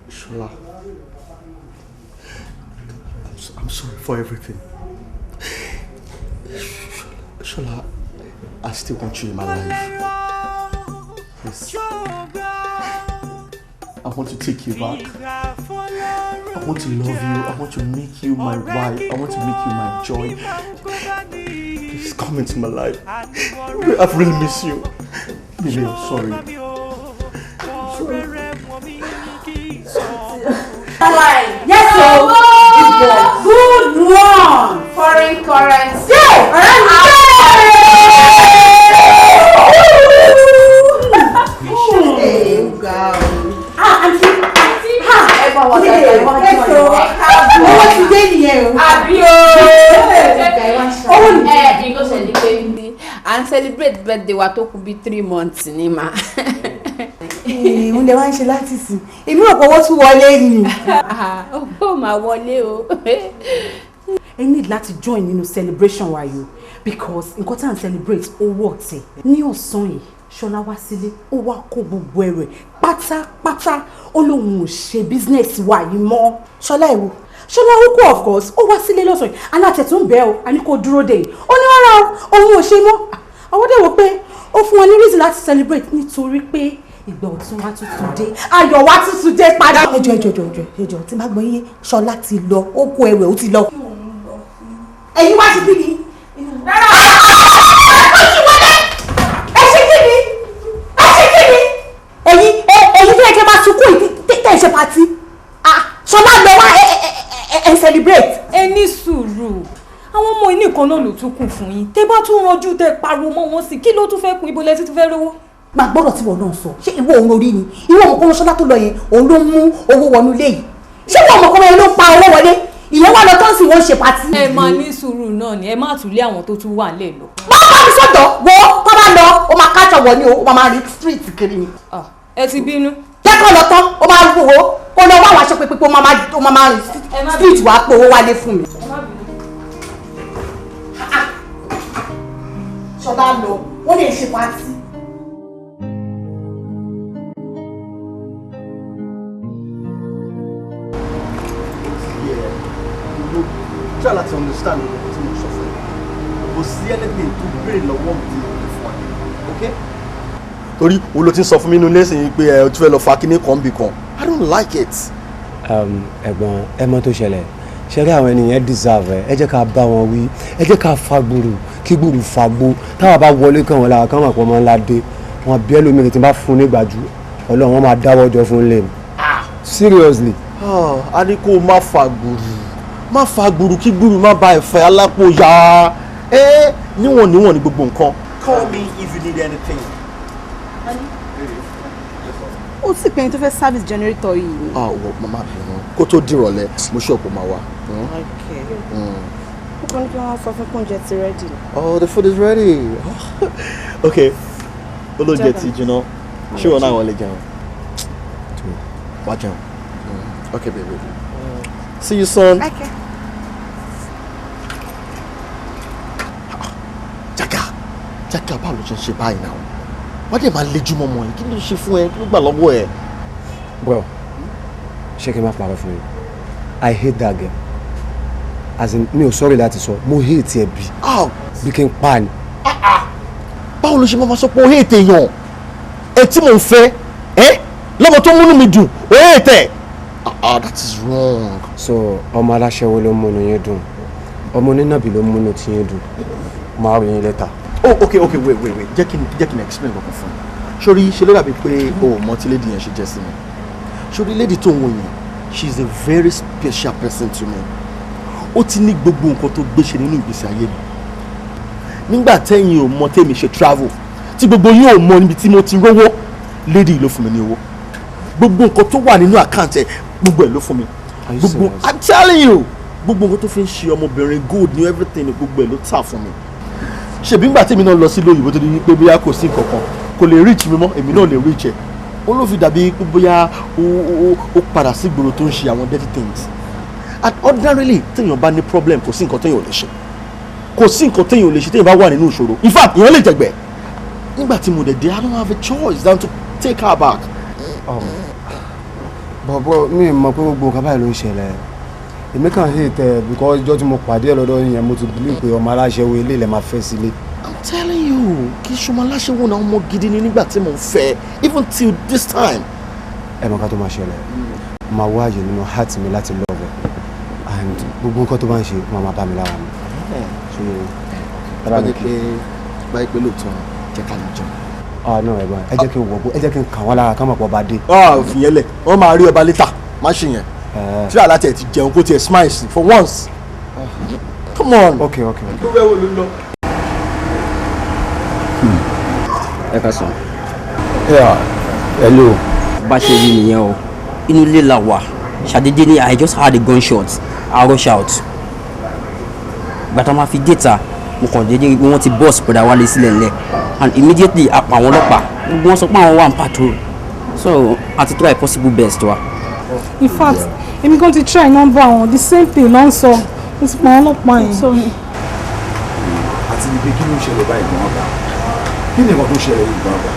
Shola, I'm sorry for everything. Shola, I still want you in my life. Yes. I want to take you back. I want to love you. I want to make you my wife. I want to make you my joy. Please come into my life. I've really missed you. Baby, I'm sorry. I'm sorry. Yes, o. Good one. Foreign currency. Owó ti dé nìyẹn o. Àbí o. Owó ni. Ẹ nǹkan ṣẹlẹ̀ pé à ń celebrate birthday wa tó kù bí 3 months ni mà. Òun lè wá ń ṣe láti sìn. Èmi rò pé owó tún wọlé ni. Ó máa wọlé o. Ẹ need láti join nínú celebration wa yìí o, because nǹkan tá à ń celebrate, owó ọ̀tẹ̀. Ní ọ̀sán yìí, Ṣọlá wá sílé, ó wá kó gbogbo ẹrù ẹ̀ pátápátá, ó lóun ò ṣe business wa yìí mọ́. Ṣọlá ìwo? Ṣọlá ó kú, of course. Ó wá sílé lọ́sàn yìí, alátẹ̀tún bẹ́ẹ̀ o, a ní kó dúró dé yìí, ó ní rárá o, òun ò ṣe mọ́. Àwọn dẹ̀ wò pé ó fún wọn ní reason láti celebrate, nítorí pé ìgbà ọ̀tun wa tuntun dé, ayọ̀ wa tuntun dé padà. Ẹjọ, ẹjọ, ẹjọ, ẹjọ, ẹjọ, tí bá gbọ́ yé, Ṣọlá ti lọ, ó kó ẹrù ẹ̀, ó ti lọ. Ẹ̀yin wá ṣe kí ni? Rárá. Ó ti wọlé. Ẹ ṣe kí ni? Ẹ ṣe kí ni? Ẹ̀yin tó yẹ kí ẹ máa sunkún yìí, tẹ̀ ẹ ṣe party. Ṣọlá lọ wá, ẹ celebrate. Ẹ ní sùúrù, àwọn ọmọ ilé kan náà ló tún kù fún yín. Tẹ bá tún ranjú, tẹ pariwo mọ́ wọn sí, kí ló tún fẹ́ kún? Ibo lẹ ti tún fẹ́ rówó? Máa gbọ́dọ̀ tí wọ́n náà sọ. Ṣé ìwọ òun orí ni? Ìwọ ọmọ kọ́mọ Ṣọlá tó lọ yẹn, òun ló mú owó wọnú ilé yìí. Ṣé ìwọ ọmọ kọ́mọ yẹn ló pa owó wọlé? Ìyẹn wà lọ tó ń sìn, wọ́n ṣe party. Ẹ máa ní sùúrù náà ni, ẹ má tún lé àwọn tó tún wà lẹ lọ. Má bá mi sọ̀dọ̀ wo, tó bá lọ, ó máa kájọ wọ̀ ni o, ó máa rí street kiri ni. Ẹ ti bínú. Jẹ́ kó lọ tán, ó máa wò ó, kó lọ wá àwọn aṣọ pépé, ó máa rí street, wàá pé owó wálé fún mi. Ṣọlá lọ, wọ́n lè ṣe party. Try láti understand nǹkan tí mo sọ fún ẹ. Kò sí anything tó béèrè lọ́wọ́ mi tí mo lè fún ẹ, okay? Torí wo ló ti ń sọ fún mi nínú lẹ́sìn pé ẹ o tún fẹ́ lọ fa kíní kan bì kan? I don't like it. Ẹ̀gbọ́n, ẹ mọ̀ tó ṣẹlẹ̀, ṣe rí àwọn ènìyàn deserve ẹ. Ẹ jẹ́ ká bá wọn wí, ẹ jẹ́ ká fa gbùrù kí gbùrù fa gbó. Táwa bá wọlé kàn wọ́n lára, kàn wọ́n pọ̀ mọ́ ńlá dé wọn bí ẹlòmíràn tí n bá fún nígbàjú Ọlọ́run, wọn máa dáwọ́ jọ fún lè seriously. A ní kó o má fa gbùrù, má fa gbùrù kí gbùrù má ba ẹ̀fẹ̀ alápò ya ẹ. Níwọ̀n níwọ̀n ní gbogbo nǹkan. Call me if you need anything. Ó sì pé ẹni tó fẹ́ service generator yìí ni. Ah, wọ màmá bínú, kó tó dìrọ̀lẹ́ mo ṣọ́ọ̀pù máa wà. Okay. Ó kàn ní kí wọ́n sọ fún pé oúnjẹ ti ready. Oh, the food is ready. Okay, olóúnjẹ ti jiná. Ṣé wọn náà wọlé jẹun? Wá jẹun. Okay, baby. See you soon. Okay. Jaka, Jaka, báwo ló ṣe ń ṣe báyìí náà? Wọ́n dẹ̀ máa lejú mọ́mọ́ yìí. Kí ló ṣe fún ẹ? Kí ló gbà lọ́wọ́ ẹ? Well, ṣé kí n má parọ́ fún yín? I hate that girl. As in, mi ò sorry láti sọ, mo hate ẹ bí kí n pa ni. Báwo ló ṣe máa sọ pé o hate èèyàn? Ẹ tí mò ń fẹ́ ẹ lọ́mọ tó múnú mi dùn, o hate ẹ. Ah, that is wrong. So ọmọ aláṣẹwó ló múnú yín dùn, ọmọ onínàbì ló múnú tí yín dùn? Máa rí yín later. Oh, okay, wait, wait, wait. Jẹ́ kí n explain kankan fún ẹ. Sórí, ṣe ló dàbí pé o ò mọ tí lady yẹn ṣe jẹ́ sí mi. Sórí lady tó ń wò yẹn, she is a very special person to me. Ó ti ní gbogbo nǹkan tó gbé ṣe nínú ìgbésí ayé mi. Nígbà tẹ́yìn ò mọ tèmi ṣe travel, tí gbogbo yín ò mọ níbi tí mo ti rówó, lady ló fún mi ní owó. Gbogbo nǹkan tó wà nínú account ẹ̀, gbogbo ẹ̀ ló fún mi. Gbogbo, I'm telling you, gbogbo nǹkan tó fi ń ṣe ọmọbìnrin, gold ní everything, gbogbo ẹ̀ ló tà fún mi. Ṣèbí ńgbà tí èmi náà lọ sí lóyìnbó tó di wípé bóyá kò sí nǹkan kan, kò lè reach mi mọ́, èmi náà lè reach ẹ̀, ó ló fi dàbí pé bóyá ó padà sí ìgboro tó ń ṣe àwọn dirty things. And ordinarily, téèyàn bá ní problem, kò sí nǹkan téèyàn ò lè ṣe, kò sí nǹkan téèyàn ò lè ṣe. Téèyàn bá wà nínú ìṣòro, in fact, èèyàn lè jẹ̀gbẹ́. Nígbà tí mo dẹ̀ dé, I don't have a choice than to take her back. Bọ̀bọ̀, mi mọ̀ pé gbogbo nǹkan báyìí ló ń ṣẹlẹ̀. Èmi kàn hate ẹ because ọjọ́ tí mo pàdé ẹ lọ́dọ̀ yẹn, mo ti believe pé ọmọ aláṣẹwó ilé ilẹ̀ máa fẹ́ sílé. I'm telling you, kì í ṣọmọ aláṣẹwó náà, ọmọ gidi ni nígbà tí mo ń fẹ́, even till this time. Ẹ mọ̀ ká tó máa ṣẹlẹ̀. Máa wá àyè nínú heart mi láti love ẹ, and gbogbo nǹkan tó bá ń ṣe máa bá mi lára mu. Bá jẹ́ pé báyìí pé lóòótọ́, jẹ́ ká lọ jẹun. Ah no, ẹ̀gbọ́n, ẹ jẹ́ kí n wọ̀ bó, ẹ jẹ́ kí n kàn wọ́n lára ká mọ̀ pọ̀ bá dé. Ọ fìyẹn lẹ̀, wọ́n máa rí ọba létà, má ṣe yẹn. Tí àlá tiẹ̀ ti jẹun, kó tiẹ̀ smile sí for once. Come on. Okay. Tó bẹ́ẹ̀ wo ló ń lọ. Ẹ ká sàn. Yeah, hello. Bá ṣe rí nìyẹn o, inú ilé la wà, ṣàdédé ni I just heard a gunshot. I rush out. Gbàtà máa fi déta, mo kàn déédéé rí pé wọ́n ti bọ́ọ̀sì padà wálé sílẹ̀ ńlẹ̀, and immediately a pa àwọn ọlọ́pàá. Gbogbo wọn sọ pé àwọn wà ní patrol, so a ti try possible best wa. In fact, èmi gan ti try number àwọn, the same thing ló ń sọ. Mo ti pa àwọn ọlọ́pàá yẹn. Àti ibi kí ló ń ṣẹlẹ̀ báyìí gan-an bá? Kí ni nǹkan tó ń ṣẹlẹ̀ yìí gan-an bá?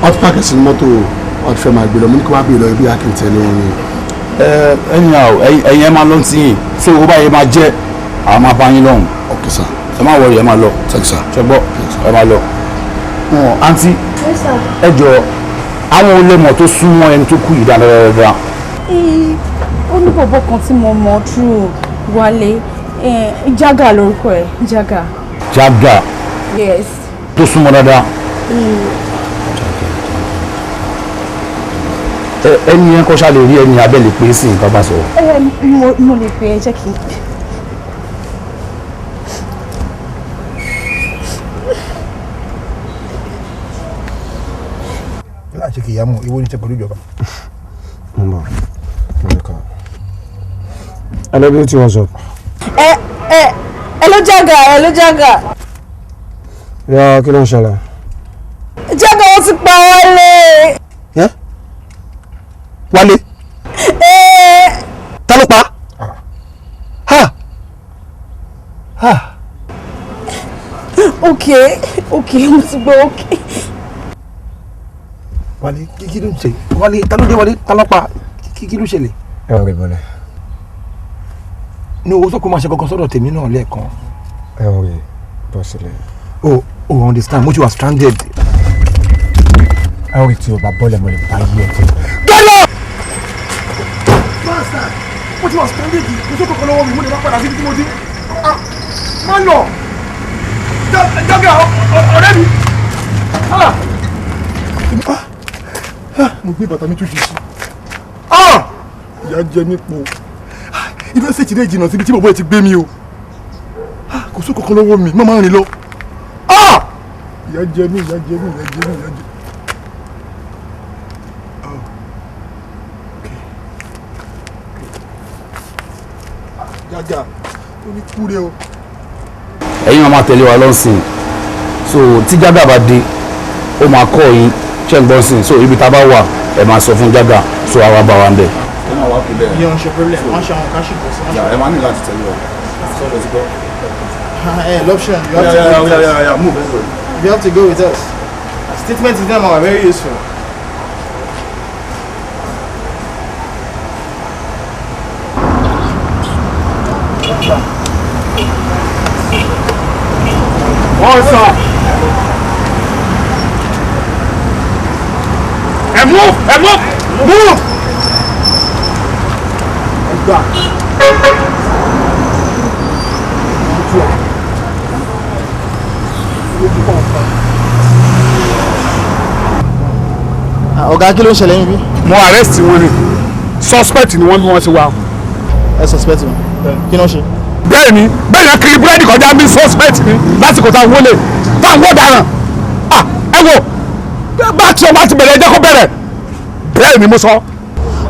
Wọ́n ti park sínú mọ́tò, wọ́n ti fẹ́ máa gbé lọ. Mo ní kí wọ́n á bèèrè lọ ibi akíntẹ́ ni wọ́n ní. Anyhow, ẹ̀yin ẹ máa lọ tí yìí so owó báyìí máa jẹ́ àwọn máa bá yín lọ́hùn. Ok sir. Ẹ má worry, ẹ máa lọ. Thank you sir. Ṣe gbọ́, ẹ máa lọ. Àǹtí, ẹ jọ, àwọn olèmọ̀ tó súnmọ́ ẹni tó kú yìí dáadáa? Ó ní bọ̀bọ̀ kan tí mo mọ̀ through Wálé, Jaga lórúkọ ẹ̀, Jaga. Jaga? Yes. Tó súnmọ́ dáadáa? Ẹni yẹn kọ́ ṣá lè rí ẹni abẹ́ lè pè é sí nǹkan bá sọ? Ẹ mo lè pè é, jẹ́ kí n pè. Láti ṣe kìyàmù ìwọ ní ṣe pẹ̀lú ìjọba. Mo ń bọ̀, mo lè kọ́. Hello Beauty, what's up? Ẹ ẹ ló Jaga, ẹ ló Jaga. Yọ, kí ló ń ṣẹlẹ̀? Jaga, wọ́n ti pa Wálé. Wálé? Ta ló pa? Ha ha. Ok, mo ti gbọ́, ok. Wálé, kí ló ń ṣe Wálé? Ta ló dé Wálé? Ta ló pa? Kí ló ṣẹlẹ̀? Ẹ wọ́n rí bọ́lẹ̀. Ní owó sọ́kò máa ṣe kankan sọ́dọ̀ tèmi náà lẹ́ẹ̀kan. Ẹ wọ́n rí bọ́ sílẹ̀. O understand, mo ti wà stranded. Ẹ wọ́n rí, tí o bá bọ́lẹ̀, mo lè bá yí ẹ jẹ́. Gẹ́lẹ́! Bastard! Mo ti wà stranded, mo sọ́kò kan lọ́wọ́ mi, mo lè má padà síbi tí mo ti. Má lọ! Jágà ọ̀rẹ́ mi! Mo gbé bàtà mi tún ṣe sí. Ìyá jẹ mí po. Ibi ẹsẹ̀ ti dé jìnnà síbi tí bọ̀bọ̀ ẹ ti gbé mi o. Kò sóko kan lọ́wọ́ mi, má máa rìn lọ. Ìyá jẹ mí, ìyá jẹ mí, ìyá jẹ mí, ìyá jẹ mí. Jágà, ó ní kúre o. Ẹ̀yin máa tẹ̀lé wa lọ́sìn, so tí Jágà bá dé, ó máa kọ́ yín, ṣé ń gbọ́ sìn? So ibi tá a bá wà, ẹ máa sọ fún Jágà, so àwa bá wa ń bẹ̀. Ẹ máa wá pé bẹ́ẹ̀. Ìyẹn ò ń ṣe problem, wọ́n ṣe àwọn kan ṣì kò sí. Ẹ máa ní láti tẹ̀lé wa. Sọ́dọ̀ ti gbọ́. L'option, you have to go with us. Yeah, move. You have to go with us. Statement is them are very useful. What's up? Ẹ move, ẹ move, move. Ẹ gbà. Ọ̀gá, kí ló ń ṣẹlẹ̀ níbí? Mo arrest wọn ni, suspect ni wọ́n bí wọ́n ti wá. Ẹ suspect wọn, kí ló ń ṣe? Bẹ́ẹ̀ni, bẹ́ẹ̀ yẹn kiri búrẹ́dì kọjá bí suspect ni lásìkò tá a wọlé tá a wọ́ daràn. Ẹ wo, bá tí ọba ti bẹ̀rẹ̀, ẹ jẹ́ kó bẹ̀rẹ̀, bẹ́ẹ̀ ni mo sọ.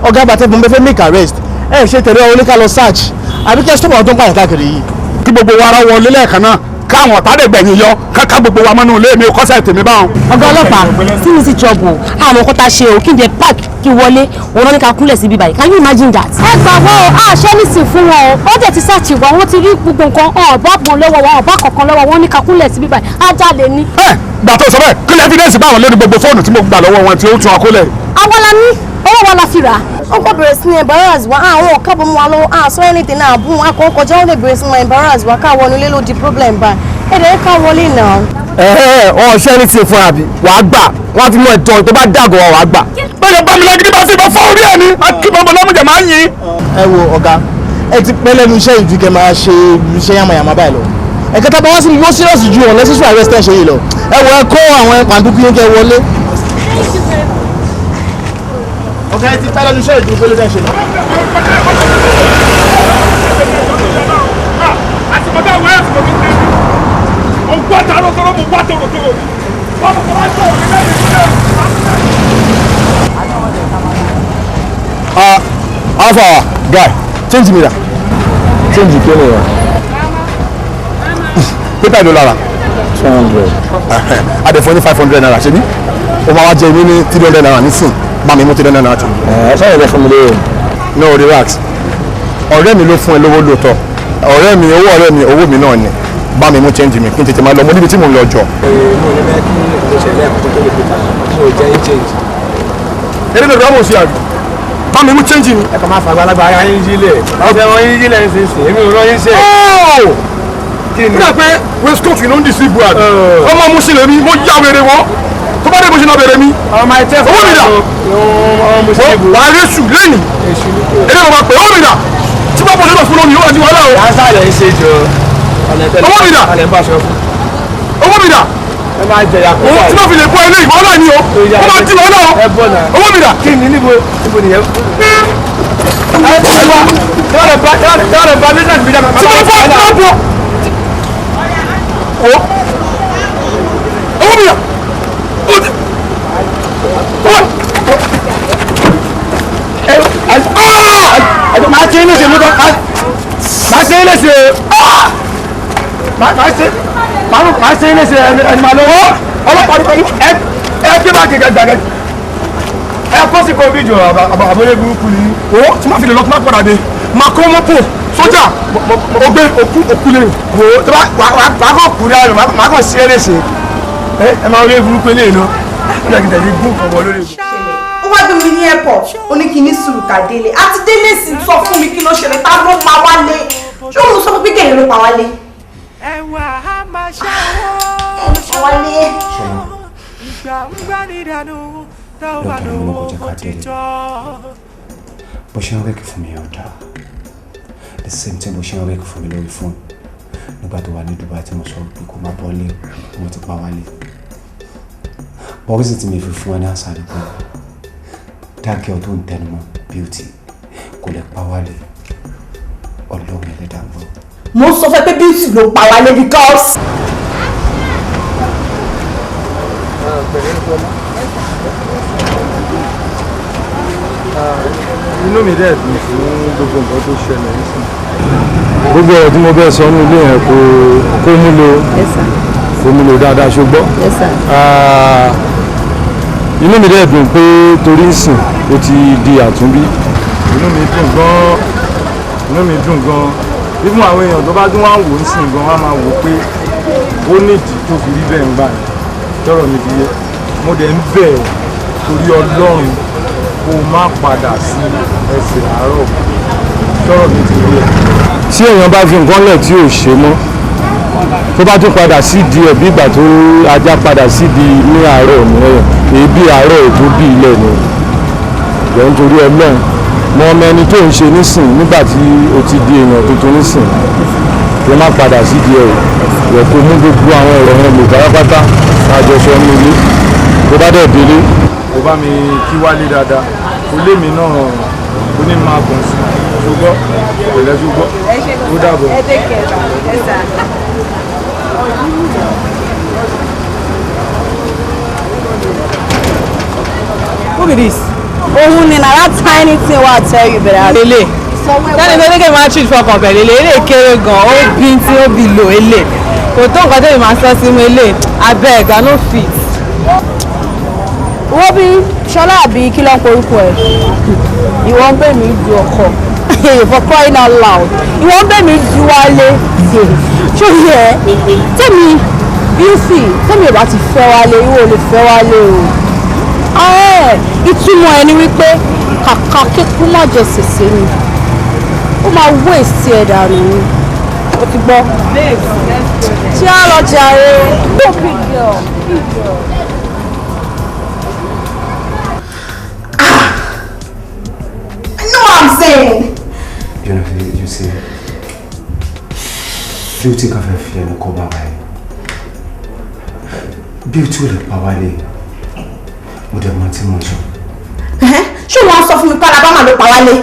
Ọ̀gá, bàtẹ́ mo fẹ́ make arrest, ẹ ṣe tẹ̀lé ọ oníkà lọ search àbí kí ẹ stop àwọn tó ń pààyàn káàkiri yìí. Kí gbogbo wa ara wọlé lẹ́ẹ̀kan náà, káwọn ọ̀tá lè gbẹ̀yìn yọ káká gbogbo wa mọ́nú ilé mi, kọ́sẹ̀ tèmi báwọn. Ọ̀gá ọlọ́pàá, tí mi sì trouble, àmọ́ kó ta ṣe o, kí n jẹ park kí n wọlé, òun náà ní ká kúnlẹ̀ síbí báyìí. Can you imagine that? Ẹ gbà wọ́n o, àṣẹ nísìn fún wọn o, ó dẹ̀ ti search wa, wọ́n ti rí gbogbo nǹkan, ọ̀bá kan lọ́wọ́ wọn, ọ̀bá kankan lọ́wọ́ wọn, ní ká kúnlẹ̀ síbí báyìí, ajá lè ní. Ẹ gbà tó sọ bẹ́ẹ̀, kí lè evidence báwọn lórí gbogbo fóònù tí mo gbà lọ́wọ́ wọn tí ó tún akólẹ̀. Àwa la ní owó wa la fi rà. Ó kọ́ bẹ̀rẹ̀ sí ní embarrass wa, àwọn ọ̀kábọ̀ mú wa lọ́wọ́, àṣọ anything náà bú wọn akọ̀ kọjá, ó lè bẹ̀rẹ̀ sí ní embarrass wa, ká wọnú ilé ló di problem báyìí, ẹ̀dẹ̀ ká wọlé náà. Wọn ṣe ní ti fún àbí wàá gbà wọn ti mú ẹ jọ tó bá dàgọ̀ wa wàá gbà. Bẹ́ẹ̀ni bá mi lágídí bá sí ibà fọ́ orí ẹ̀ ni akíbọ̀bọ̀ lọ́mọdé máa ń yìn. Ẹ wo ọ̀gá, ẹ ti pẹ́ lẹ́nu iṣẹ́ ìjú kẹ́ máa ṣe iṣẹ́ yàmàyàmà báyìí lọ. Ẹ̀ka tá a bá wá sí mi, wọ́n serious ju unnecessary arrest ẹ̀ ṣe yìí lọ. Ẹ wo, ẹ kó àwọn pàǹdùkú yín kẹ́ wọlé. Ọ̀gá, ẹ ti pẹ́ lẹ́nu iṣẹ́ ìjú pé ló ṣe lọ. Àsìkò táwọn ẹ̀ àsìkò mi tẹ́ mo gbọ́ tààrọ̀ tọrọ mo gbọ́ tọrọ tọrọ mi wọ́n mọ̀ wá sọ̀rọ̀ mi lẹ́yìn ìpínlẹ̀. Ah, alpha guy, change mi da. Change kí ni yẹn? Pépà ìlú lára. 200. A dẹ̀ fún ní ₦500 ṣe bí? O máa wá jẹ mí ní ₦300 nísìn, bá mi mú ₦300 tó. Ẹ ṣáà yẹ fún mi lóye. No, relax. Ọ̀rẹ́ mi ló fún ẹ lówó lóòótọ́. Ọ̀rẹ́ mi, owó ọ̀rẹ́ mi, owó mi náà ni. Bá mi mú change mi kí n tètè máa lọ, mo níbi tí mò ń lọ jọ. Mo ní bẹ́ẹ̀ kí nǹkan tó ṣẹlẹ̀ àkókò tó lè pè ta mo jẹ́ ń change. Eré lè rọ́bù sí àgbẹ̀. Bá mi mú change mi. Ẹ kàn máa fàgbà alágbà ara yín jílẹ̀. Ọ̀sẹ̀ wọn yín jílẹ̀ nísinsìnyí, èmi ò rán yín ṣe. Kí ni? Nígbà pé waistcoat ló ń dì sí ibú àgbẹ̀. Ọmọ mú sílẹ̀ mi, mo yá wèrè wọn. Tó bá dé bó ṣe náà bẹ̀rẹ̀ mi. Owó mi dà. Wà á rẹ́sù lẹ́yìn. Eré mo máa pè owó mi dà. Tí bá bọ̀ sọ́dọ̀ fún lónìí, ó wà ní wàhálà o. Owó mi dà. Owó mi dà. Owó tí wọ́n fi lè bọ́ ilé ìwọ́lá ni o. Ó máa di wàhálà o. Owó mi dà. Kí ni níbo níbo nìyẹn? Tí wọ́n fọ́ tí wọ́n bọ̀. Owó mi dà. Máa ṣe é léṣe mú tán, máa ṣe é léṣe, máa ṣe é léṣe ẹni máa lọ́wọ́ ọlọ́pàá ní pẹ̀lú ẹ gbé bá gẹ́gẹ́ gbàgẹ́ ẹ kó sí kó bí jù àbọ̀lé burúkú ni. Owó tí wọ́n fi lè lọ tí wọ́n padà dé máa kó mọ́tò sójà ọgbẹ́ òkú òkú lè. Wo tó bá wà á kàn kú dànù máa kàn ṣe é léṣe ẹ máa rí burúkú eléyìí lọ ó jẹ́ kí n tẹ̀lé gún ọmọ lórí. Ó wá gbé mi ní airport, ó ní kí n ní sùúrù ká délé. Àti délé sì sọ fún mi kí ló ṣẹlẹ̀, tá ló pa wálé? Ṣé òun sọ pé kẹ̀yìn ló pa wálé? Ẹwà á máa ṣàwọ́. Pa wálé. Ìgbà ń gbá ní ìdánù tá ò bá lówó bó ti tọ́. Bó ṣe ń rẹ́kì fún mi yẹn ò dáa. The same thing bó ṣe ń rẹ́kì fún mi lórí fóònù nígbà tó wà ní Dubai tí mo sọ pé kó má bọ́lé, mo ti pa wálé. Bọ́rísì tí mi fi fún ẹ ní àṣà ni pé that girl tó ń tẹnu mọ́ Beauty kò lè pa wálé, Ọlọ́run ẹlẹ́dàá gbọ́. Mo sọ fẹ́ pé Beauty ló pa wálé because. Inú mi dẹ̀ dùn fún gbogbo nǹkan tó ṣẹlẹ̀ nísìnyí. Gbogbo ọ̀rọ̀ tí mo bẹ́ẹ̀ sọ ní ilé yẹn kó múlò kó múlò dáadáa, ṣùgbọ́n inú mi dẹ̀ dùn pé torí ìsìn ó ti di àtúnbí. Inú mi dùn gan-an, inú mi dùn gan-an. Even àwọn èèyàn tó bá tún wá wò ó sìn gan-an wá máa wò ó pé ó nídìí tó fi rí bẹ́ẹ̀ ń gbà yẹn tọ́rọ̀ mi fi yé. Mo dẹ̀ ń bẹ̀ ẹ́ torí Ọlọ́run kó má padà sí ẹsẹ̀ àárọ̀ tọ́rọ̀ mi ti yé. Tí èèyàn bá fi nǹkan lẹ̀ tí ò ṣe mọ́, tó bá tún padà sídìí ẹ̀ bí ìgbà tó ajá padà sídìí ní àárọ̀ ní ẹ̀yàn èébì àárọ̀ ètò bí ilẹ̀ ni. Jọ nítorí Ọlọ́run, mọ ọmọ ẹni tó ń ṣe nísìn nígbà tí o ti di èèyàn tuntun nísìn, kí o má padà sídìí ẹ̀ o yẹ kó mú gbogbo àwọn ọ̀rọ̀ yẹn lò pátápátá àjọṣọ ní ilé tó bá dẹ̀ délé. Kó bá mi kí wálé dáadáa, kó lé mi náà ó ní máa gùn sí ṣùgbọ́n pẹ̀lẹ́ ṣùgbọ́n ó dàbọ̀. Ẹ take care, ẹ sà. Who be this? Òun ni na that tiny thing wey I tell you be that. Lele. Tẹ́lẹ̀ tó ní kí n máa treat fọkàn pẹ̀lú ele, ele kéré gan, ó bí tí ó bí lò ele. Kò tó nǹkan tẹ́lẹ̀ máa sọ sínú ele, abeg, I no fit. Wo bí Ṣọlá àbí kí ló ń porúkọ ẹ̀? Ìwọ ń bẹ̀ mí du ọkọ. For crying out loud. Ìwọ ń bẹ̀ mí du wálé. Ṣé o yẹ? Tẹ́mi Beauty, tẹ́mi ò bá ti fẹ́ wálé, ìwọ ò lè fẹ́ wálé o. Ìtumọ̀ ẹ̀ ni wípé kàkà kíkú má jẹ sèse ni. Ó máa waste ẹ̀ dànù ni. O ti gbọ́. Ṣé á lọ jàre? Go big girl, big girl. I know what I'm saying. You know, you see, Beauty kan fẹ́ fi ẹnu kó bá wa yìí. Beauty ò lè pa wálé. Mo dẹ̀ mọ tí mo sọ. Ṣé wọ́n sọ fún mi pé Alabama ló pa wálé?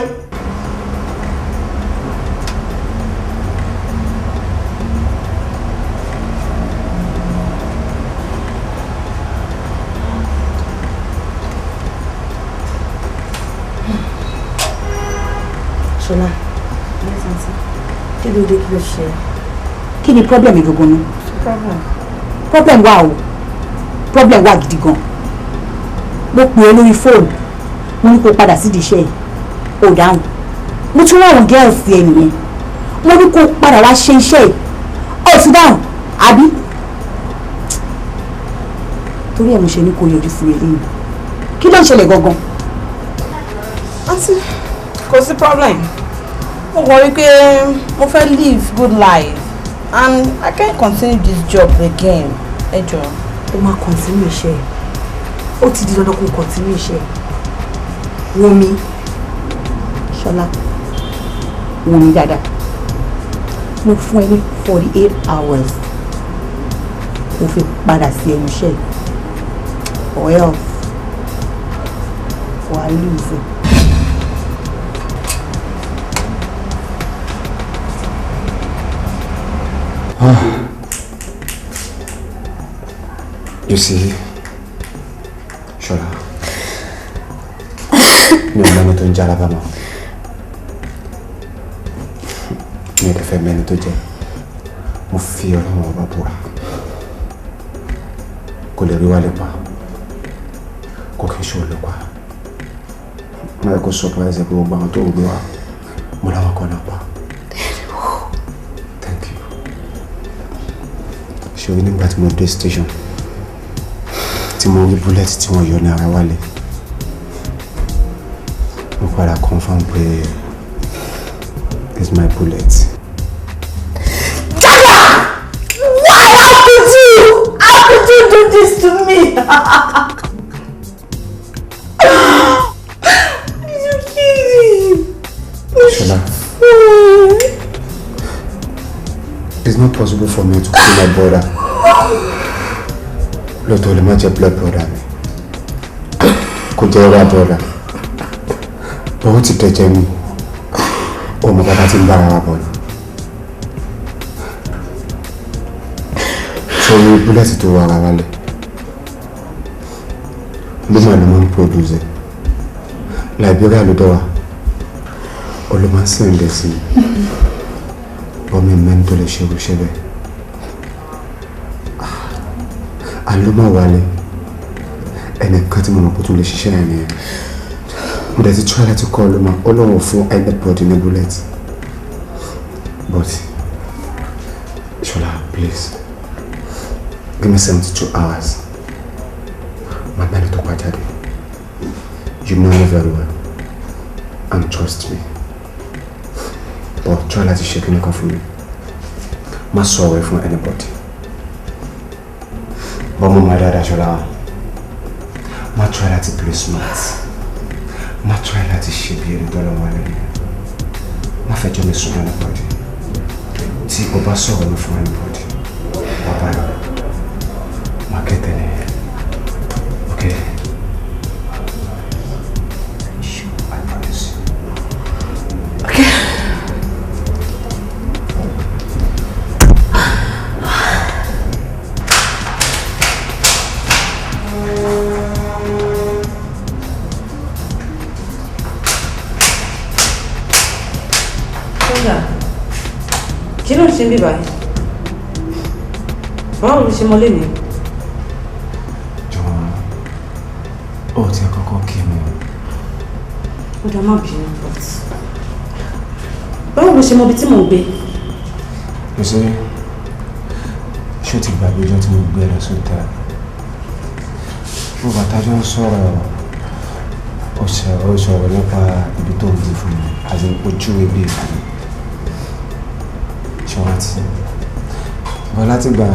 Ṣọlá, kí ló dé, kí ló ṣe? Kí ni problem gangan náà? Problem wà o, problem wà gidi gan. Mo pè é lórí fóònù, mo ní kó padà sídìí iṣẹ́ yìí, ò dáhùn. Mo tún wá àwọn girls ẹ nìyẹn, mo ní kó padà wá ṣe iṣẹ́ yìí, ó ti dáhùn, àbí? Torí ẹ̀ mo ṣe ní kó yọjú sí mi lẹ́yìn. Kí ló ń ṣẹlẹ̀ gangan? Aunty, kò sí problem. Mo kàn rí pé mo fẹ́ live good life and I can't continue this job again. Ẹ jọ̀ọ́. Ó máa continue iṣẹ́ ẹ̀. Ó ti di dandan kó continue iṣẹ́ ẹ̀. Wò mí, Ṣọlá, wò mí dáadáa. Mo fún ẹ ní 48 hours kó fi padà sí ẹnu iṣẹ́ ẹ̀, or else wàá lose it. Ah. You see, Ṣọlá, mi ò mẹ́ni tó ń jẹ́ Alabama. Mi ò dẹ̀ fẹ́ mẹ́ni tó jẹ́. Mo fi Ọlọ́run Ọba búra. Kò lè rí wálé pa. Kò kí n ṣe olùpa. Má yẹ kó surprise ẹ pé gbogbo àwọn tó ń gbé wa, mo láwọn kan náà pa. Thank you. Ṣé o rí nígbà tí mo dé station, tí mo rí bullet tí wọ́n yọ ní ara Wálé, mo padà confirm pé it's my bullet. Jaga! Why? How could you? How could you do this to me? Did you kill him? Ṣọlá, it's not possible for me to kill my brother. Lóòótọ́, lè má jẹ́ blood brother mi, kò jẹ́ elder brother, but ó ti dẹ̀jẹ̀ mi. Ó mọ bàbá tí ń bára wa bọ̀ ni. Sórí bullet tó wà ara wálẹ̀, ló máa ń produce ẹ̀. Liberia ló dẹ̀ wá, ó ló máa ń send ẹ̀ sí mi. Bọ́mí mẹ́ni tó lè ṣe irúṣẹ́ bẹ́ẹ̀. Àlọ́ máa wálé, ẹnìkan tí mo mọ̀ pé tó lè ṣiṣẹ́ ẹ̀ nìyẹn. Mo dẹ̀ ti try láti call Loma, ó lóun ò fún anybody ní bullet. But Ṣọlá, please give me 72 hours, màá mẹ́ni tó pa jáde. You know me very well and trust me, but try láti ṣe kíní kan fún mi. Má sọ ọ̀rọ̀ ẹ fún anybody. Bọ́mọ máa dáadáa, Ṣọlá, má try láti play smart, má try láti ṣe bí ẹni tọ́lọ́ wà lẹ́nu. Má fẹjọ́ mi sùn anybody. Tí o bá sọ̀rọ̀ mi fún anybody, bàbá rẹ̀ má kẹ́tẹ̀ ní. Okay? I promise you. Okay. Ṣọ́gà, kí ló ń ṣe ń bí báyìí? Báwo ló ṣe mọlé mi? Jọ̀wọ́, ó ti kọ́kọ́ kí mi. Ó dá, má bínú, but báwo ló ṣe mọ ibi tí mò ń gbé? You see, ṣé o ti gbàgbé ọjọ́ tí mo gbé ẹ lọ sí hotel? Mo bàtà jọ ń sọ̀rọ̀, ó sọ̀rọ̀ nípa ibi tó ń gbé fún mi, as in ojú ibi fún mi. Ṣé wọ́n ti? But láti gbà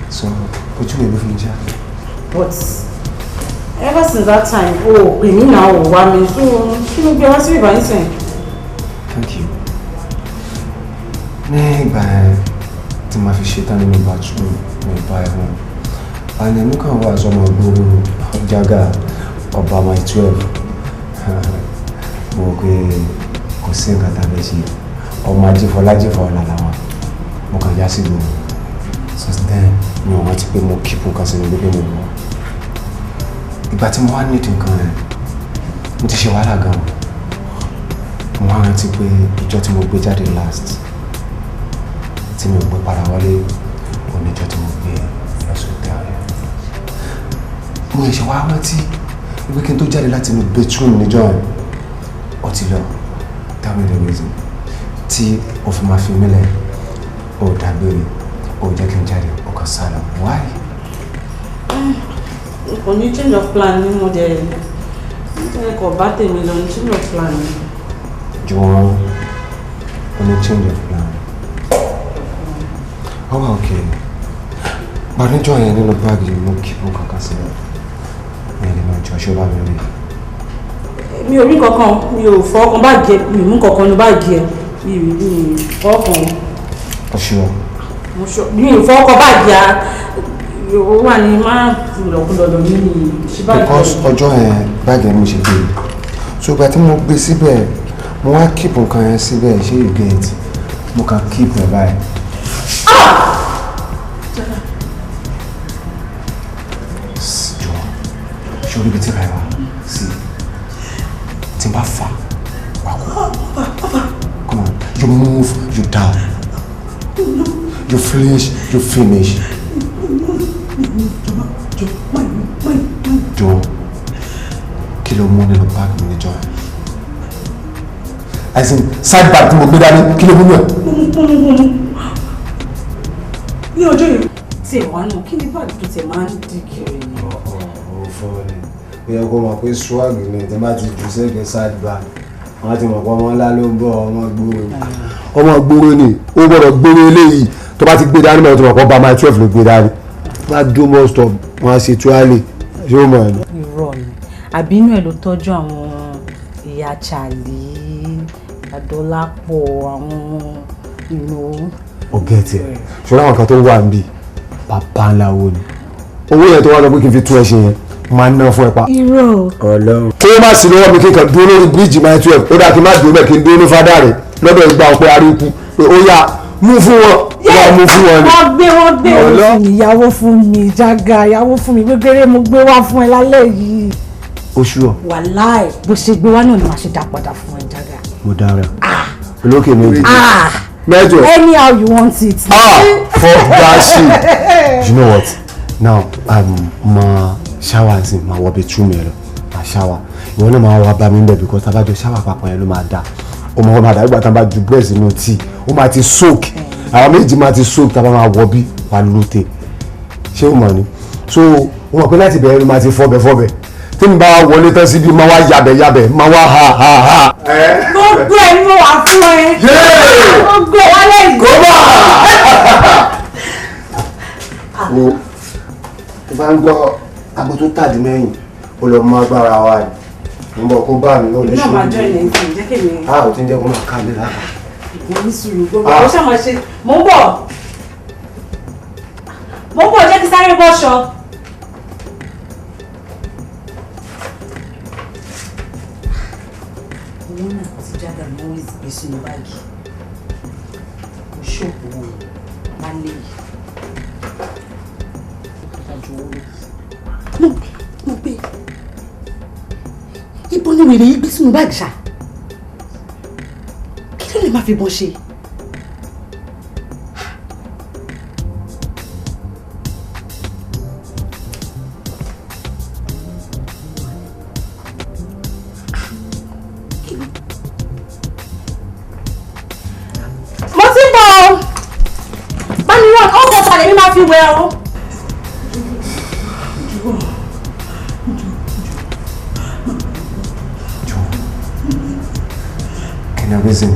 so ojú mi ló fi ń já. But ever since that time, o pè mí náà ò wá mi, so kí ló gbé wá sí ìbáyìí sìn? Thank you. Ní ìgbà yẹn tí màá fi ṣetán nínú bathroom mi bá ẹ̀ hàn. And èmi kàn wá sọmọ gbòòrò Jágà ọba my 12. Mo rò pé kò sí nǹkan tá a fẹ́ ṣe. Ọmọ ajífọlájífọ ọ̀la làwọn. Mo kàn já sí gbòòrò. Since then, mi ò rántí pé mo keep nǹkan sínú ilé pé mo wọ̀. Ìgbà tí mo wá nídìí nǹkan yẹn, mo ti ṣe wàhálà gan-an. Mo wá rántí pé ìjọ́ tí mo gbé jáde last, tí mi ò gbé padà wọlé, òun níjọ́ tí mo gbé lọ sí hotel yẹn. Mo ṣẹ̀ṣẹ̀ wá rántí wípé kí n tó jáde láti inú bedroom níjọ́ yẹn, ó ti lọ. Tell me the reason tí o fi máa fi mí lẹ̀, o ò dágbére, o ò jẹ́ kí n jáde, o kàn sá lọ. Why? Kò ní change of plan ni mo dẹ̀ kò bá tèmi lọ ní change of plan ni. Jùwọ́n, o ní change of plan. Ó wà okay. But níjọ́ yẹn nínú báàgì mo keep nǹkan kan sílẹ̀. Mi ò lè máa jọ ṣé ó bá mi rí. Mi ò rí kankan, mi ò fọwọ́ kan báàgì ẹ, mi ò mú kankan ní báàgì ẹ, mi ò fọwọ́ kan. O ṣùọ́. Mi ò fọwọ́ kan báàgì ẹ, ó wà ní má lọ́kùlọ́dọ̀ mi ní ṣí báàgì ẹ. Because ọjọ́ yẹn báàgì yẹn mo ṣe gbé. So ìgbà tí mo gbé síbẹ̀, mo wá keep nǹkan yẹn síbẹ̀, ṣé you get? Mo kàn keep ẹ̀ báyìí. Jọ̀wọ́, ṣé orí ibi tí ra ẹ wá sí? Tí n bá fà, wà kú. Come on, you move, you die. You finish, you finish. Jọ̀wọ́, kí ló mú nínú báàgì mi níjọ́ yẹn? As in, side bag tí mo gbé dání, kí ló mú nù ẹ̀? Ní ọjọ́ yẹn tí ẹ̀ wá náà, kí ni báàgì tó tẹ̀ máa ń dì kiri ni? Ó fọ́ ni. Ó yẹ kó mọ̀ pé swag ni tí bá ti jù sẹ́gbẹ̀ẹ́ side bag. Wọ́n á ti mọ̀ pé ọmọ ńlá ló ń bọ̀, ọmọ gbòòrò. Ọmọ gbòòrò ni, ó gbọ́dọ̀ gbòòrò eléyìí tó bá ti gbé dání mọ̀ tó mọ̀ pé ọba my 12 ló gbé dání. Bá dó bus stop, wọ́n á ṣe tuale, ṣé ó mọ̀ ẹ́? Irọ́ ni, àbí inú ẹ̀ ló tọ́jú àwọn ìyá Charlie, Adọ́lápọ̀, àwọn ìlú. Ó gẹ̀ẹ́tì ẹ̀, ṣọlá àwọn kan tó wà níbí, bàbá ńlá wo ni. Owó yẹn tó wá lọ pé kí n fi tún ẹ ṣe yẹn, máa ná fún ẹ pa. Irọ́. Ọlọ́run. Kó má sí lọ́wọ́ mi kí n kàn dúró lórí bíríìjì my 12, ó dáa kí n má dúró bẹ́ẹ̀ kí n dúró ní fádà rẹ̀ lọ́dọ̀ ìgbà ọ̀pẹ aríkú pé ó yá mú fún wọn, wọ́n mú fún wọn ni. Wọ́n gbé ìyàwó fún mi, Jágà, ìyàwó fún mi, gbégbéré mo gbé wá fún ẹ lálẹ́ yìí. Oṣù ọ̀. Wàláì, bó ṣe gbé wá náà ni màá ṣe dá padà fún ẹ, Jágà. Mo dára. Olókè méjì. Mẹ́jọ. Anyhow you want it. Ah, fuck that shit. You know what? Now, ma shower sin, ma wọ bedroom yẹn lọ, ma shower. Ìwọ náà máa wá bá mi ń bẹ̀ because tá a bá jọ shower papọ̀ yẹn ló máa da. Ó máa máa dàgbà tá a bá ju breast inú tíì, ó máa ti soak. Àwọn méjì máa ti soak tá a bá máa wọ bí wà lóte. Ṣé o mọ̀ ni? So, o mọ̀ pé láti bẹ̀rẹ̀ ló máa ti fọ́bẹ̀ fọ́bẹ̀. Tí mi bá wọlé tán síbi, máa wá yabẹ̀ yabẹ̀, máa wá ha ha ha. Gbogbo ẹ̀ ni mo wà fún ẹ. Gbogbo ẹ̀ wálé yìí. Kó bá! Wo, tó bá ń gbọ́ agbo tó tàdí mẹ́yìn, ó lọ mú agbára wa ni. Mo bọ̀ kó bá mi lórí Náà ṣòro. máa jọ ilẹ̀ ìsìn, jẹ́ kí mi. A ò tí ń jẹ́ kó máa ká mi lára. Mo ní sùúrù gbogbo. Ó ṣàmọ̀ ṣe. Mo ń bọ̀. Mo ń bọ̀, jẹ́ kí sáré bọ́ṣọ. Owó náà ti Jágà ní wọ́n gbé sínú báàgì. Mo ṣòkò wọn lálẹ́ yìí. Dájú owó lọ. Mo gbé. Ibo ni wèrè yìí gbé sínú báàgì ṣá? Kí ló lè má fi bọ́n ṣe? Mo ti ń bọ̀ o. Bá mi rán ọkọ̀ balẹ̀ mi máa fi wẹ̀ o. Kí ni reason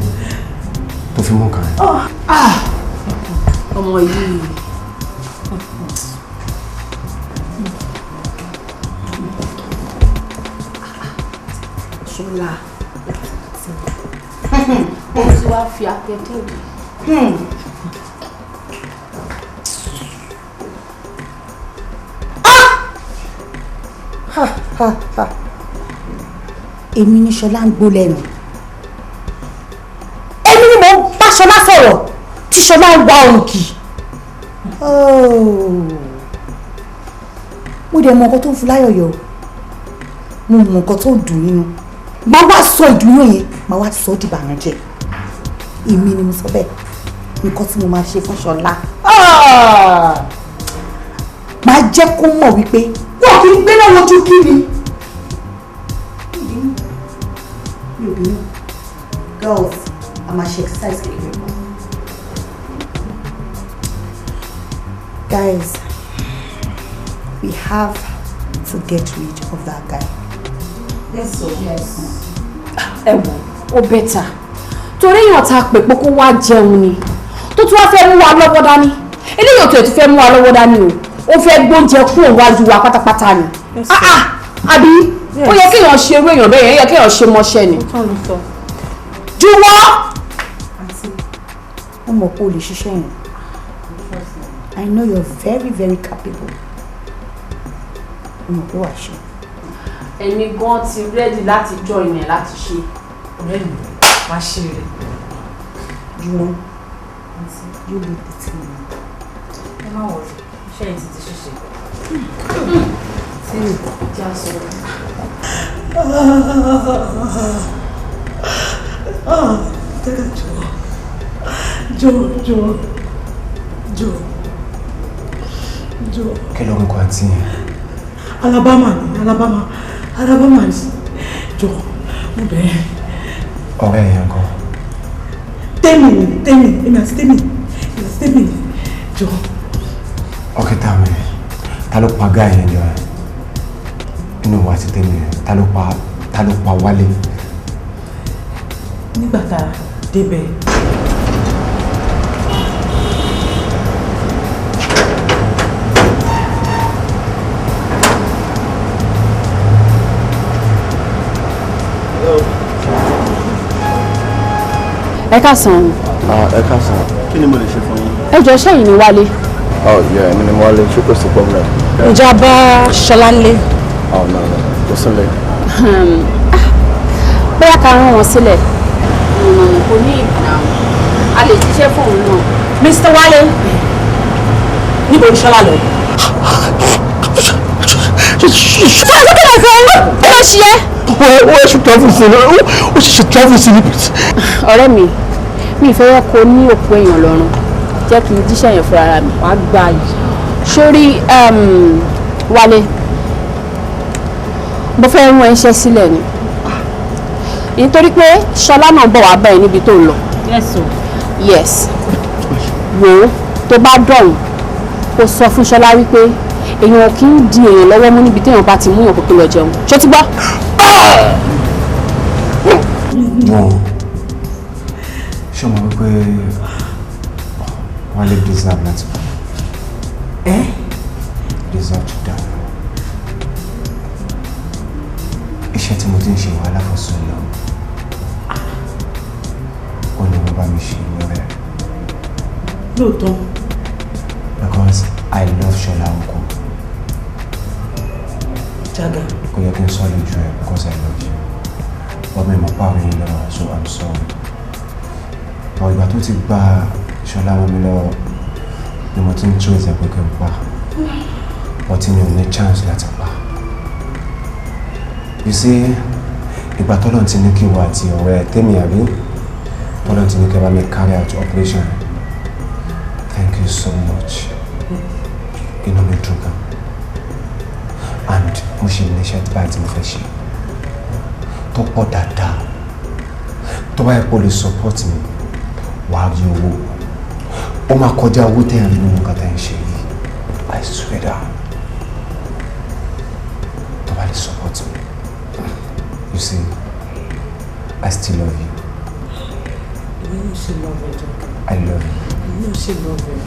tó fi mú nǹkan yẹn? Ah! Ọmọ yìí. Ṣọlá. Ó ti wá fi akẹ́kọ̀ọ́ rí. Ha ha ha. Èmi ni Ṣọlá ń gbó lẹ́nu. Èmi ni mò ń bá Ṣọlá sọ̀rọ̀ tí Ṣọlá ń wá òǹkì. Mo dẹ̀ mọ nǹkan tó ń fún láyọ̀yọ̀. Mo mọ nǹkan tó ń dùn nínú. Màá wá sọ ìdùnnú yẹn, màá wá sọ dìbànújẹ́. Èmi ni mo sọ bẹ́ẹ̀. Nǹkan tí mo máa ṣe fún Ṣọlá. Màá jẹ́ kó mọ̀ wípé wọ́n kì í gbé náà wojú kí ni. Mi ò bínú. Girls, a máa ṣe exercise kékeré kan. Guys, we have to get rid of that guy. Yes, so yes. Ẹ wò ó bẹ́tà torí èèyàn ta pè pé kó wá jẹun ni tó tún wá fẹ́ mú wa lọ́wọ́ dání eléyìí ò tẹ̀ tún fẹ́ mú wa lọ́wọ́ dání o ó fẹ́ gbóúnjẹ kúrò wájú wa pátápátá ni. Àbí ó yẹ kéèyàn ṣe irú èèyàn bẹ́ẹ̀ yẹn, ó yẹ kéèyàn ṣe mọṣẹ́ ni. Jùwọ́. Àǹtí, mo mọ̀ pé o lè ṣiṣẹ́ yẹn. I know you're very very capable. Mo mọ̀ pé wàá ṣe. Èmi gan ti rẹ́dì láti join ẹ̀ láti ṣe. Ọ̀rẹ́ mi, wàá ṣe rẹ̀. Jùwọ́, you lead the team. Ẹ má wọrí, iṣẹ́ yìí ti di ṣíṣe. Tí ìjà sọ̀rọ̀. Jọ̀ọ́ jọ̀ọ́ jọ̀ọ́ jọ̀ọ́. Kí lorúkọ àǹtí yẹn? Alabama ni, Alabama, Alabama ni. Jọ̀ọ́, mo bẹ̀ ẹ́. Ọ̀rẹ́ yẹn gan. Tẹ́mi ni, Tẹ́mi, èmi àti Tẹ́mi, èmi àti Tẹ́mi ni. Jọ̀ọ́. Okay, tell me, ta ló pa guy yẹn jọ ẹ? Inú wa ti Tẹ́mi yẹn, ta ló pa Wálé? Nígbà tá a débẹ̀. Ẹ káàsán. Ẹ káàsán. Kí ni mo lè ṣe fún yín? Ẹ jọ̀ọ́, ṣẹ́yìn ni Wálé? Oh yeah, èmi ni Wálé, ṣé kò sí problem? Ǹjẹ́ a bá Ṣọlá nílé? Oh no, no, kò sí nílé. Bóyá ká rán wọn sílẹ̀. Kò ní ìgbà a lè jíṣẹ́ fún òun náà. Mr. Wálé, níbo ni Ṣọlá lọ? Ṣé o kí ló fẹ́? Ó lọ ṣe é. Ó ṣe travel sí ni, ó ṣe travel sí ni. Ọ̀rẹ́ mi, mi ì fẹ́ yẹ kó ní òkú èèyàn lọ́rùn. Jẹ́ kí n jíṣẹ́ yẹn fúnra mi. Wàá gbà yìí. Sórí Wálé, mo fẹ́ rán iṣẹ́ sílẹ̀ ni. Nítorí pé Ṣọlá náà bọ̀ wá báyìí níbi tó ń lọ. Yes o. Yes. Wò ó, tó bá dọ̀hùn, kó sọ fún Ṣọlá wípé èèyàn kì í di èèyàn lọ́wọ́ mú níbi téèyàn bá ti mú yàn kókó lọ jẹun. Ṣé o ti gbọ́? Wọ́n ṣé o mọ̀ wípé Wálé deserve láti kú? Ẹ́? Deserve to die. Iṣẹ́ tí mo ti ń ṣe wàhálà for so long. Ó ní wọ́n bá mi ṣe lọ́rẹ́. Lóòótọ́. Because I love Ṣọlá Oko. Jaga. Kò yẹ kí n sọ lójú ẹ because I love you. But mi mọ̀ pàrọ̀ yín lọ́wọ́, so I'm sorry. But ìgbà tó ti gba Ṣọlá mọ́ mi lọ́wọ́ ni mo ti ń trace ẹ pé kí n pa. But mi ò ní chance láti pa. You see, ìgbà tọ́lọ̀ ti ní kí wà àti ọ̀rẹ́ Tẹ́mi àbí tọ́lọ̀ ti ní kí ẹ bá mi carry out operation. Thank you so much. Inú mi dùn gan. And mo ṣe ní iṣẹ́ báyìí tí mo fẹ́ ṣe tó pọ̀ dáadáa. Tó bá yẹ kó lè support mi, wàá rí owó. Ó máa kọjá owó tẹ̀ ń rí nínú nǹkan tẹ̀ ń ṣe yìí. I swear down. Tó bá lè support mi. You see, I still love you. Èmi náà ṣe love ẹ, Jaga. I love you. Èmi Èmi náà ṣe love ẹ.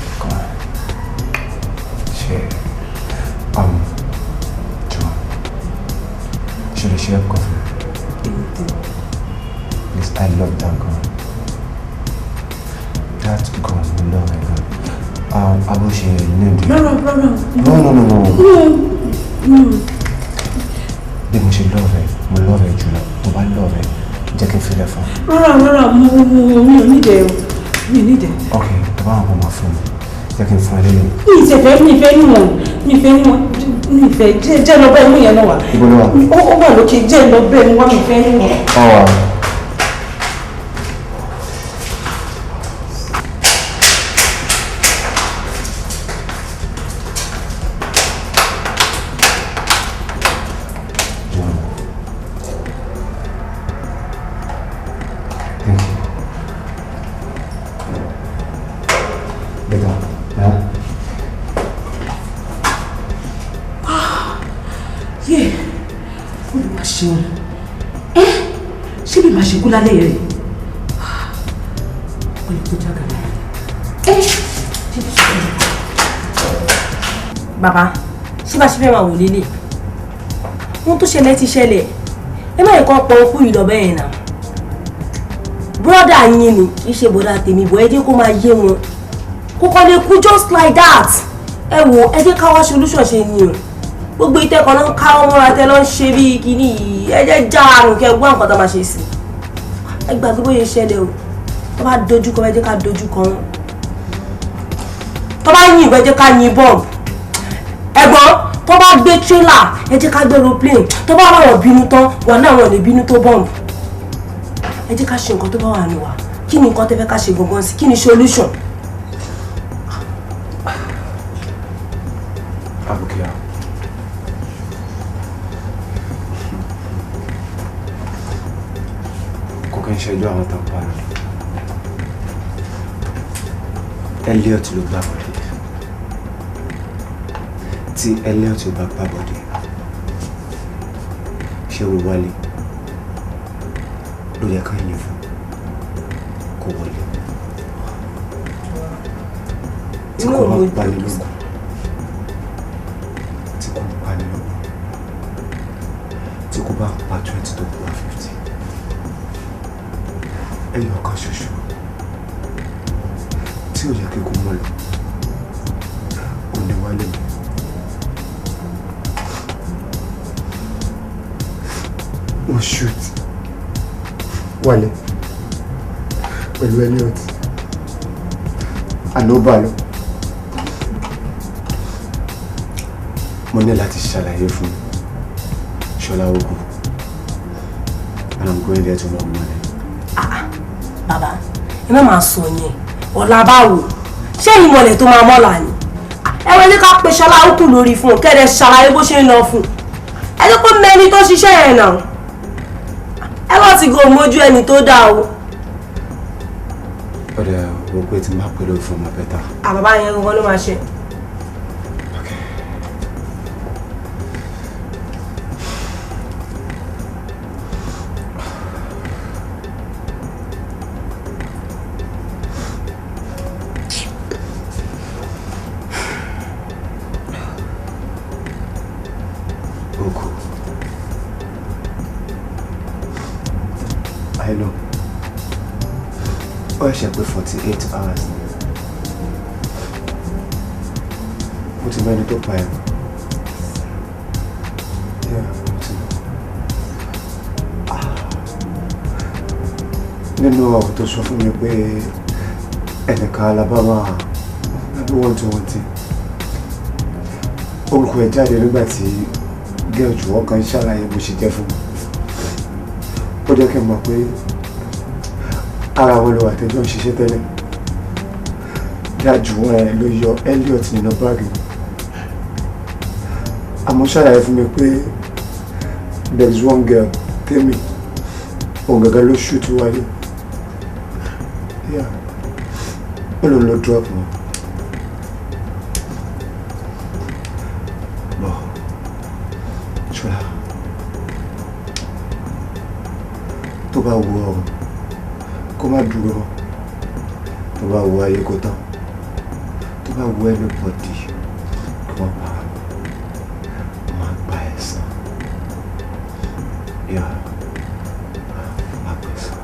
Ṣe jọ ṣe lè ṣe ẹ kọ fún mi? Please, I love that girl. That girl, mo love her gan. Abóṣe ní ìdí. Rárá, rárá. No, no, no, no. No, no. Bí mo ṣe love ẹ, mo love ẹ jùlọ. Tó bá love ẹ, jẹ́ kí n filẹ̀ fún. Rárá, rárá, mo mi ò nídìí o. Mi ò nídìí. Ok, tó bá wọn kò máa fún mi, jẹ́ kí n fún ẹ lélẹ̀. Mi ì tẹ̀fẹ́, mi ì fẹ́ níwọ̀n, mi ì fẹ́ níwọ̀n, mi ì fẹ́ jẹ́ lọ bẹ́ẹ̀ mú yẹn náà wá. Ibo ló wà? Ó wà lókè, jẹ́ lọ bẹ́ẹ̀ mú wá, mi ì fẹ́ níwọ̀n. Ọ̀ wà. Ṣé bí màá ṣe kú lálẹ́ rẹ̀? Ó lè kó jágàlá. Bàbá, ṣé bá ṣe fẹ́ máa wò lélẹ̀? Ohun tó ṣẹlẹ̀ ti ṣẹlẹ̀. Ẹ má yẹ kó pọ̀ okú yìí lọ bẹ́ẹ̀ náà. Bírọ́dà yín ni kì í ṣe bọ̀dà tèmi bọ̀, ẹ jẹ́ kó máa yé wọn. Kó kọ́ lè kú just like that. Ẹ wò, ẹ jẹ́ ká wá solution ṣe ni o. Gbogbo ìtẹ́kọ̀ọ́ ló ń ká ọmọ ra tẹ ló ń ṣe bí kíní yìí. Ẹ jẹ́ já àrùn kẹ gbọ́ nǹkan tó máa ṣe sí. Ẹ gbàgbé bóyá ṣẹlẹ̀ o. Tó bá dojú kọ, ẹ jẹ́ ká dojú kọ wọn. Tó bá yìnbọn, ẹ jẹ́ ká yin bọ́ọ̀bù. Ẹ̀gbọ́n, tó bá gbé tírélà, ẹ jẹ́ ká gbé aeroplane. Tó bá wà bínú tán, wà náà wọn lè bínú tó bọ́ọ̀bù. Ẹ jẹ́ ká ṣe nǹkan tó bá wà ní wa. Kí ni nǹkan tẹ́ fẹ́ ká ṣe gangan sí? Kí ni solution? Abukia. Kò kí n ṣẹjọ́ àwọn tó ń parọ́. Elliot ló gbá bọ̀dé. Tí Elliot ò bá gbá bọ̀dé, ṣé wo wálé ló yẹ ká yìn fún kó wọlé? Tí kò bá pani lógun, tí kò pani lógun, tí kò bá pa 20 tó pa 50, ẹyọ kan ṣoṣo tí ò yẹ kí kò mọ̀ lọ, kò ní wálé mi. Wọ́n shoot Wálé pẹ̀lú Elliot, àná bá lọ. Mo ní láti ṣàlàyé fún Ṣọlá Ogun, and I'm going there tomorrow morning. Ah, bàbá, ẹ má máa sọ yẹn. Ọ̀la báwo? Ṣé ìmọ̀lẹ̀ tó máa mọ́la ni? Ẹ wọlé ká pe Ṣọlá Ogun lórí fún un, kẹ́lẹ́ ṣàlàyé bó ṣe ń lọ fún un. Ẹ jẹ́ kó mẹ́ni tó ṣiṣẹ́ yẹn náà. Ẹ lọ́ ti gò mójú ẹni tó dáa o. Ọ̀dẹ̀ wo pé tí máa pẹ̀lú fún ọmọ bẹ́tà. Àbàbá yẹn gangan ló máa ṣe. Oku. I know. Ó ṣe pé 48 hours ni. Mo ti mẹ́ni tó pa ẹ̀. Yeah, mo ti mọ̀. Nínú ọ̀rọ̀ tó sọ fún mi pé ẹnìkan Alabama àbí wọ́n tí wọ́n ti. Orúkọ ẹ̀ jáde nígbà tí gẹ́ẹ̀ jùwọ́ kan ṣàlàyé bó ṣe jẹ́ fún mi. Ó jẹ́ kí n mọ̀ pé ara wọn ló wà tẹ́jọ́ ń ṣiṣẹ́ tẹ́lẹ̀. Dájú ẹ ló yọ Elliot nínú báàgì mi. Àmọ́ ṣàlàyé fún mi pé there is one girl, Temi, òun gàgà ló shoot Wálé. Yeah. Ó lòun ló drop wọn. Bọ̀, Ṣọlá, tó bá wù ọ́ kó má dúró mọ́, tó bá wù ayé kó tán. Tó bá wọ anybody kí wọ́n pa máa gba ẹ̀san. Yeah, máa gba ẹ̀san.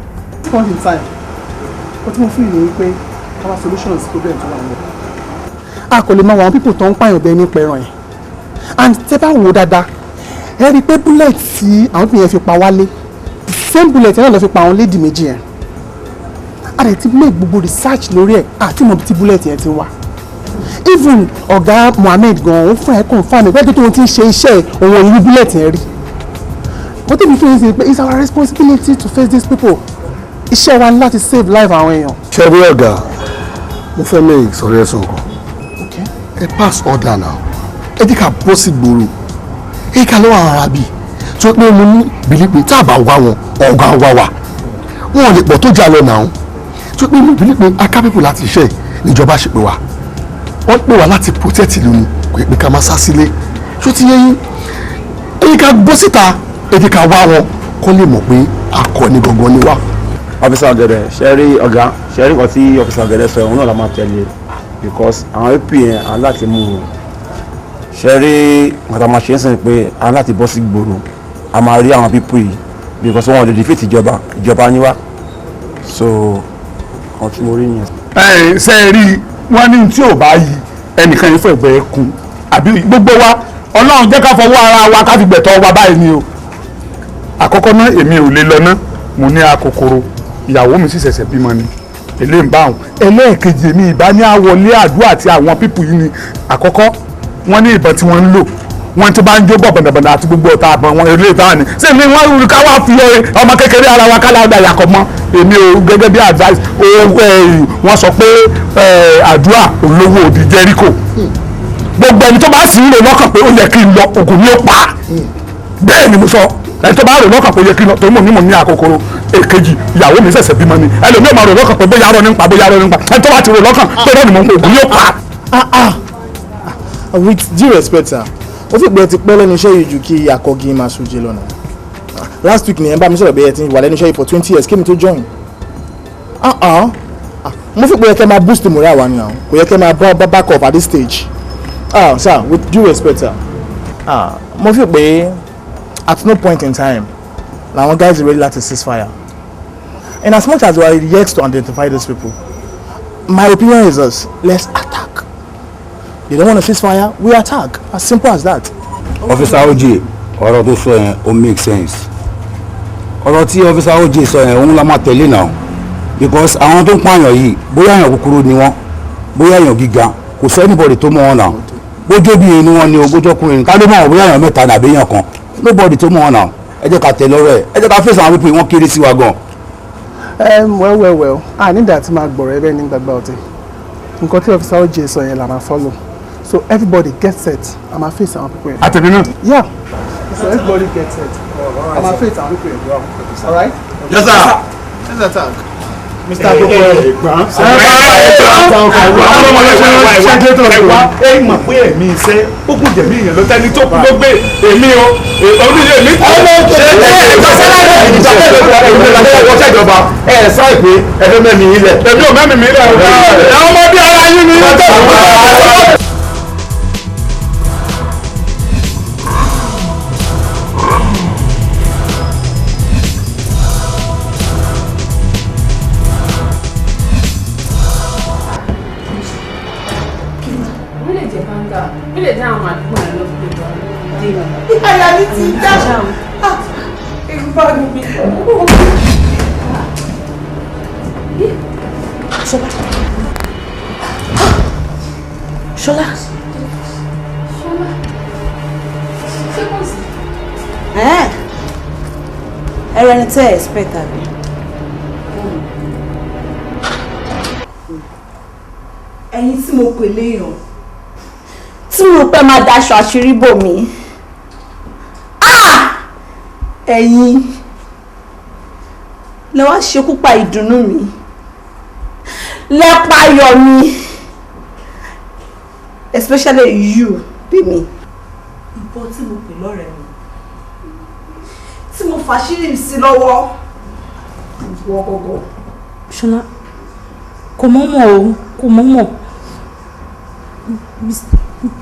This point in time, ó tí mo feel ni wípé our solution is problem tó wà ní. A kò lè máa wọ àwọn people tó ń pààyàn bẹ́ẹ̀ nípa ẹran yẹn. And tẹ́ bá wò ó dáadáa, ẹ rí i pé bullet tí àwọn people yẹn fi pa Wálé, the same bullet yẹn náà ló fi pa àwọn lady méjì yẹn. A dẹ̀ ti make gbogbo research lórí ẹ̀ àti mọ̀ bí tí bullet yẹn ti wà. Even ọ̀gá Mohammed gan, òun fún ẹ̀ confirm ẹ̀ pé tóun ti ń ṣe iṣẹ́ òun ò ní bullet yẹn rí. What if you feel is pé it's our responsibility to face these people. Iṣẹ́ wa ní láti save life àwọn èèyàn. Ṣé rí ọ̀gá, mo fẹ́ make suggestion kan. Ẹ pass order now. Ẹ jẹ́ ká bọ́ sí gbòòrò. Ẹ ká lọ́wọ́ àwọn arábì. Tó pé mo ní believe pé tá a bá wá wọn, ọ̀gá wá wa. Wọn ò lè pọ̀ tó jà lọ náà. Tó pé mo believe pé a capable láti ṣe níjọba ṣe pé wa. Wọ́n pè wá láti protect ìlú ni, kò yẹ pé ká máa sá sílé. Ṣó ti yé yín? Ẹ jẹ́ ká bọ́ síta, ẹ jẹ́ ká wá wọn kó lè mọ̀ pé akọni gangan ni wá. Officer Ọ̀gẹ̀dẹ̀, ṣe rí ọ̀gá, ṣe rí nǹkan tí Officer Ọ̀gẹ̀dẹ̀ sọ, òun náà la máa tẹ̀lé because àwọn AP yẹn à ń láti mú wọn. Ṣe rí nǹkan tá a máa ṣe ń sìn pé à ń láti bọ́ sí gbòòrò, a máa rí àwọn people yìí because wọn ò lè defeat ìjọba, ìjọba ni wá. So kan tí mo rí nìyẹn. Ẹ ṣe é rí wọn ní tí ò bá yí ẹnìkan yìí fún ẹgbẹ́ kun àbí gbogbo wa, Ọlọ́run jẹ́ ká fọwọ́ ara wa ká fi gbẹ̀tọ́ wa báyìí ni o. Àkọ́kọ́ náà èmi ò lè lọ ná, mo ní akokoro, ìyàwó mi sì ṣẹ̀ṣẹ̀ bímọ ni, èlé ń bá wọn. Ẹlẹ́ẹ̀kejì, èmi ìbá ní àwọlé àdúrà àti àwọn people yìí ni. Àkọ́kọ́, wọ́n ní ìbọn tí wọ́n ń lò, wọ́n tó bá ń jó bọ̀ bọ̀dàbọ̀dà àti gbogbo ọ̀tá àbọ̀n wọn eré ìta ni ṣé ní wọ́n rí ká wá fi ọmọ kékeré ara wa kálá ọ̀dà yàkọ̀ mọ́. Èmi ò gẹ́gẹ́ bí advice, wọ́n sọ pé àdúrà olówó òdì Jẹ́ríkò. Gbogbo ẹni tó bá sì ń rò lọ́kàn pé ó yẹ kí n lọ, ògùn ni ó pa. Bẹ́ẹ̀ ni mo sọ, ẹni tó bá rò lọ́kàn pé ó yẹ kí n lọ, tó mọ̀ ní mọ̀ ní àkókòrò. Èkejì, ìyàwó mi ṣẹ̀ṣẹ̀ bímọ ni, ẹlòmíì máa rò lọ́kàn pé bóyá arọ nípa, bóyá arọ nípa. Ẹni tó bá ti rò lọ́kàn pé náà ni mo ń pè, ògùn ni ó pa. With due respect, sir, ó fi pé ẹ ti pẹ́ lẹ́nu iṣẹ́ yìí ju kí akọ́gi máa sojé lọ́nà. Last week ni ẹ ń bá mi sọ̀rọ̀ bí ẹ ti wà lẹ́nu iṣẹ́ yìí for 20 years kí mi tó join. Mo fi pé ẹ kẹ́ máa boost morale wa ni now, kò yẹ kẹ́ máa bá back off at this stage. Ah, sir, with due respect, sir, ah, mo fi pé at no point in time làwọn guys ready láti cease fire. In as much as we are yet to identify these people, my opinion is this: let's attack. They don't want to cease fire, we attack. As simple as that. Officer OJ, ọ̀rọ̀ tó sọ yẹn ó make sense. Ọ̀rọ̀ tí Officer OJ sọ yẹn, òun la máa tẹ̀lé náà because àwọn tó ń pààyàn yìí, bóyá èèyàn kúkúrú ni wọ́n, bóyá èèyàn gíga, kò sí anybody tó mọ̀ wọn náà. Bójú bí inú wọn ni o, bójú ọkùnrin ni, ká ló mọ̀ wọn, bóyá èèyàn mẹ́ta nàbí èèyàn kan, nobody tó mọ̀ wọn náà. Ẹ jẹ́ ká tẹ̀lé ọ̀rọ̀ ẹ̀, ẹ jẹ́ ká fèsì àwọn people, wọ́n kéré sí wa gan. Well, well, well, a nígbà tí máa gbọ̀rọ̀ ẹ bẹ́ẹ̀ ní gbàgbà ọ̀tẹ̀. Nǹkan tí Officer OJ sọ yẹn la máa follow. So everybody get set, a máa face àwọn people yẹn. Àtẹ̀mí náà. Yeah, so everybody get set, a máa face àwọn people yẹn. All right? Yes, sir. Let's attack. Mr. Gbogbo. Ẹ mọ̀ pé ẹ̀mí iṣẹ́ ó kù jẹ̀mí èèyàn lọ, tẹ́ni tó kú ló gbé èmi o, onílé mi. Ṣé ìjọba ẹ sáì pé ẹ fẹ́ mẹ́mi yín lẹ̀? Èmi ò mẹ́mi mi lẹ̀ o. Àwọn ọmọ bí ara yín ni. Ó lè jẹ́ báńgà, ó lè jẹ́ àwọn àdúgbò yẹn ló fi lè lọ. Àyà mi ti já, ẹ̀rù bá mi. Ṣọlá. Ṣọlá. Ṣọlá. Ṣé kò sí? Ẹ̀rọ ẹni tẹ́ ẹ̀ expect àbí? Ẹ̀yin tí mo pè léèyàn, tí mo rò pé máa daṣọ àṣírí bò mí. Ẹ̀yin lẹ wá ṣekú pa ìdùnnú mi, lẹ pa ayọ̀ mi, especially you, Tèmi. Ìbọn tí mo pè lọ́rẹ̀ẹ́ mi, tí mo fàṣírí mi sí lọ́wọ́, wọ́ gọ́gọ́. Ṣọlá, kò mọ̀ọ́mọ̀ o, kò mọ̀ọ́mọ̀.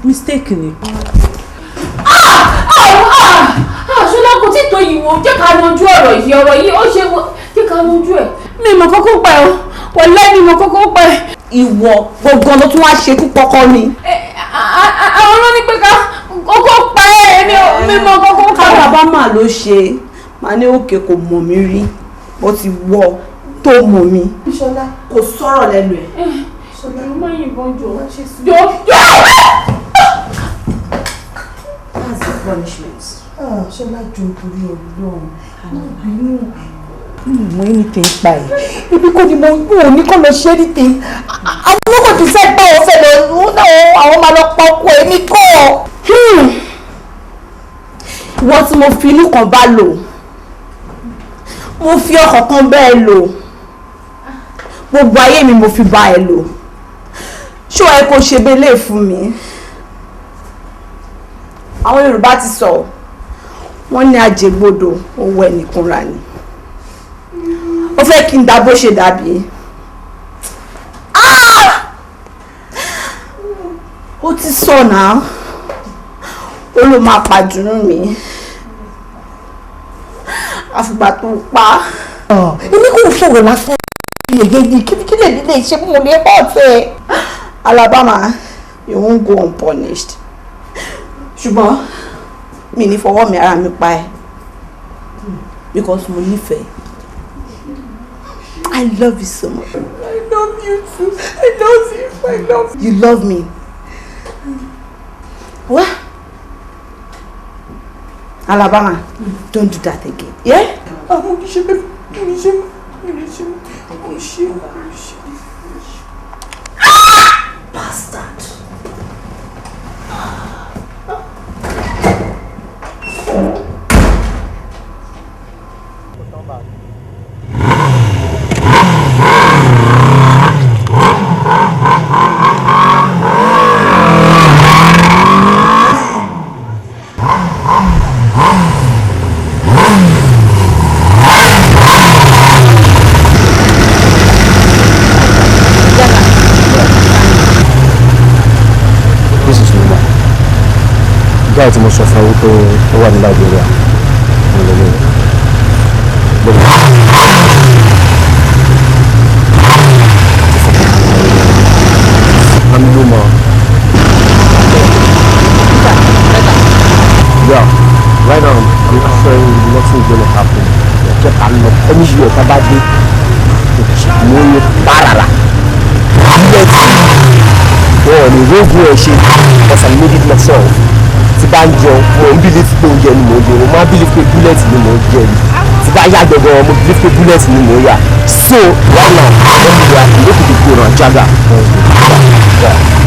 Mistake ni. Ṣọlá kò tí tó yìí wò, jẹ́ ká yanjú ọ̀rọ̀ yìí, ọ̀rọ̀ yìí ó ṣe jẹ́ ká yanjú ẹ̀. Mi mọ̀ kókó pa ẹ̀ o, wàláhì mi mọ̀ kókó pa ẹ̀. Ìwọ gbogbo ló tún wá ṣekú pọkọ mi. Àwọn ló ní pé ká kókó pa ẹ̀, mi mọ̀ kókó pa ẹ̀. Kábàámà ló ṣe, màá ní òkè kò mọ̀ mí rí, bó ti wọ tó mọ̀ mí. Ṣọlá kò sọ̀rọ̀ lẹ́nu ẹ̀. Ṣọlá ló máa yìnbọn jọ, jọ jọ. That's the punishment. Ṣọlá jọ torí Ọlọ́run, má bínú. Mo anything pa ẹ̀. Ibi kò ní mo ò ní kọ́ lọ ṣe anything. Àwọn olóko ti sẹ́ pé àwọn fẹ́ lọ àwọn máa lọ pa ọkọ ẹ̀ ní kọ́. Ìwọ tí mo fi inú kan bá lò, mo fi ọkàn kan bẹ́ẹ̀ lò, gbogbo ayé mi mo fi bá ẹ lò. Ṣé ẹ kò ṣe bẹ́lẹ̀ fún mi? Àwọn Yorùbá ti sọ, wọ́n ní àjẹgbodò owó ẹnìkanra ni. Ó fẹ́ kí n dá bó ṣe dàbí. Ó ti sọ náà, ó ló máa pàdùnú mi. Àfìgbà tó pa. Èmi kò sọ̀rọ̀ lásán yèyé kí lè lè ṣe mú mi ọ̀tẹ̀. Alabama, you won't go unpunished. Ṣùgbọ́n mi ní fọwọ́ mi ara mi pa ẹ́ because mo nífẹ̀ẹ́. I love you so much. I love you too. I love you. I love you. You love me. What? Alabama, don't do that again. Yeah? Bastard. This is Numa. Guy tí mo sọ fún ẹ wípé ó wà ní Liberia. Mo lè lè. I'm Numa. Yeah, right now I'm assuring you nothing is gonna happen. Jẹ́ ká lọ anywhere tá a bá dé. Mo ní parara. Ilé tí wọn ò ní rógùn ẹ̀ ṣe because I made it myself. Tí bá ń jẹun, mo ń believe pé oúnjẹ ni mò ń jẹ, mo máa ń believe pé bullet ni mò ń jẹ ni. Tí bá yá gbọ̀ngàn, mo believe pé bullet ni mò ń yà. So right now, when we are, we go to the go now, Jaga. Yeah.